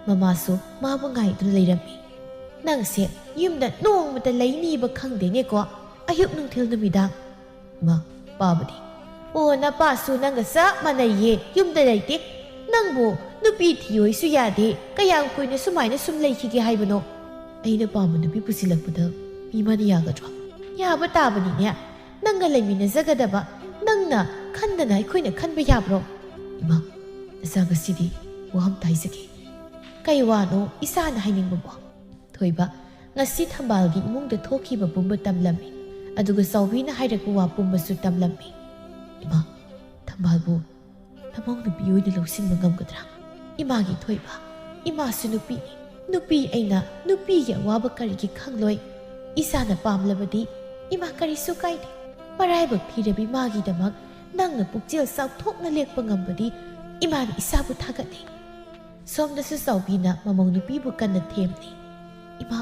ꯃꯃꯥꯁꯨ ꯃꯥꯕꯨ ꯉꯥꯏꯗꯨꯅ ꯂꯩꯔꯝꯃꯤ꯫ "ꯅꯪꯁꯦ ꯌꯨꯝꯗ ꯅꯣꯡꯃꯇ ꯂꯩꯅꯤꯕ ꯈꯪꯗꯦꯅꯦꯀꯣ, ꯑꯌꯨꯛ ꯅꯨꯡꯊꯤꯜ ꯅꯨꯃꯤꯗꯥꯡ"꯫ ꯃꯥ, ꯄꯥꯕꯗꯤ? ꯑꯣ, ꯅꯄꯥꯁꯨ ꯅꯪꯒ ꯆꯞ ꯃꯥꯟꯅꯩꯌꯦ, ꯌꯨꯝꯗ ꯂꯩꯇꯦ꯫ ꯅꯪꯕꯨ ꯅꯨꯄꯤ ꯊꯤꯌꯣꯏꯁꯨ ꯌꯥꯗꯦ, ꯀꯌꯥꯝ ꯀꯨꯏꯅ ꯁꯨꯃꯥꯏꯅ ꯁꯨꯝ ꯂꯩꯈꯤꯒꯦ ꯍꯥꯏꯕꯅꯣ? ꯑꯩꯅ ꯄꯥꯝꯕ ꯅꯨꯄꯤ ꯄꯨꯁꯤꯜꯂꯛꯄꯗ ꯃꯤ ꯑꯃꯅ ꯌꯥꯒꯗ꯭ꯔꯣ? ꯌꯥꯕ ꯇꯥꯕꯅꯤꯅꯦ꯫ ꯅꯪꯒ ꯂꯩꯃꯤꯟꯅꯖꯒꯗꯕ ꯅꯪꯅ ꯈꯟꯗꯅ ꯑꯩꯈꯣꯏꯅ ꯈꯟꯕ ꯌꯥꯕ꯭ꯔꯣ? ꯏꯃꯥ, ꯅꯆꯥ, ꯉꯁꯤꯗꯤ ꯋꯥ ꯑꯝꯇ ꯍꯥꯏꯖꯒꯦ꯫ ꯀꯩ ꯋꯥꯅꯣ ꯏꯆꯥꯅ ꯍꯥꯏꯅꯤꯡꯕꯕꯣ? ꯊꯣꯏꯕ, ꯉꯁꯤ ꯊꯝꯕꯥꯜꯒꯤ ꯏꯃꯨꯡꯗ ꯊꯣꯛꯈꯤꯕ ꯄꯨꯝꯕ ꯇꯝꯂꯝꯃꯤ, ꯑꯗꯨꯒ ꯆꯥꯎꯕꯤꯅ ꯍꯥꯏꯔꯛꯄ ꯋꯥ ꯄꯨꯝꯕꯁꯨ ꯇꯝꯂꯝꯃꯤ꯫ ꯏꯃꯥ, ꯊꯝꯕꯥꯜꯕꯨ ꯅꯃꯧ ꯅꯨꯄꯤ ꯑꯣꯏꯅ ꯂꯧꯁꯤꯟꯕ ꯉꯝꯒꯗ꯭ꯔꯥ? ꯏꯃꯥꯒꯤ ꯊꯣꯏꯕ, ꯏꯃꯥꯁꯨ ꯅꯨꯄꯤꯅꯤ꯫ ꯅꯨꯄꯤ ꯑꯩꯅ ꯅꯨꯄꯤꯒꯤ ꯑꯋꯥꯕ ꯀꯔꯤꯒꯤ ꯈꯪꯂꯣꯏ? ꯏꯆꯥꯅ ꯄꯥꯝꯂꯕꯗꯤ ꯏꯃꯥ ꯀꯔꯤꯁꯨ ꯀꯥꯏꯗꯦ꯫ ꯃꯔꯥꯏꯕꯛ ꯊꯤꯔꯕꯤ ꯃꯥꯒꯤꯗꯃꯛ ꯅꯪꯅ ꯄꯨꯛꯆꯦꯜ ꯆꯥꯎꯊꯣꯛꯅ ꯂꯦꯞꯄ ꯉꯝꯕꯗꯤ ꯏꯃꯥꯅ ꯏꯆꯥꯕꯨ ꯊꯥꯒꯠꯂꯤ꯫ ꯁꯣꯝꯗꯁꯨ ꯆꯥꯎꯕꯤꯅ ꯃꯃꯧ ꯅꯨꯄꯤꯕꯨ ꯀꯟꯅ ꯊꯦꯝꯂꯤ꯫ ꯏꯃꯥ,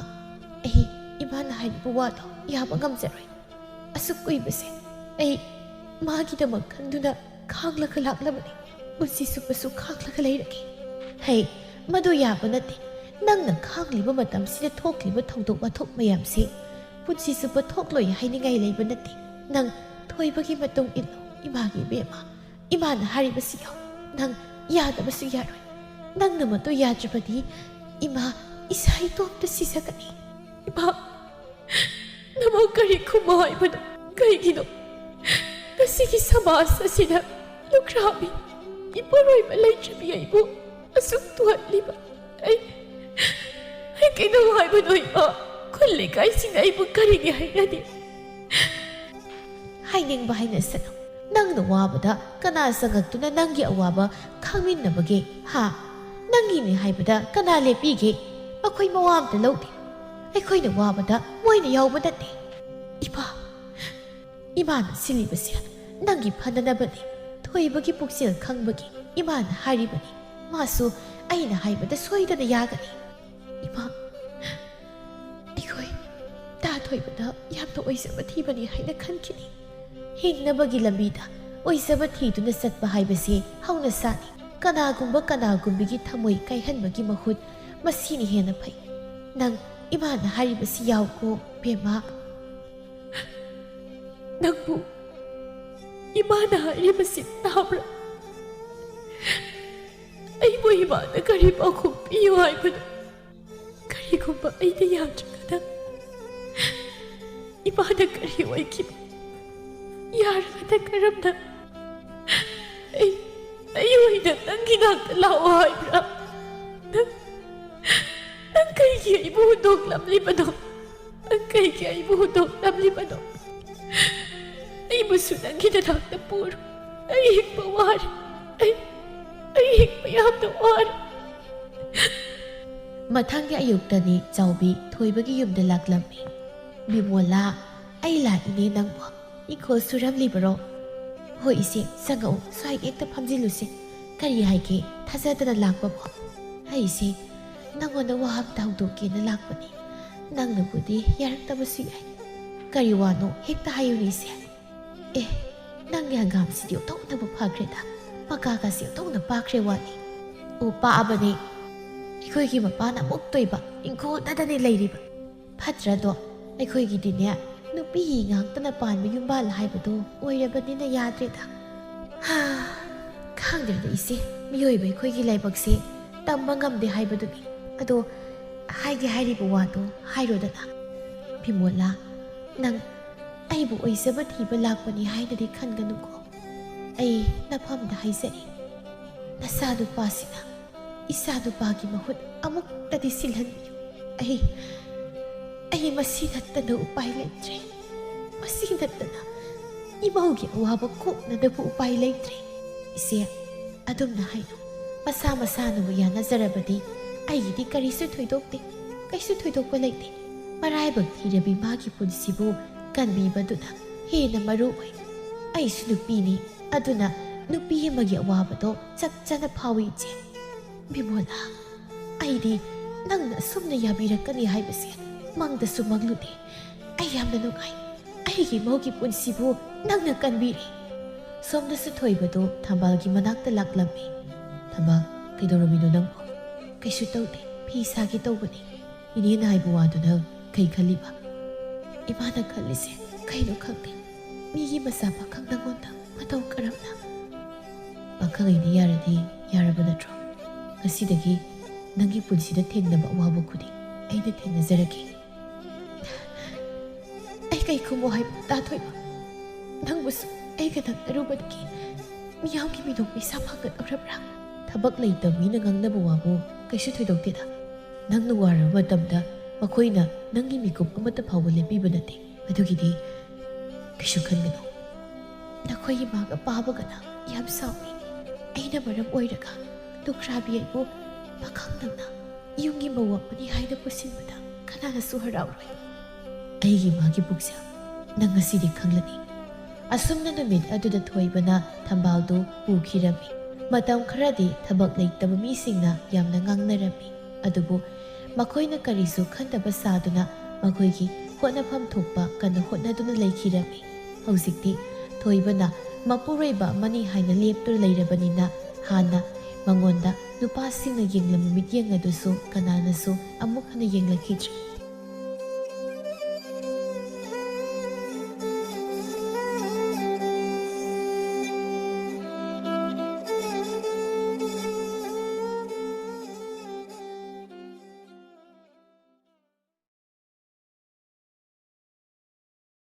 ꯑꯩ ꯏꯃꯥꯅ ꯍꯥꯏꯔꯤꯕ ꯋꯥꯗꯣ ꯌꯥꯕ ꯉꯝꯖꯔꯣꯏ꯫ ꯑꯁꯨꯛ ꯀꯨꯏꯕꯁꯦ ꯑꯩ ꯃꯥꯒꯤꯗꯃꯛ ꯈꯟꯗꯨꯅ ꯈꯥꯡꯂꯒ ꯂꯥꯛꯂꯕꯅꯤ꯫ ꯄꯨꯟꯁꯤ ꯆꯨꯞꯄꯁꯨ ꯈꯥꯡꯂꯒ ꯂꯩꯔꯒꯦ꯫ ꯍꯩ, ꯃꯗꯨ ꯌꯥꯕ ꯅꯠꯇꯦ꯫ ꯅꯪꯅ ꯈꯥꯡꯂꯤꯕ ꯃꯇꯝꯁꯤꯗ ꯊꯣꯛꯂꯤꯕ ꯊꯧꯗꯣꯛ ꯋꯥꯊꯣꯛ ꯃꯌꯥꯝꯁꯤ ꯄꯨꯟꯁꯤ ꯆꯨꯞꯄ ꯊꯣꯛꯂꯣꯏ ꯍꯥꯏꯅꯤꯡꯉꯥꯏ ꯂꯩꯕ ꯅꯠꯇꯦ꯫ ꯅꯪ ꯊꯣꯏꯕꯒꯤ ꯃꯇꯨꯡ ꯏꯜꯂꯨ, ꯏꯃꯥꯒꯤ ꯏꯕꯦꯝꯃ꯫ ꯏꯃꯥꯅ ꯍꯥꯏꯔꯤꯕꯁꯤ ꯌꯥꯎ꯫ ꯅꯪ ꯌꯥꯗꯕꯁꯨ ꯌꯥꯔꯣꯏ꯫ ꯅꯪꯅ ꯃꯗꯨ ꯌꯥꯗ꯭ꯔꯕꯗꯤ ꯏꯃꯥ ꯏꯁꯥ ꯏꯇꯣꯝꯇ ꯁꯤꯖꯒꯅꯤ꯫ ꯏꯃꯥ, ꯅꯃꯧ ꯀꯔꯤ ꯈꯨꯝꯃꯣ ꯍꯥꯏꯕꯅꯣ? ꯀꯩꯒꯤꯅꯣ ꯉꯁꯤꯒꯤ ꯁꯃꯥꯖ ꯑꯁꯤꯗ ꯂꯨꯈ꯭ꯔꯥꯕꯤ, ꯏꯄꯨꯔꯣꯏꯕ ꯂꯩꯇ꯭ꯔꯕꯤ ꯑꯩꯕꯨ ꯑꯁꯨꯛ ꯇꯨꯍꯠꯂꯤꯕ? ꯑꯩ, ꯑꯩ ꯀꯩꯗꯧ ꯍꯥꯏꯕꯅꯣ ꯏꯃꯥ? ꯈꯨꯜ ꯂꯩꯀꯥꯏꯁꯤꯡꯅ ꯑꯩꯕꯨ ꯀꯔꯤꯒꯤ ꯍꯥꯏꯅꯗꯦ? ꯍꯥꯏꯅꯤꯡꯕ ꯍꯥꯏꯅꯁꯅꯨ꯫ ꯅꯪꯅ ꯋꯥꯕꯗ ꯀꯅꯥ ꯆꯪꯉꯛꯇꯨꯅ ꯅꯪꯒꯤ ꯑꯋꯥꯕ ꯈꯪꯃꯤꯟꯅꯕꯒꯦ? ꯍꯥ? ꯅꯪꯒꯤꯅꯤ ꯍꯥꯏꯕꯗ ꯀꯅꯥ ꯂꯦꯞꯄꯤꯒꯦ? ꯃꯈꯣꯏ ꯃꯋꯥ ꯑꯝꯇ ꯂꯧꯗꯦ꯫ ꯑꯩꯈꯣꯏꯅ ꯋꯥꯕꯗ ꯃꯣꯏꯅ ꯌꯥꯎꯕ ꯅꯠꯇꯦ꯫ ꯏꯃꯥ, ꯏꯃꯥꯅ ꯁꯤꯜꯂꯤꯕꯁꯦ ꯅꯪꯒꯤ ꯐꯅꯅꯕꯅꯤ꯫ ꯊꯣꯏꯕꯒꯤ ꯄꯨꯛꯆꯦꯜ ꯈꯪꯕꯒꯤ ꯏꯃꯥꯅ ꯍꯥꯏꯔꯤꯕꯅꯤ꯫ ꯃꯥꯁꯨ ꯑꯩꯅ ꯍꯥꯏꯕꯗ ꯁꯣꯏꯗꯅ ꯌꯥꯒꯅꯤ꯫ ꯏꯃꯥ, ꯑꯩꯈꯣꯏ ꯇꯥ ꯊꯣꯏꯕꯗ ꯌꯥꯝꯅ ꯑꯣꯏꯖꯕ ꯊꯤꯕꯅꯤ ꯍꯥꯏꯅ ꯈꯟꯈꯤꯅꯤ꯫ ꯍꯤꯡꯅꯕꯒꯤ ꯂꯝꯕꯤꯗ ꯑꯣꯏꯖꯕ ꯊꯤꯗꯨꯅ ꯆꯠꯄ ꯍꯥꯏꯕꯁꯤ ꯍꯧꯅꯁꯥꯅꯤ꯫ ꯀꯅꯥꯒꯨꯝꯕ ꯀꯅꯥꯒꯨꯝꯕꯤꯒꯤ ꯊꯃꯣꯏ ꯀꯥꯏꯍꯟꯕꯒꯤ ꯃꯍꯨꯠ ꯃꯁꯤꯅ ꯍꯦꯟꯅ ꯐꯩ꯫ ꯅꯪ ꯏꯃꯥꯅ ꯍꯥꯏꯔꯤꯕꯁꯤ ꯌꯥꯎꯀꯣ, ꯕꯦꯝꯃ꯫ ꯅꯪꯕꯨ ꯏꯃꯥꯅ ꯍꯥꯏꯔꯤꯕꯁꯤ ꯇꯥꯕ꯭ꯔꯥ? ꯑꯩꯕꯨ ꯏꯃꯥꯅ ꯀꯔꯤ ꯄꯥꯎꯈꯨꯝ ꯄꯤꯌꯨ ꯍꯥꯏꯕꯅꯣ? ꯀꯔꯤꯒꯨꯝꯕ ꯑꯩꯅ ꯌꯥꯗ꯭ꯔꯒꯅ ꯏꯃꯥꯅ ꯀꯔꯤ ꯑꯣꯏꯈꯤꯕ? ꯌꯥꯔꯒꯅ ꯀꯔꯝꯅ ꯑꯩ, ꯑꯩ ꯑꯣꯏꯅ ꯅꯪꯒꯤ ꯅꯥꯛꯇ ꯂꯥꯛꯑꯣ ꯍꯥꯏꯕ꯭ꯔꯥ? ꯅꯪ, ꯅꯪ ꯀꯩꯒꯤ ꯑꯩꯕꯨ ꯍꯨꯟꯗꯣꯛꯂꯝꯂꯤꯕꯅꯣ? ꯅꯪ ꯀꯩꯒꯤ ꯑꯩꯕꯨ ꯍꯨꯟꯗꯣꯛꯂꯝꯂꯤꯕꯅꯣ? ꯑꯩꯕꯨꯁꯨ ꯅꯪꯒꯤ ꯅꯅꯥꯛꯇ ꯄꯨꯔꯣ꯫ ꯑꯩ ꯍꯤꯡꯕ ꯋꯥꯔꯦ꯫ ꯑꯩ, ꯑꯩ ꯍꯤꯡꯕ ꯌꯥꯝꯅ ꯋꯥꯔꯦ꯫ ꯃꯊꯪꯒꯤ ꯑꯌꯨꯛꯇꯅꯤ ꯆꯥꯎꯕꯤ ꯊꯣꯏꯕꯒꯤ ꯌꯨꯝꯗ ꯂꯥꯛꯂꯝꯃꯤ꯫ "ꯕꯤꯃꯣꯂꯥ, ꯑꯩ ꯂꯥꯛꯏꯅꯦ, ꯅꯪꯕꯨ ꯏꯪꯈꯣꯜ ꯁꯨꯔꯝꯂꯤꯕꯔꯣ?" "ꯍꯣꯏ ꯏꯆꯦ, ꯆꯪꯉꯛꯎ, ꯁ꯭ꯋꯥꯏꯗ ꯍꯦꯛꯇ ꯐꯝꯖꯤꯜꯂꯨꯁꯦ꯫ ꯀꯔꯤ ꯍꯥꯏꯒꯦ? ꯊꯥꯖꯗꯅ ꯂꯥꯛꯄꯕꯣ?" "ꯑꯩꯁꯦ ꯅꯪꯉꯣꯟꯗ ꯋꯥ ꯑꯝꯇ ꯍꯧꯗꯣꯛꯀꯦꯅ ꯂꯥꯛꯄꯅꯤ꯫ ꯅꯪꯅꯕꯨꯗꯤ ꯌꯥꯔꯛꯇꯕꯁꯨ ꯌꯥꯏ꯫ ꯀꯔꯤ ꯋꯥꯅꯣ? ꯍꯦꯛꯇ ꯍꯥꯏꯌꯨꯅꯦ ꯏꯆꯦ꯫" "ꯑꯦ, ꯅꯪꯒꯤ ꯍꯪꯒꯥꯝꯁꯤꯗꯤ ꯑꯣꯟꯊꯣꯛꯅꯕꯨ ꯐꯈ꯭ꯔꯦꯗ꯫ ꯃꯀꯥꯒꯁꯤ ꯑꯣꯟꯊꯣꯛꯅ ꯄꯥꯛꯈ꯭ꯔꯦ ꯋꯥꯅꯤ꯫" "ꯑꯣ, ꯄꯥꯛꯑꯕꯅꯤ꯫ ꯑꯩꯈꯣꯏꯒꯤ ꯃꯄꯥꯟ ꯑꯃꯨꯛ ꯇꯣꯏꯕ ꯏꯪꯈꯣꯜꯗꯗꯅꯤ ꯂꯩꯔꯤꯕ꯫ ꯐꯠꯇ꯭ꯔꯗꯣ? ꯑꯩꯈꯣꯏꯒꯤꯗꯤꯅꯦ, ꯅꯨꯄꯤ ꯉꯥꯛꯇꯅ ꯄꯥꯟꯕ ꯌꯨꯝꯕꯥꯜ ꯍꯥꯏꯕꯗꯣ ꯑꯣꯏꯔꯕꯅꯤꯅ ꯌꯥꯗ꯭ꯔꯦꯗ꯫" ꯍꯥ, ꯈꯪꯗ꯭ꯔꯦꯗ ꯏꯆꯦ, ꯃꯤꯑꯣꯏꯕ ꯑꯩꯈꯣꯏꯒꯤ ꯂꯥꯏꯕꯛꯁꯦ ꯇꯝꯕ ꯉꯝꯗꯦ ꯍꯥꯏꯕꯗꯨꯅꯤ꯫ ꯑꯗꯣ ꯍꯥꯏꯒꯦ ꯍꯥꯏꯔꯤꯕ ꯋꯥꯗꯣ ꯍꯥꯏꯔꯣꯗꯅ꯫ "ꯕꯤꯃꯣꯂꯥ, ꯅꯪ ꯑꯩꯕꯨ ꯑꯣꯏꯖꯕ ꯊꯤꯕ ꯂꯥꯛꯄꯅꯤ ꯍꯥꯏꯅꯗꯤ ꯈꯟꯒꯅꯨꯀꯣ꯫ ꯑꯩ ꯅꯐꯝꯗ ꯍꯥꯏꯖꯔꯤ, ꯅꯆꯥꯅꯨꯄꯥꯁꯤꯅ ꯏꯆꯥꯅꯨꯄꯥꯒꯤ ꯃꯍꯨꯠ ꯑꯃꯨꯛꯇꯗꯤ ꯁꯤꯜꯍꯟꯕꯤꯌꯨ꯫ ꯑꯩ, ꯑꯩ ꯃꯁꯤ ꯅꯠꯇꯅ ꯎꯄꯥꯏ ꯂꯩꯇ꯭ꯔꯦ꯫ ꯃꯁꯤ ꯅꯠꯇꯅ ꯏꯃꯧꯒꯤ ꯑꯋꯥꯕ ꯀꯣꯛꯅꯅꯕ ꯎꯄꯥꯏ ꯂꯩꯇ꯭ꯔꯦ꯫" "ꯏꯆꯦ, ꯑꯗꯨꯝꯅ ꯍꯥꯏꯅꯨ꯫ ꯃꯁꯥ ꯃꯁꯥꯅꯕꯨ ꯌꯥꯅꯖꯔꯕꯗꯤ ꯑꯩꯒꯤꯗꯤ ꯀꯔꯤꯁꯨ ꯊꯣꯏꯗꯣꯛꯇꯦ, ꯀꯩꯁꯨ ꯊꯣꯏꯗꯣꯛꯄ ꯂꯩꯇꯦ꯫ ꯃꯔꯥꯏꯕꯛ ꯊꯤꯔꯕꯤ ꯃꯥꯒꯤ ꯄꯨꯟꯁꯤꯕꯨ ꯀꯟꯕꯤꯕꯗꯨꯅ ꯍꯦꯟꯅ ꯃꯔꯨ ꯑꯣꯏ꯫ ꯑꯩꯁꯨ ꯅꯨꯄꯤꯅꯤ, ꯑꯗꯨꯅ ꯅꯨꯄꯤ ꯑꯃꯒꯤ ꯑꯋꯥꯕꯗꯣ ꯆꯞ ꯆꯥꯅ ꯐꯥꯎꯏ, ꯏꯆꯦ꯫" "ꯕꯤꯃꯣꯂꯥ, ꯑꯩꯗꯤ ꯅꯪꯅ ꯑꯁꯨꯝꯅ ꯌꯥꯕꯤꯔꯛꯀꯅꯤ ꯍꯥꯏꯕꯁꯦ ꯃꯪꯗꯁꯨ ꯃꯪꯂꯨꯗꯦ꯫ ꯑꯩ ꯌꯥꯝꯅ ꯅꯨꯡꯉꯥꯏ꯫ ꯑꯩꯒꯤ ꯃꯧꯒꯤ ꯄꯨꯟꯁꯤꯕꯨ ꯅꯪꯅ ꯀꯟꯕꯤꯔꯦ꯫" ꯁꯣꯝꯗꯁꯨ ꯊꯣꯏꯕꯗꯨ ꯊꯝꯕꯥꯜꯒꯤ ꯃꯅꯥꯛꯇ ꯂꯥꯛꯂꯝꯃꯤ꯫ "ꯊꯝꯕꯥꯜ, ꯀꯩꯗꯧꯔꯝꯃꯤꯅꯣ ꯅꯪꯕꯨ?" "ꯀꯩꯁꯨ ꯇꯧꯗꯦ, ꯐꯤ ꯁꯥꯒꯦ ꯇꯧꯕꯅꯤ꯫" "ꯏꯅꯦꯅ ꯍꯥꯏꯕ ꯋꯥꯗꯨ ꯅꯪ ꯀꯩ ꯈꯜꯂꯤꯕ?" "ꯏꯃꯥꯅ ꯈꯜꯂꯤꯁꯦ ꯀꯩꯅꯣ ꯈꯪꯗꯦ꯫ ꯃꯤꯒꯤ ꯃꯆꯥ ꯄꯥꯈꯪ ꯅꯪꯉꯣꯟꯗ ꯃꯇꯧ ꯀꯔꯝꯅ? ꯄꯥꯈꯪ ꯑꯩꯅ ꯌꯥꯔꯗꯤ ꯌꯥꯔꯕ ꯅꯠꯇ꯭ꯔꯣ? ꯉꯁꯤꯗꯒꯤ ꯅꯪꯒꯤ ꯄꯨꯟꯁꯤꯗ ꯊꯦꯡꯅꯕ ꯑꯋꯥꯕ ꯈꯨꯗꯤꯡ ꯑꯩꯅ ꯊꯦꯡꯅꯖꯔꯒꯦ꯫ ꯑꯩ ꯀꯩ ꯈꯨꯝꯃꯣ ꯍꯥꯏꯕ, ꯇꯥꯊꯣꯏꯕ? ꯅꯪꯕꯨꯁꯨ ꯑꯩꯒ ꯅꯛꯅꯔꯨꯕꯗꯒꯤ ꯃꯤꯌꯥꯝꯒꯤ ꯃꯤꯅꯣꯛ ꯃꯩꯁꯥ ꯐꯪꯒꯗꯧꯔꯕ꯭ꯔꯥ? ꯊꯕꯛ ꯂꯩꯇꯕ ꯃꯤꯅ ꯉꯥꯡꯅꯕ ꯋꯥꯕꯨ ꯀꯩꯁꯨ ꯊꯣꯏꯗꯣꯛꯇꯦꯗ꯫ ꯅꯪꯅ ꯋꯥꯔꯕ ꯃꯇꯝꯗ ꯃꯈꯣꯏꯅ ꯅꯪꯒꯤ ꯃꯤꯀꯨꯞ ꯑꯃꯠꯇ ꯐꯥꯎꯕ ꯂꯦꯞꯄꯤꯕ ꯅꯠꯇꯦ꯫ ꯑꯗꯨꯒꯤꯗꯤ ꯀꯩꯁꯨ ꯈꯟꯒꯅꯨ꯫ ꯅꯈꯣꯏꯒꯤ ꯃꯥꯒ ꯄꯥꯕꯒꯅ ꯌꯥꯝ ꯁꯥꯎꯏ꯫ ꯑꯩꯅ ꯃꯔꯝ ꯑꯣꯏꯔꯒ ꯂꯨꯈ꯭ꯔꯥꯕꯤ ꯑꯩꯕꯨ ꯄꯥꯈꯪ ꯅꯪꯅ ꯌꯨꯝꯒꯤ ꯃꯧ ꯑꯃꯅꯤ ꯍꯥꯏꯅ ꯄꯨꯁꯤꯟꯕꯗ ꯀꯅꯥꯅꯁꯨ ꯍꯔꯥꯎꯔꯣꯏ꯫ ꯑꯩꯒꯤ ꯃꯥꯒꯤ ꯄꯨꯛꯆꯦꯜ ꯅꯪ ꯉꯁꯤꯗꯤ ꯈꯪꯂꯅꯤ꯫ ꯑꯁꯨꯝꯅ ꯅꯨꯃꯤꯠ ꯑꯗꯨꯗ ꯊꯣꯏꯕꯅ ꯊꯝꯕꯥꯜꯗꯨ ꯄꯨꯈꯤꯔꯝꯃꯤ꯫ ꯃꯇꯝ ꯈꯔꯗꯤ ꯊꯕꯛ ꯂꯩꯇꯕ ꯃꯤꯁꯤꯡꯅ ꯌꯥꯝꯅ ꯉꯥꯡꯅꯔꯝꯃꯤ꯫ ꯑꯗꯨꯕꯨ ꯃꯈꯣꯏꯅ ꯀꯔꯤꯁꯨ ꯈꯟꯗꯕ ꯁꯥꯗꯨꯅ ꯃꯈꯣꯏꯒꯤ ꯍꯣꯠꯅꯐꯝ ꯊꯣꯛꯄ ꯀꯟꯅ ꯍꯣꯠꯅꯗꯨꯅ ꯂꯩꯈꯤꯔꯝꯃꯤ꯫ ꯍꯧꯖꯤꯛꯇꯤ ꯊꯣꯏꯕꯅ ꯃꯄꯨꯔꯣꯏꯕ ꯑꯃꯅꯤ ꯍꯥꯏꯅ ꯂꯦꯞꯇꯨꯅ ꯂꯩꯔꯕꯅꯤꯅ ꯍꯥꯟꯅ ꯃꯉꯣꯟꯗ ꯅꯨꯄꯥꯁꯤꯡꯅ ꯌꯦꯡꯂꯝꯕ ꯃꯤꯠꯌꯦꯡ ꯑꯗꯨꯁꯨ ꯀꯅꯥꯅꯁꯨ ꯑꯃꯨꯛ ꯍꯟꯅ ꯌꯦꯡꯂꯛꯈꯤꯗ꯭ꯔꯦ꯫